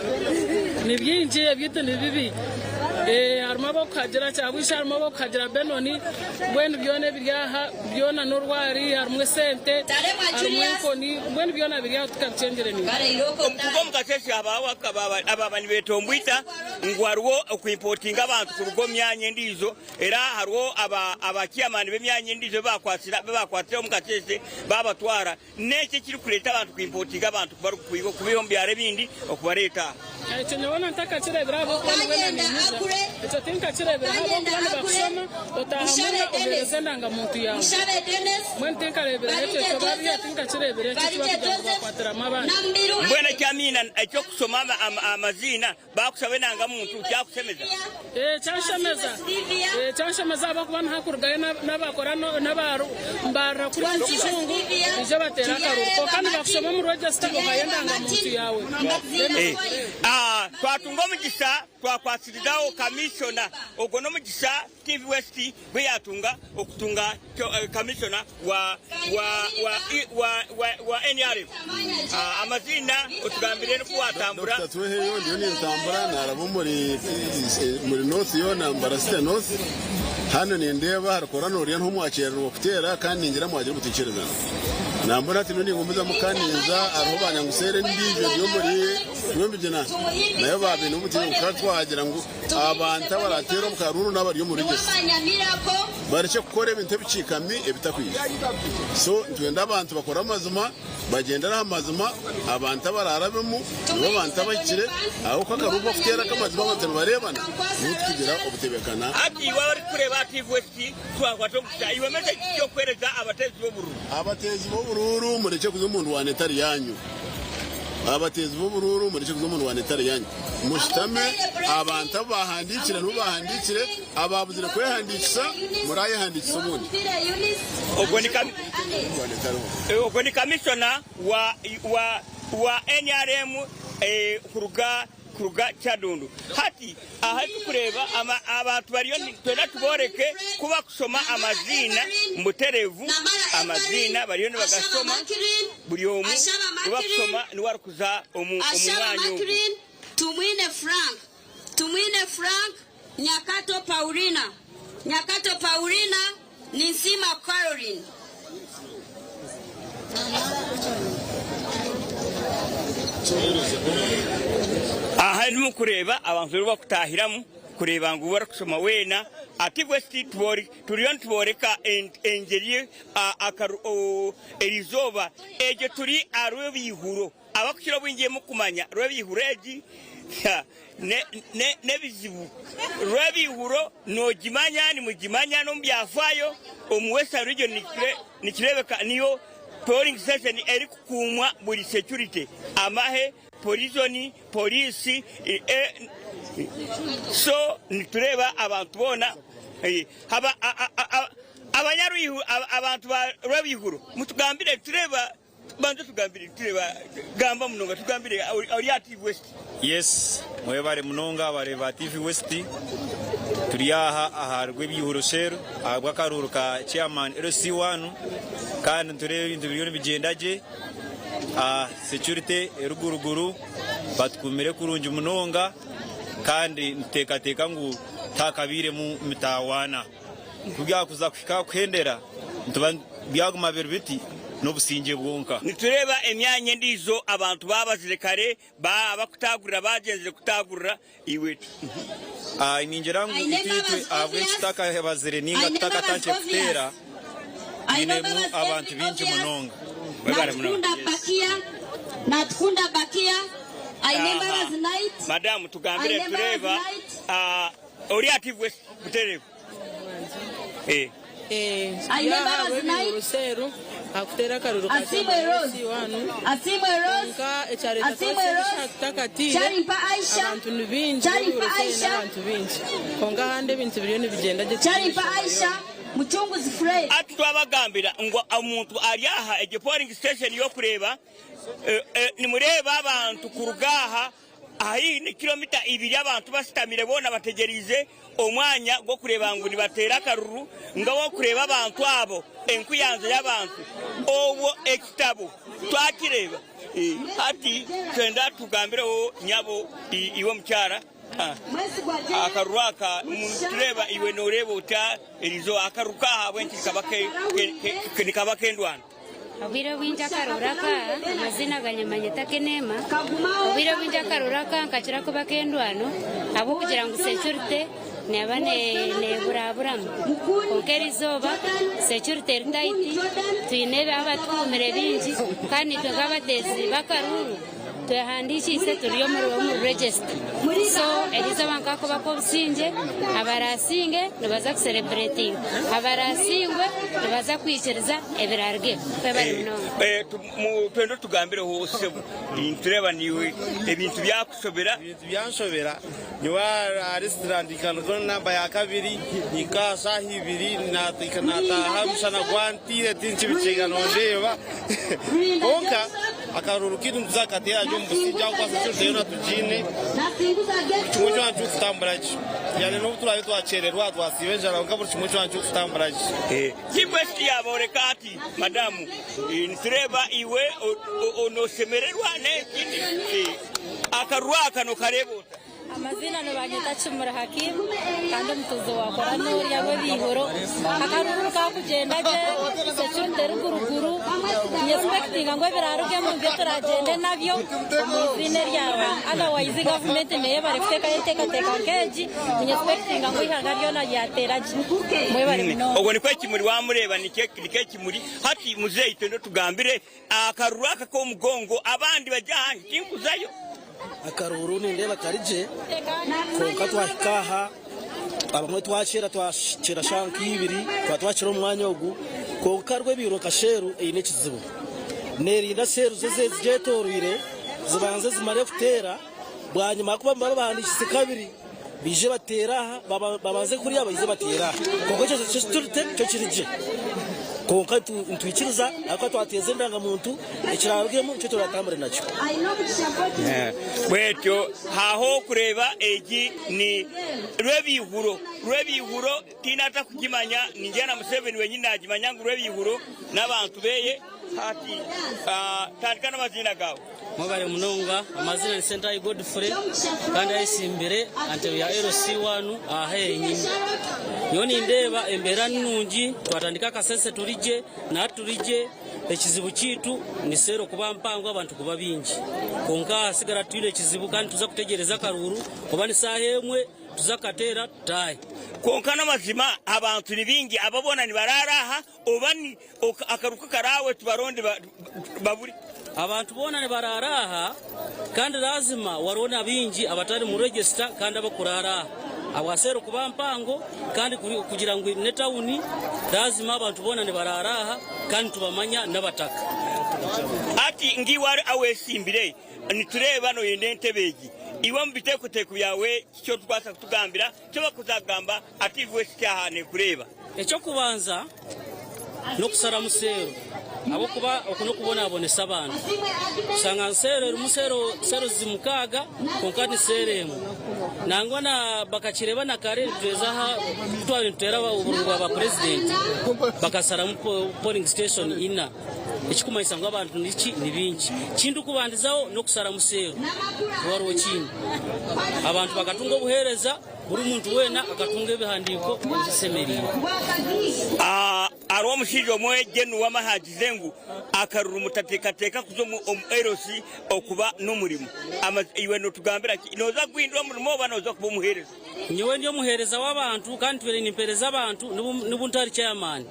S3: ni bingi ebyaitu ni bibi harimu abokuhagira Kyabwisha harimu abokuhagira Benoni mbwenu byona ebiri aha byona n'orwari harimu esente harimu enkoni mbwenu byona biri aho tukabichengyere niitwe.
S17: Omukugu omu kasheeshe abaaba nibetomboita ngu hariho okwimpotinga abantu kuruga omu myanya endiijo era hariho aba chairman b'emyanya endiijo abu baakwatire omu kasheeshe baabatwara. N'enki ekirikureeta abantu kwimpotinga abantu kubaiha omu byaro ebindi okubareeta aha?
S3: Ekyo nyowe ntakakireebire ahabw'okuba nibwo naniinyija. Ekyo tinkakireebire ahabw'okuba nibakushoma otaahamu nga oheereza endangamuntu yaawe. Mbwenu tinkareebireho ekyo ekyo bariya tinkakireebire ekyo eki barikugira ngu bakwatiramu abandi.
S17: Mbwenu ekyamiina eky'okushoma amaziina Baakushaba enangamuntu kyakushemeza?
S3: Ee, kyanshemeza. Ee, kyanshemeza ahabw'okuba nihakurugayo n'abakora n'abarira kuri omu kijungu baije bateere akaruru. Kwonka nibakushoma omu register ohayo endangamuntu yaawe.
S17: Ee, twatunga omugisha twakwasirizaho kamishona. Ogwo n'omugisha Steve West gwe yaatunga okutunga kamishona wa wa nrm. Amaziina otugambire n'oku waatambura.
S7: Dokita Tweheyo, Ndiyo nintambura naaraba omuri North yoona Mbarara City North. Hanu nindeeba harikora nooriya niho mwakyerererwa kuteera kandi ningira mwagira obutaikirizana. Nambwenu hati ndiyo ningumizamu kandi ninza hariho banyanguseere endiijo eri omuri Rwemigina nayo baabaine obutiini kwonka twagira ngu Abantu abarateera omu karuuru n'abari omu rugyesa barekye kukora ebintu ebikiikami ebitakwija. So nitwenda abantu bakore amazima, bagyendere aha mazima, abantu abaraarabemu nibo bantu abahikire ahabw'okuba akaruuru ku barikuteera ak'amazima abantu nibareebana niho turikugira obutebekana.
S17: Hati iwe abarikukureeba aha TV West twakwata omugisha, iwe message ki ey'okuheereza abateezi b'oburuuru?
S7: Abateezi b'oburuuru murekye kuza omu ndwano etari yaanyu. Abateezi b'oburuuru murekye kuza omu ndwano etari yaanyu. Mushutame, abantu abu baahandiikire nibo baahandiikire, abaabuzire kwehandiikisa muraayehandiikisa obundi.
S17: Ogwo ni Kamishona wa nrm kuruga Kyaddondo. Hati aha turikureeba abantu bariyo nitwenda tubooreke ku bakushoma amaziina mubutereevu, amaziina bariyo nibagashoma buri omwe ou bakushoma niwe arikuza omu mwanya ogwo.
S5: Tumwine Frank Tumwine Frank Nyakato Paulina Nyakato Paulina Ninsiima Caroline.
S17: Aha ndimu kureeba abantu abu barikutahiramu kureeba ngu barikushoma weena ati bwesi turiyo nitubooreka engyeri erizooba eryo turi aha rw'ebiihuro. Abakukira obwingi emukumanya rw'ebiihuro egi n'ebizibu. Rw'ebiihuro noogimanya, nimugimanya n'omu byafaayo omu Western Region nikireebeka niyo Polling station erikukuumwa buri security, amahe, porizoni, poliisi, so nitureeba abantu boona abantu ba Rwabihuro mutugambire tureeba banza otugambire tureeba gamba munonga tugambire ori aha TV West.
S8: Yes mwebare munonga abareebi ba TV West turi aha aha Rwebihuro cell ahabw'akaruuru ka chairman LC1 kandi nitureeba ebintu biriyo nibigyenda gye. Security eruguruguru batukuumire kurungi munonga kandi nituteekateeka ngu tihakabairemu mitawaana. Ku byakuza kuhika aha kuhendera nituba byaguma biri biti n'obusingye bwonka.
S17: Nitureeba emyanya endiijo abantu baabazire kare, abakutaagurira baagyenzire kutaagurira iwe.
S8: Ningira ngu itwe ahabw'enki tutakabazire nainga tutakatandikire kuteera, twinemu abantu baingi munonga.
S17: Madamu tugambire nitureeba ori ati butereevu.
S3: Turi aha ahabw'ebihuru seeru aha kuteera akaruru ka Chairman LC1 kwonka ekyareeta twasiima eshaaha tutakatiire abantu ni baingi Rwebihuru seeru n'abantu baingi kwonka ahandi ebintu biriyo nibigyenda gye tihaine nshonga yoona.
S17: Hati twabagambira ngu omuntu ari aha egyo polling station y'okureeba nimureeba abantu kuruga aha Haihi ni kilomita ibiri abantu bashutamire boona bategyereize omwanya gw'okureeba ngu nibateera akaruru ng'awokureeba abantu abo enkuyanja y'abantu obwo ekitabo twakireeba. Hati twenda tugambireho nyabo iwe omukyara akaruru aka nitureeba iwe noreeba ota erizooba akaruru ka ahabw'enki nikaba ak'endwano?
S11: Obwire obwingi akaruru aka, amaziina ganyamanyeta Keneema, obwire obwingi akaruru aka nkakira kuba ak'endwano ahabw'okugira ngu securite neeba neeburaburamu. Kwonka erizooba securite eri tayiti, twine abatukuumire baingi kandi naitwe nk'abateezi b'akaruru Twehandiikiise turi omu register. So erizooba nkakuba ak'obusingye, abaraasinge nibaza kusereburetinga, abaraasingwe nibaza kwikiriza ebiraarugeho. Mwebare munonga.
S17: Twenda otugambireho sebo, nitureeba naiwe ebintu byakushobera.
S10: Ebintu byanshobera, nyowe aha restaurant nkarugaho namba yakabiri mpika aha shaaha ibiri nataaha omushana gwantiire tinkibikinga nondeeba kwonka Akaruru kaitu nituza kukateera gye omu busingye ahabw'okuba security yoona tugiine, buri kimwe kyona nikikutambura gye. Yani n'obu turaabe twakyererwa twasiiba enjara kwonka buri kimwe kyona nikikutambura gye.
S17: Chief West yabooreka ati, Madamu, nitureeba iwe noshemererwa n'eki. Akaruru aka nokareeba ota?
S13: Amaziina nibanyeta Kimuri Hakim kandi omutuuzi wa Koranori Rwebihuro. Akaruru kakugyenda gye, security eri guruguru, nyesipekitinga ngu ebirarugemu nibyo turagyende nabyo omu iziina erya Ruhanga. Otherwise gavumenti neyebare kuteekaho enteekateeka nk'egi, ninyesipekitinga ngu eihanga ryona ryateera gye. Mwebare munonga.
S17: Ogwo nikwo ekimuri wamureeba nikwo ekimuri hati muzeeyi twende otugambire Akaruru aka k'omugongo abandi bari aha nti tinkuzayo.
S24: Akaruuru nindeeba kari gye kwonka twahika aha abamwe twakyera twakyera shaaha nka ibiri twaba twakira omu mwanya ogu kwonka Rwebihuro nka Sheeru eine ekizibu neerinda Sheeru zo ezigyetoreire zibanze zimare kuteera bwanyima ahakuba nibaba bahandiikiise kabiri baije bateere aha babanze kuriya baije bateere aha kwonka ekyo ky'ekiturite kyo kiri gye kwonka nitwikiriza ahakuba twateeza endangamuntu ekirarugemu nikyo turatambure nakyo.
S17: Bwetyo haaho okureeba egi ni Rwebihuro. Rwebihuro tihaine atarikugimanya ningira na Museveni wenyini naagimanya ngu Rwebihuro n'abantu beye. Hati tandika n'amaziina gaawe.
S25: Mwebare munonga, amazina ni Sentayi Godfrey kandi ayesimbire aha ntebe ya LC1 aha henyini. Nyowe nindeeba embeera ni nungi, twatandika akasese turi gye, nahati turi gye, ekizibu kyaitu ni seero kuba mpango abantu kuba baingi. Kwonka hasigara titwine kizibu kandi nituza kutegyereza akaruuru oba ni saaha emwe tuze kukateera tutaahe.
S17: Kwonka n'amazima abantu ni baingi aba boona nibaraara aha Oba ni akaruka karaawe tubaronde babure.
S25: Abantu boona nibaraara aha kandi lazima wariho na baingi abatari mu register kandi abakuraara aha ahabwa seero kuba mpango kandi kugira ngu n'etawuni lazima abantu boona nibaraara aha. Kandi nitubamanya n'abataka.
S17: Ati ngiwe ari awesimbire nitureeba noyenda entebe egi iwe omu biteekoteko byawe kiki orikubaasa kutugambira kyobakuza kugamba ati iwe siti aha nekureeba.
S25: Ekyokubanza n'okusharamu seero ahabw'okuba oku n'okubonabonesa abantu. Oshanga ngu seero erimu seero mukaaga kwonka ni seero emwe. Nangwa na bakakireeba na kare nituheeza aha ku twabaire nituteera obururu bwa ba purezidenti bakasharamu polling station ina ekikumanyisa ngu abantu niki ni baingi. Ekindikubandizaho n'okusharamu seero tiwariho kindi. Abantu bakatunga obuheereza. Buri muntu weena akatunga ebihandiiko ebishemereire.
S17: Hariho omushaija omwe Gen w'amahe agize ngu akaruru mutateekateeka kuza omu LC okuba n'omurimo. Iwe notugambira ki? Noza kuhindura omurimo oba noza kuba omuheereza?
S25: Nyowe ndi omuheereza w'abantu kandi ntwire nimpeereza abantu n'obu ntari chairman.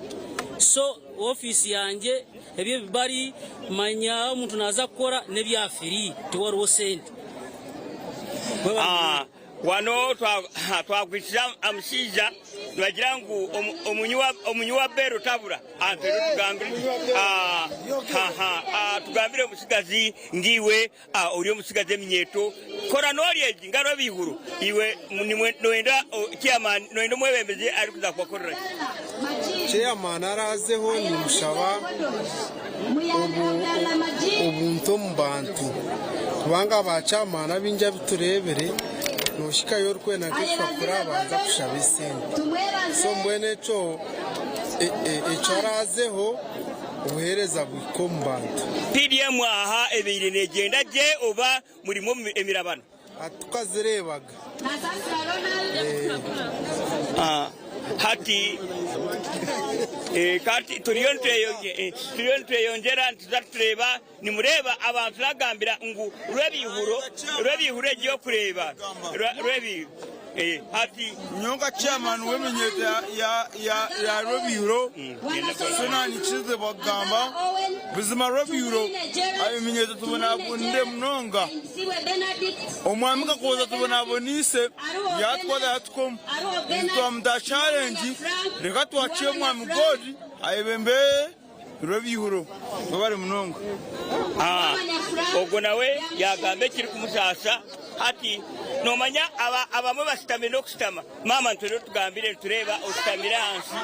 S25: So ofiisi yangye eby'ebibari manya omuntu naaza kukora n'ebya free tiwariho sente.
S17: Wano twagwisize amushaija nibagira ngu omunywi wa bero tabura. Tugambire omutsigazi ngu iwe ori omutsigazi eminyeeto kora nori egi ngaro ebiihuro iwe noyenda chairman noyenda omwebembezi arikuza kubakorera ki?
S4: Chairman araazeho nimushaba obuntu omu bantu kubanga ba chairman abaingi abu tureebire noohikayo orikwenda nk'ekipapura abanza kushaba esente so mbwenu ekyo ekyo araazeho obuheereza buhike omu bantu.
S17: PDM aha ebaire negyenda gye oba murimu emirabano?
S4: Tukazireebaga.
S17: Hati kati turiyo nitweyongyera nituza tureeba nimureeba abantu nagambira ngu rwebihuro rwebihuro egi yokureeba rwebi hati.
S10: Nyowe nka chairman w'eminyeeto ya Rwebihuro so nanyikirize kugamba buzima Rwebihuro eminyeeto tubonabonire munonga. Omwami Kakooza tubonaboniise yatwaza yatukomu twamuta challenge reka twakye omwami God ayebembere Rwebihuro webare munonga.
S17: Ogwo nawe yagamba ekirikumusaasa hati nomanya abamwe bashutamire nokushutama maama nitwenda otugambire nitureeba oshutamire ahansi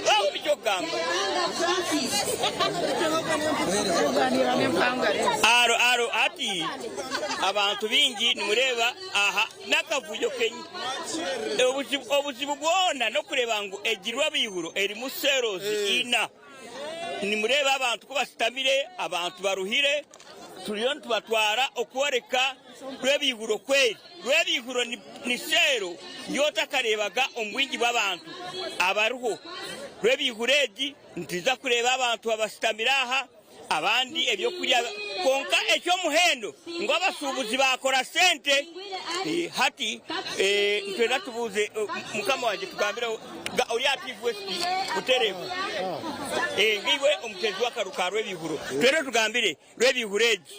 S17: waaba oine ekyokugamba. Aro aro hati abantu baingi nimureeba aha n'akavuyo kenyi obuzibu bwona n'okureeba ngu egi Rwabihuro erimu cells ina. Nimureeba abantu ku bashutamire, abantu baruhire, turiyo nitubatwara okworeka Rwebihuro ku eri. Rwebihuro ni seero ei otakareebaga omu bwingi bw'abantu abariho. Rwebihuro egi nitwija kureeba abantu abashutamire aha, abandi ebyokurya kwonka eky'omuhendo ngu abashuubuzi baakora sente. Hati nitwenda tubuuze mukama wangye tugambire ori aha TV West butereevu nka iwe omuteezi w'akaru ka Rwebihuro twende otugambire Rwebihuro egi.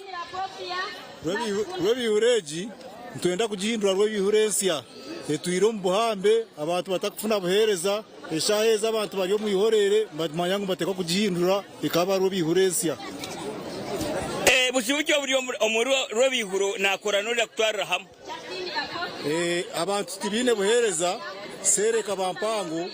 S9: Rwebihuro egi nitwenda kugihindura Rwebihuro ensya etwire omu buhambe abantu batakufuna buheereza. Eshaaha ezi abantu bari omu ihorere nibamanya ngu nibateekwa kugihindura ekaba rwebihuro ensya.
S17: Buzibu ki oburi omu rwebihuro nakora norya kutwarira hamwe?
S9: Abantu tibaine buheereza, seera ekaba mpango,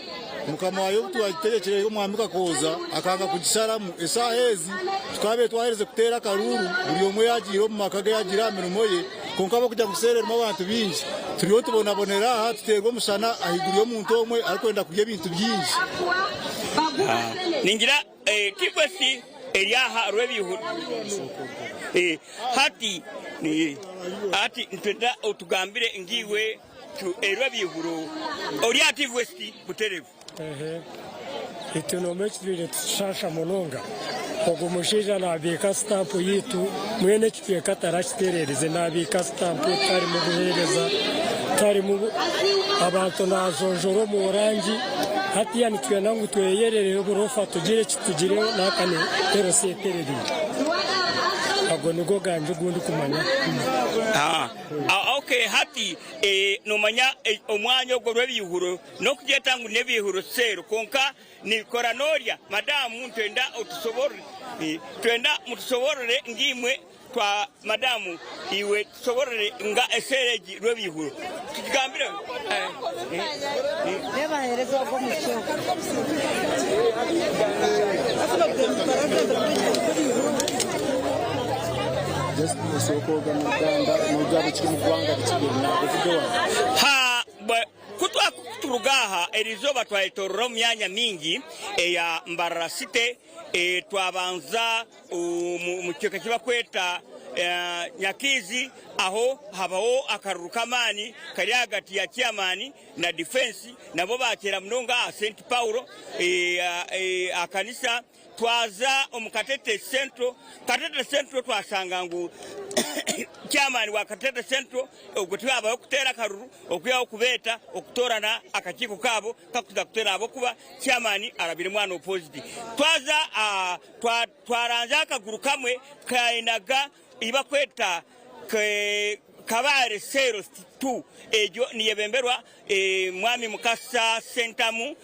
S9: mukama waayo obu twagiterekire Omwami Kakooza akanga kugisharamu. Eshaaha ezi tukaabaire twaherize kuteera akaruuru buri omwe yaagiire omu maka ge yaagiire aha mirimo ye. Kwonka ahabw'okugira ngu seera erimu abantu baingi, turiyo nitubonabonera aha, tuteerwa omushana ahaiguru y'omuntu omwe arikwenda kurya ebintu bingi.
S17: Ningira Tigwesi eri aha rw'ebiihuro. Hati hati nitwenda otugambire ngu iwe erw'ebiihuro ori aha Tigwesi butereevu.
S14: Itwe noomanya ekitwire nitushaasha munonga, ogwo mushaija naabiika sitampu yaitu, mbwenu ekicweka tarakitereerize, naabiika sitampu tarimu buheereza, tarimu abantu naajonjora omu rangi, hatiiya nitwenda ngu tweyerere oburofa tugire eki tugire naakane LC eterereire. Ago nigo gangye ogu ndikumanya.
S17: Oke hati nomanya omwanya ogwo rw'ebiihuro n'okugyeta ngu n'ebiihuro seero kwonka nikora n'orya madamu nitwenda otusoborore twenda mutusoborore ngiimwe twa madamu iwe tusoborore nga eseero egi rw'ebiihuro tugambire. Ha, ku twakuturuga aha erizooba twayetorora omu myanya mingi eya Mbarara City, twabanza omu kicweka eki barikweta Nyakiizi, aho habaho akaruru k'amaani kari ahagati ya chairman na defence, nabo baateera munonga aha St Paul aha kanisa. Twaza omu Katete Central, Katete Central twashanga ngu chairman wa Katete Central ogwo tihabaho kuteera akaruru okwihaho kubeeta okutoorana akakiiko kaabo kakuza kuteera ahabw'okuba chairman arabiremu unopposed. Twaza twaranzya akaguru kamwe kainaga ei bakweta Kabale Cell 2 egyo niyebemberwa Mwami Mukasa Sentamu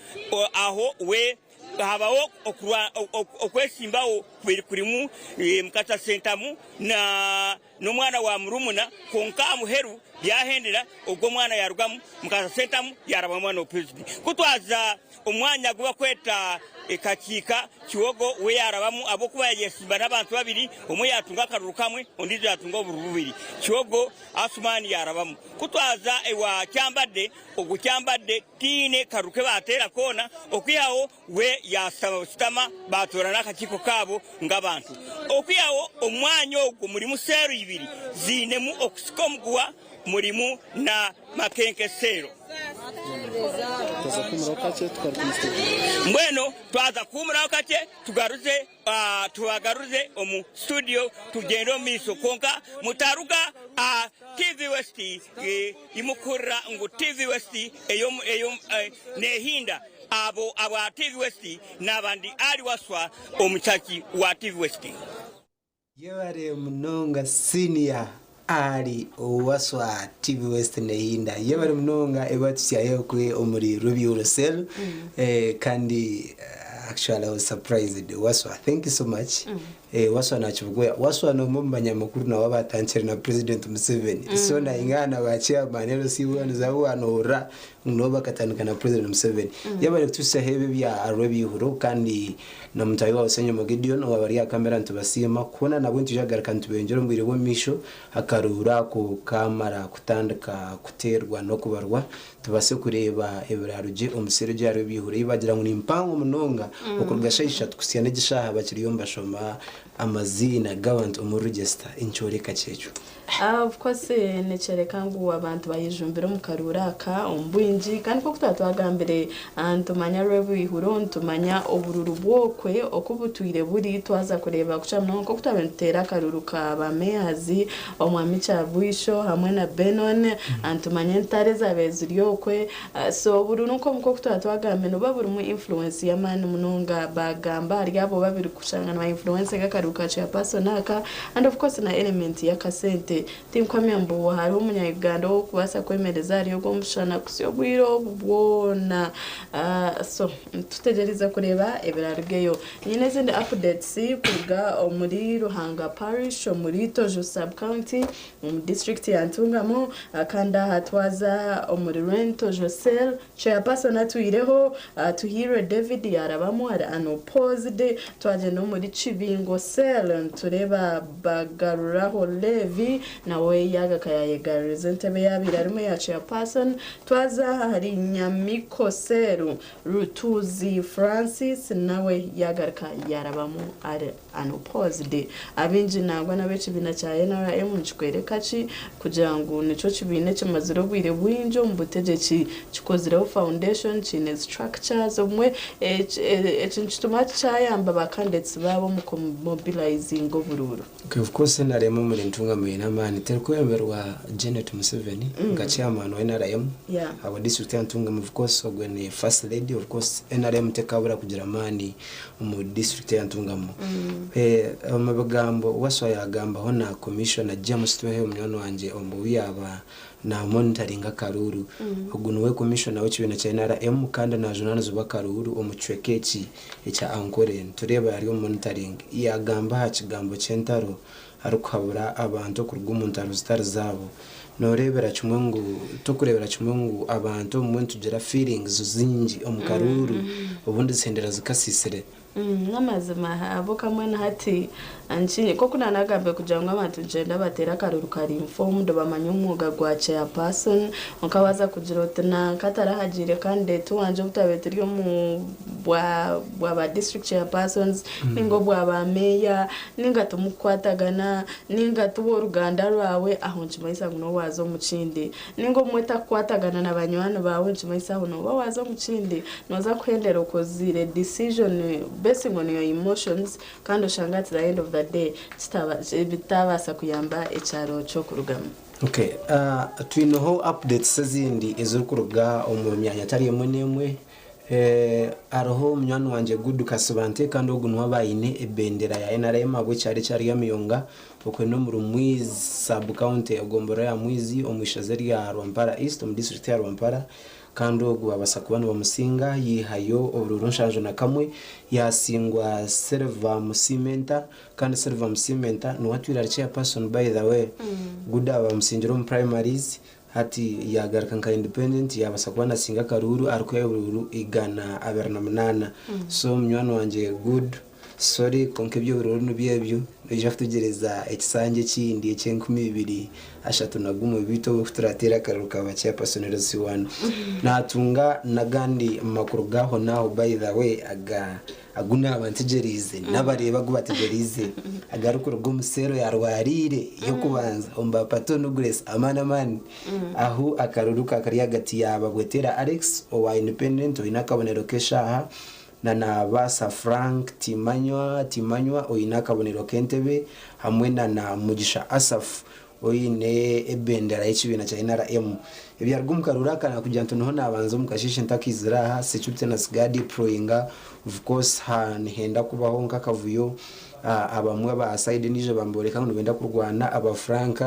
S17: aho we Habaho okwesimbaho kubiri kurimu Mukasa Sentamu n'omwana wa murumuna, kwonka aha muheru byahendera ogwo omwana yarugamu, Mukasa Sentamu yaraba omwana wa purezidenti. Ku twaza omu mwanya ogu bakweta Kakiika, Kiwogo we yarabamu ahabw'okuba yayesimba n'abantu babiri, omwe yatunga akaruru kamwe ondiijo yatunga obururu bubiri. Kiwogo Asuman yarabamu. Ku twaza ewa Kyambadde, ogwo Kyambadde Tihaine karuru ke baateera koona, okwihaho we yaashutama bushutama baatoora n'akakiiko kaabo ng'abantu. Okwihaho omu mwanya ogwo murimu seero ibiri ziinemu okusika omuguha murimu na Makenke seero. Mbwenu twaza kuhuumuraho kakye tugaruze. Tubagaruze omu studio tugyende omu maisho kwonka mutaruga aha TV West imukuhurira ngu TV West nehinda abo aba TV West naba ndi Ali Waswa omuchaki wa TV West.
S6: Yebare munonga senior Ali Waswa TV West nehinda yebare munonga ebatusyayo okwe omuri Rubyuro cell kandi actually I was surprised Waswa thank you so much Waswa nakibugoya Waswa nomwe omu banyamakuru nawe abatandikire na president Museveni so naingana na ba chairman LC one wanohurira ngu nabo bakatandika na president Museveni yebare kutuhitsyaho ebi ebya Rwebihuro kandi Na mutaahi waawe Ssenyomo Gideon owaaba ari aha kamera nitubasiima kuhona nabwe nitwija kugaruka nitubengyera omu bwire bw'omu maisho akaruuru ako kaamara kutandika kuteerwa n'okubarwa tubaase kureeba ebiraarugye omu seeri egyo hariho ebiihuro ei baagira ngu ni mpango munonga okuruga shaaha ishatu kuhitsya n'egi shaaha bakiriyo nibashoma amaziina g'abantu omu register. Nikyoreka ki ekyo?
S15: Of course nikyoreka ngu abantu bayejumbire omu karuuru aka omu bwingi kandi nk'oku twaba twagambire nitumanya rwebwihuro, nitumanya obururu bwokwe oku butwire buri twaza kureeba kukira munonga nk'oku twabaire nituteera akaruuru ka ba mayors omwami Kyabwisho hamwe na Benon nitumanya entare ezabaire ziri okwe so obururu nk'oku twaba twagambire nibuba burimu influence y'amaani munonga bagamba ahari abo babiri kushanga niba influencinga akaruuru ka chairperson aka And of course na element y'akasente. Tinkuhamya mbu hariho omunya Uganda ow'okubaasa kwemereza ahari ogwo omushana kutsya obwire obu bwona. So tutegyerize kureeba ebirarugeyo. Nyine ezindi updates kuruga omuri Ruhanga Parish omuri Tojo Sub County omu district ya Ntungamo kandi aha twaza omuri Rwentojo Cell Chairperson atwireho, Atuhairwe David yarabamu ari unopposed, twagyenda omuri Kibingo cell nitureeba Bagaruraho Levi nawe yagaruka yayegaruriza entebe eyabaire arimu eya Chairperson, twaza ahari Nyamiko cell Rutuuzi Francis nawe yagaruka yarabamu ari Unopposed. Abaingi nangwa n'ab'ekibiina kya nrm nikikworeka ki kugira ngu nikyo kibiina ekimazire obwire bwingi omu butegyeki, kikozireho foundation, kiine structures obumwe eki nikituma kyayamba ba candidates baabo omu ku mobilizinga oburuuru.
S6: Okay, of course nrm omuri Ntungamo eine amaani terikwebemerwa Janet Museveni nka chairman wa nrm ahabwa district ya Ntungamo of course ogwe ni first lady of course nrm tekabura kugira amaani omu district eya Ntungamo. Omu bigambo Wasswa yaagambaho na Commissioner James Tweheyo munywani wangye omu yaaba naamonitaringa akaruuru. Ogu niwe Commissioner w'ekibiina kya NRM kandi naajunaanizibwa akaruuru omu kicweka eki ekya Ankole. Nitureeba ari omu monitoring. Yaagamba aha kigambo ky'entaro arikuhabura abantu okuruga omu ntaro zitari zaabo. Nooreebera kimwe ngu, tokureebera kimwe ngu abantu obumwe nitugira feelings zingi omu karuuru obundi zihendera zikasiisire.
S15: N'amazima ahabw'okuba mbwenu hati nk'oku naanagambire kugira ngu abantu nikyenda bateere akaruru kari informed bamanye omwoga gwa chairperson kwonka waaza kugira oti nanka tarahagiire candidate wangye obu twabaire turi omu bwa bwa ba district chairpersons ninga obwa ba meeya ninga timukukwatagana ninga ti w'oruganda rwawe aho nikimanyisa ngu nooba waaza omu kindi. Ninga obumwe takukwatagana na banywani baawe nikimanyisa aho nooba waaza omu kindi. Nooza kuhendera okozire decision basing on your emotions kandi oshange at the end of the day kitaba bitaabaasa kuyamba ekyaro ky'okurugamu.
S6: Okay, twineho updates ezindi ezirikuruga omu myanya etari emwe n'emwe. Hariho munywani wangye Good Kasibante kandi ogu niwe aba aine ebendera ya nrm ahabw'ekyaro eki ari Amiyonga okwe n'omuri Mwizi sub county egomborora ya Mwizi omu ishaza erya Rwampara East omu disiturikiti ya Rwampara kandi ogu babaasa kuba nibamusinga yaihayo oburuuru 71 yasingwa Silver Musimenta kandi Silver Musimenta niwe atwire ari chairperson by the way Good aba bamusingire omu primaries Hati yagaruka nka independent yabasa kuba nasinga akaruuru arikwihayo oburuuru 128 so munywani wangye good sorry kwonka ebyoburuuru nibyo ebyo noija kutugyereza ekisanja ekindi ekyenkumi ibiri ashatu na gumwe beitu obwe kuturateera akaruuru ka ba chairperson LC1 natunga nagandi makuru gaho naho by the way aga Agu naaba ntegyereize, n'abareeba agu bategyereize, agarikuruga omu seero ya Rwariire y'okubanza omu ba Pato Grace Amaani Amaani, ahu akaruru ka kari ahagati ya Babweteera Alex owa Independent oine akabonero k'eshaaha na Nabaasa Frank Timanywa Timanywa oine akabonero k'entebe hamwe na na Mugisha Asaph oine ebendera y'ekibiina kya nrm. Ebyaruga omu karuuru aka nakugira nti niho nabanza omu kasheeshe ntakaizire aha, security na tsigaye deployinga, of course ha nihenda kubaho nk'akavuyo, abamwe aba side endiijo bamboreka ngu nibenda kurwana, aba Frank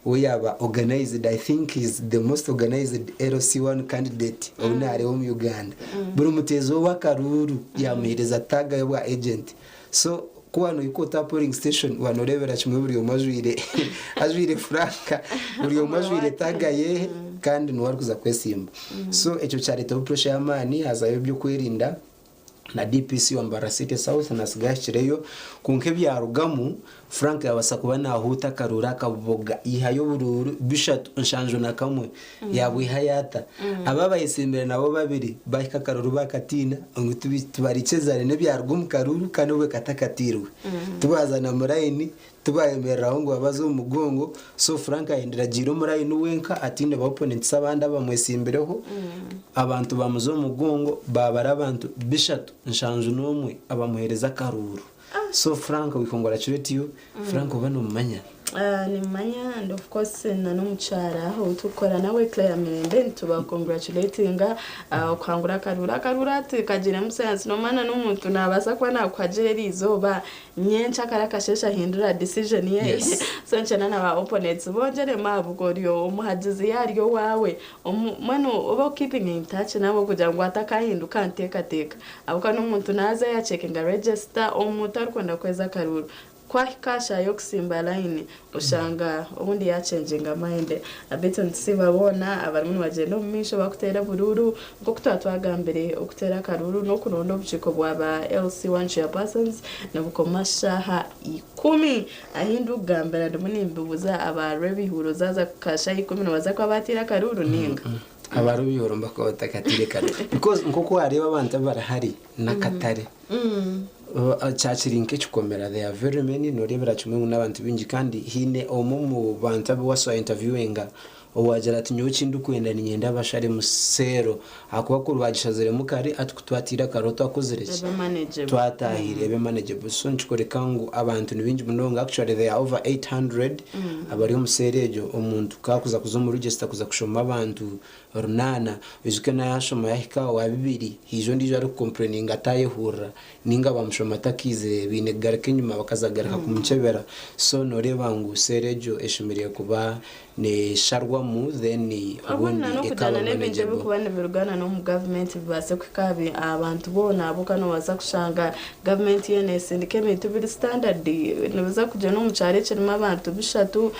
S6: we yaaba organized, I think he is the most organized LC1 candidate ou nareeba omu Uganda. Buri muteezi we w'akaruuru yamuheereza tag y'obwa agent. So ku waanohika ota aha polling station waanoreebera kimwe buri omwe ajwaire ajwaire furanka buri omwe ajwaire taaga ye kandi niwe arikuza kwesimba. So ekyo kyareetaho pressure y'amaani haazayo eby'okwerinda na DPC wa Mbarara City South naatsiga ahikireyo kwonka ebyarugamu Frank yaabaasa kuba naahuuta akaruuru akaboga yaihayo oburuuru bishatu 71 Yaabwihayo ata? Abo abayetsimbire nabo babiri baahika akaruuru baakatiina ngu tibariikirizane n'ebyaruga omu karuuru kandi obwo katakatiirwe. Tibaaza na mu layini, tibaayemereraho ngu babaze omu mugongo, so Frank ayendire agiire omu layini wenka ataine ba opponents abandi abamwetsimbireho. Abantu baamuza omu mugongo baabara abantu bishatu 71 abamuheereza akaruuru. So Frank we congratulate you. Frank oba nomumanya?
S15: Nimumanya and of course na n'omukyara ou turikukora nawe Claire Mirembe nituba congratulatinga okuhangura akaruuru. Akaruuru hati kagiiremu sayansi nomanya na n'omuntu nabaasa kuba nakuhagira eriizooba nyenkya kare akasheeshe ahindura decision ye. So nikyenda na ba opponents bongyeremu ahabw'okuba ori omuhagizi yaaba ari owaawe mbwenu obe oku keepinga in touch nawe kugira ngu atakahinduka aha nteekateeka. Ahabw'okuba n'omuntu naaza yacekinga register omuntu arikwenda kuhweza akaruuru ku ahika aha shaaha y'okusimba layini oshanga obundi yacenginga mayindi. Beitu nitusiima boona abarimu nibagyenda omu maisho barikuteera oburuuru. Nk'oku twaba twagambire okuteera akaruuru n'okuronda obukiiko bwa ba LC1 chairpersons nibukoma shaaha ikumi. Ahi ndikugambira ndimu nimbibuuza aba Rwebihuro zaaza kuhika shaaha ikumi nibaza kuba baateire akaruuru nainga?
S6: Abarubihoro bakaba batakatiire kare because nk'oku wareeba abantu abarahari n'akatare kyakiri nk'ekikomera they are very many noreebera kimwe ngu n'abantu baingi kandi haine omwe omu bantu abu wasobola interviewinga. Owagira ati nyowe ekindikwenda niinyenda basharemu seero ahakuba kuri baagishaziremu kare hati ku twataire akaruru twakozire ki?
S15: Ebe manageable.
S6: Twataahire ebe manageable. So nikikworeka ngu abantu ni baingi munonga actually there are over 800 abari omu seero egyo. Omuntu ku arikuza kuza omu register kuza kushoma abantu runaana, oijuke nawe yaashoma yahika owa bibiri haija ondiijo arikukompureninga atayehurira ninga bamushoma atakaizire baine kugaruka enyima bakaza kugaruka kumukyebera. So nooreeba ngu seero egyo eshemereire kuba nesharwamu then
S15: Obundi
S6: obundi
S15: na
S6: ekaba
S15: n'okujyana n'ebintu
S6: manageable.
S15: ebirikuba nibirugana n'omu gavumenti bibaase kuhika aha bantu boona ahabw'okuba noobaasa kushanga gavumenti yoona esindika ebintu biri standard nibiza kugyenda omu kyaro ekirimu abantu bishatu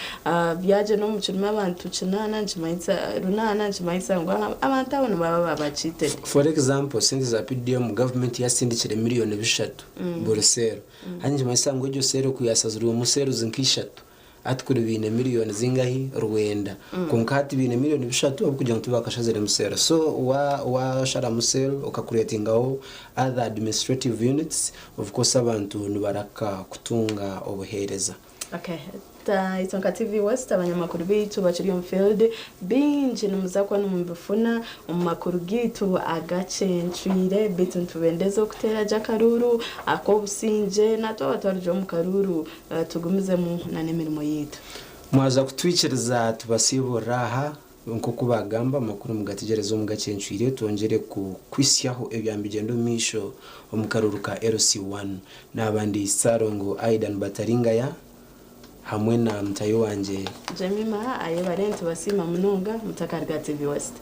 S15: byagyenda omu kirimu abantu kinaana nikimanyisa runaana nikimanyisa ngu abantu abo nibaba baaba cheated.
S6: For example sente za PDM gavumenti yasindikire miriyoni bishatu buri seero hati nikimanyisa ngu egyo seero kuyasazirwemu seeruzi nka ishatu Hati kuri baine miriyoni zingahi? Rwenda. Kwonka hati baine miriyoni bishatu ahabw'okugira ngu tibakashaziremu seero. So wa washaramu seero okakureetingaho other administrative units, of course abantu nibaraka kutunga obuheereza.
S15: Okay. Ta itwe nka TV West abanyamakuru baitu bakiri omu field bingi nimuza kuba nimubifuna omu makuru gaitu agacencwire beitu nitubendeza okuteera gye akaruuru ak'obusingye na twaba twarugire omu karuuru Tugumizemu na n'emirimo yaitu.
S6: Mwaza kutwikiriza tubasiiburire aha, nk'oku baagamba, amakuru mugategyereze omu gacencwire twongyere kukuhitsyaho ebyambigyenda omu maisho omu karuuru ka LC1. Naaba ndi Ssalongo Aidan Bataringaya hamwe na mutahi wangye.
S15: Jemima Ayebare nitubasiima munonga mutakaruga TV West.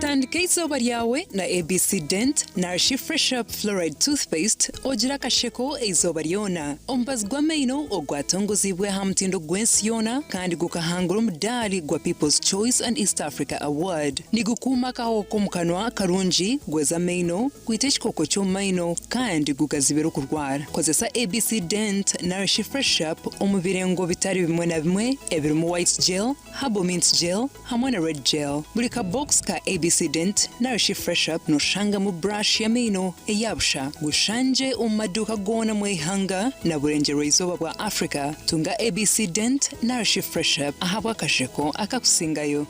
S12: Tandika eizooba ryawe na ABC Dent narishi Fresh Up Fluoride Toothpaste ogire akasheko eizooba ryona. Omubazi gw'amaino ogwatongoziibwe aha mutindo gw'ensi yoona kandi gukahangura omudaari gwa People's Choice and East Africa Award. Nigukuuma akahoho k'omu kanwa karungi, gweza amaino, gwita ekikooko ky'omu maino kandi gugazibira okurwara. Kozesa ABC Dent narishi Fresh Up omu birengo bitari bimwe na bimwe ebirimu White Gel, Herbal Mint Gel, Hamwe na Red Gel. Buri ka box ka ABC Dent narishi Fresh Up noshangamu brush y'amaino eya busha. Gushangye omu maduuka goona omu eihanga na burengyerwa izooba bwa Africa. Tunga ABC Dent narishi Fresh Up ahabw'akasheko akakusingayo.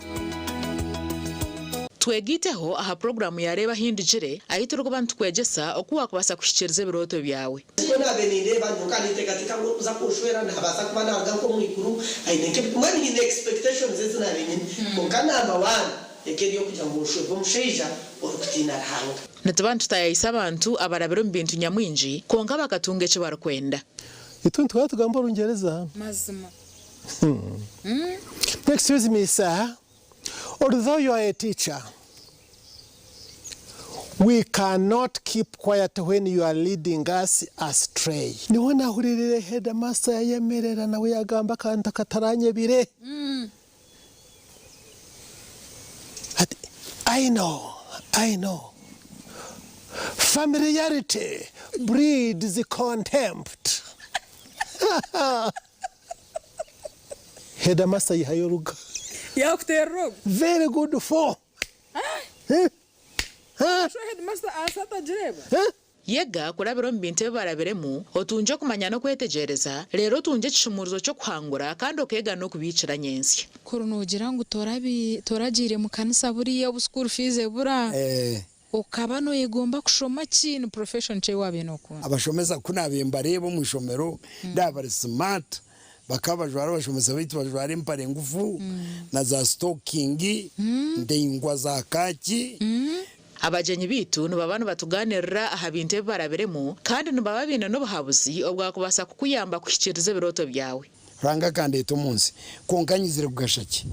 S16: Twegaiteho aha puroguraamu ya Reeba Ahindugire, ahu turikuba nitukwegyesa oku waakubaasa kuhikiiriza ebirooto byawe.
S18: Nikwo naabaire nindeeba nyowe nkaba ninteekateeka ngu orikuza kunshwera naabaasa kuba naaruga nk'omu iguru aine nk'ebi mbwenu nyine expectations ezi naabaire nyine kwonka number one eka eri ey'okugira ngu nshwerwe omushaija orikutiina Ruhanga.
S16: Nituba nitutaayaayisa abantu abarabire omu bintu nyamwingi kwonka bakatunga eki barikwenda.
S19: Itwe nituhora tugamba Orungyereza.
S22: Mazima.
S19: Excuse me sir, although you are a teacher, We cannot keep quiet when you are leading us astray. Niho nahuriirire headmaster yayemerera nawe yagamba akantu akataranyebire ati I know, I know familiarity breeds contempt. Headmaster yihayo oruga.
S22: Yakuterera ogu.
S19: Very good for.
S16: Yega kurabira omu bintu ebi barabiremu, otungye okumanya n'okwetegyereza, reero otungye ekishumuurizo ky'okuhangura kandi okeega n'okubiikira nyentsya.
S22: Kuri noogira ngu toragiire mu kanisa buriya obu school fees ebura, okaba noyegomba kushoma ki? Ni profession ki ei waabaire nookunda?
S26: Abashomesa ku naabaire mbareeba omu ishomero ndaaba bari smart, bakaba bajwara abashomesa baitu bajwara empare ngufu na za sitokingi ndaingwa za kaaki.
S16: Abagyenyi baitu nibaba nibatugaaniirira aha bintu ebi barabiremu kandi nibaba baine n'obuhabuzi obwakubaasa kukuyamba kuhikiiriza ebirooto byawe.
S26: Ruhanga akandeeta omu nsi, kwonka nyizire kugasha ki?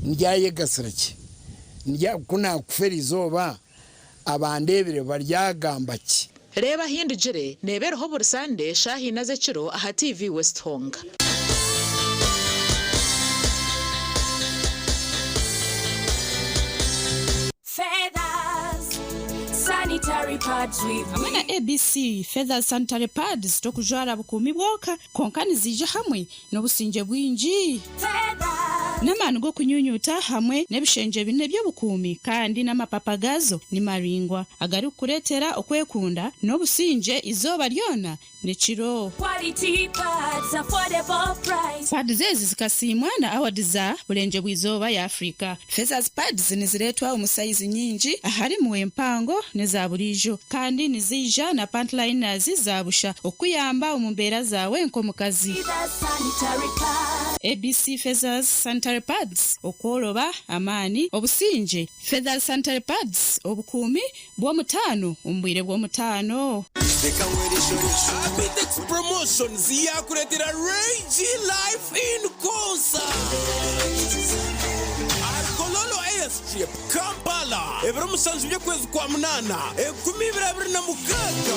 S26: Ndyayegasira ki? Ku naakufa eri izooba, abandeebire baryagamba ki?
S16: Reeba Ahindugire neeba eriho buri Sande shaaha ina z'ekiro aha TV West honka.
S27: Feathers, sanitize.
S1: Hamwe na ABC Feathers Sanitary Pads tokujwara bukuumi bwonka kwonka niziija hamwe n'obusingye bwingi. N'amaani g'okunyunyuta hamwe n'ebishengye bine by'obukuumi kandi n'amapapa gaazo ni maraingwa agarikukureetera okwekunda n'obusingye eizooba ryona n'ekiro. Pads ezi zikasiimwa na awadi za Burengye bw'Eizooba ya Afrika. Feathers Pads nizireetwa omu sayizi nyingi aharimu empango n'eza buriijo kandi niziija na pant liners za busha okukuyamba omu mbeera zaawe nk'omukazi. ABC Feathers Sanitary Pads, Okworoba, amaani, obusingye. Feathers Sanitary Pads, Obukuumi bw'omutaano omu bwire bw'omutaano.
S2: Abitex Promotions yakureetera Ray G Live in Concert ahari Kololo Airstrip, Kampala, ebiro mushanju by'okwezi kwa munaana, 2026.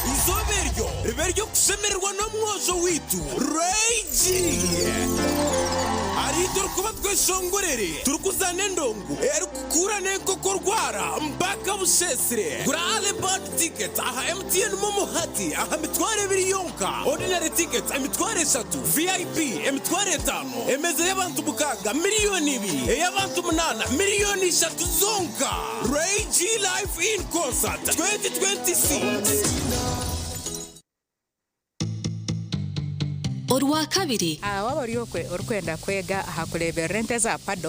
S2: Eizooba eryo ribe ery'okushemererwa n'omwojo waitu Ray G. Ahariitwe orikuba tweshongorere turikuzaana endongo erikukuura n'enkoko rwara mpaka busheesire. Gura Early Bird Tickets aha MTN MoMo hati aha mitwaro ebiri yonka, Ordinary Tickets emitwaro eshatu, VIP emitwaro etaano, emeeza y'abantu mukaaga miriyoni ibiri, ey'abantu munaana miriyoni ishatu zonka. Ray G Live in Concert 2026.
S7: Orwakabiri.
S20: Waaba ori orikwenda kwega aha kureeberera ente za pado.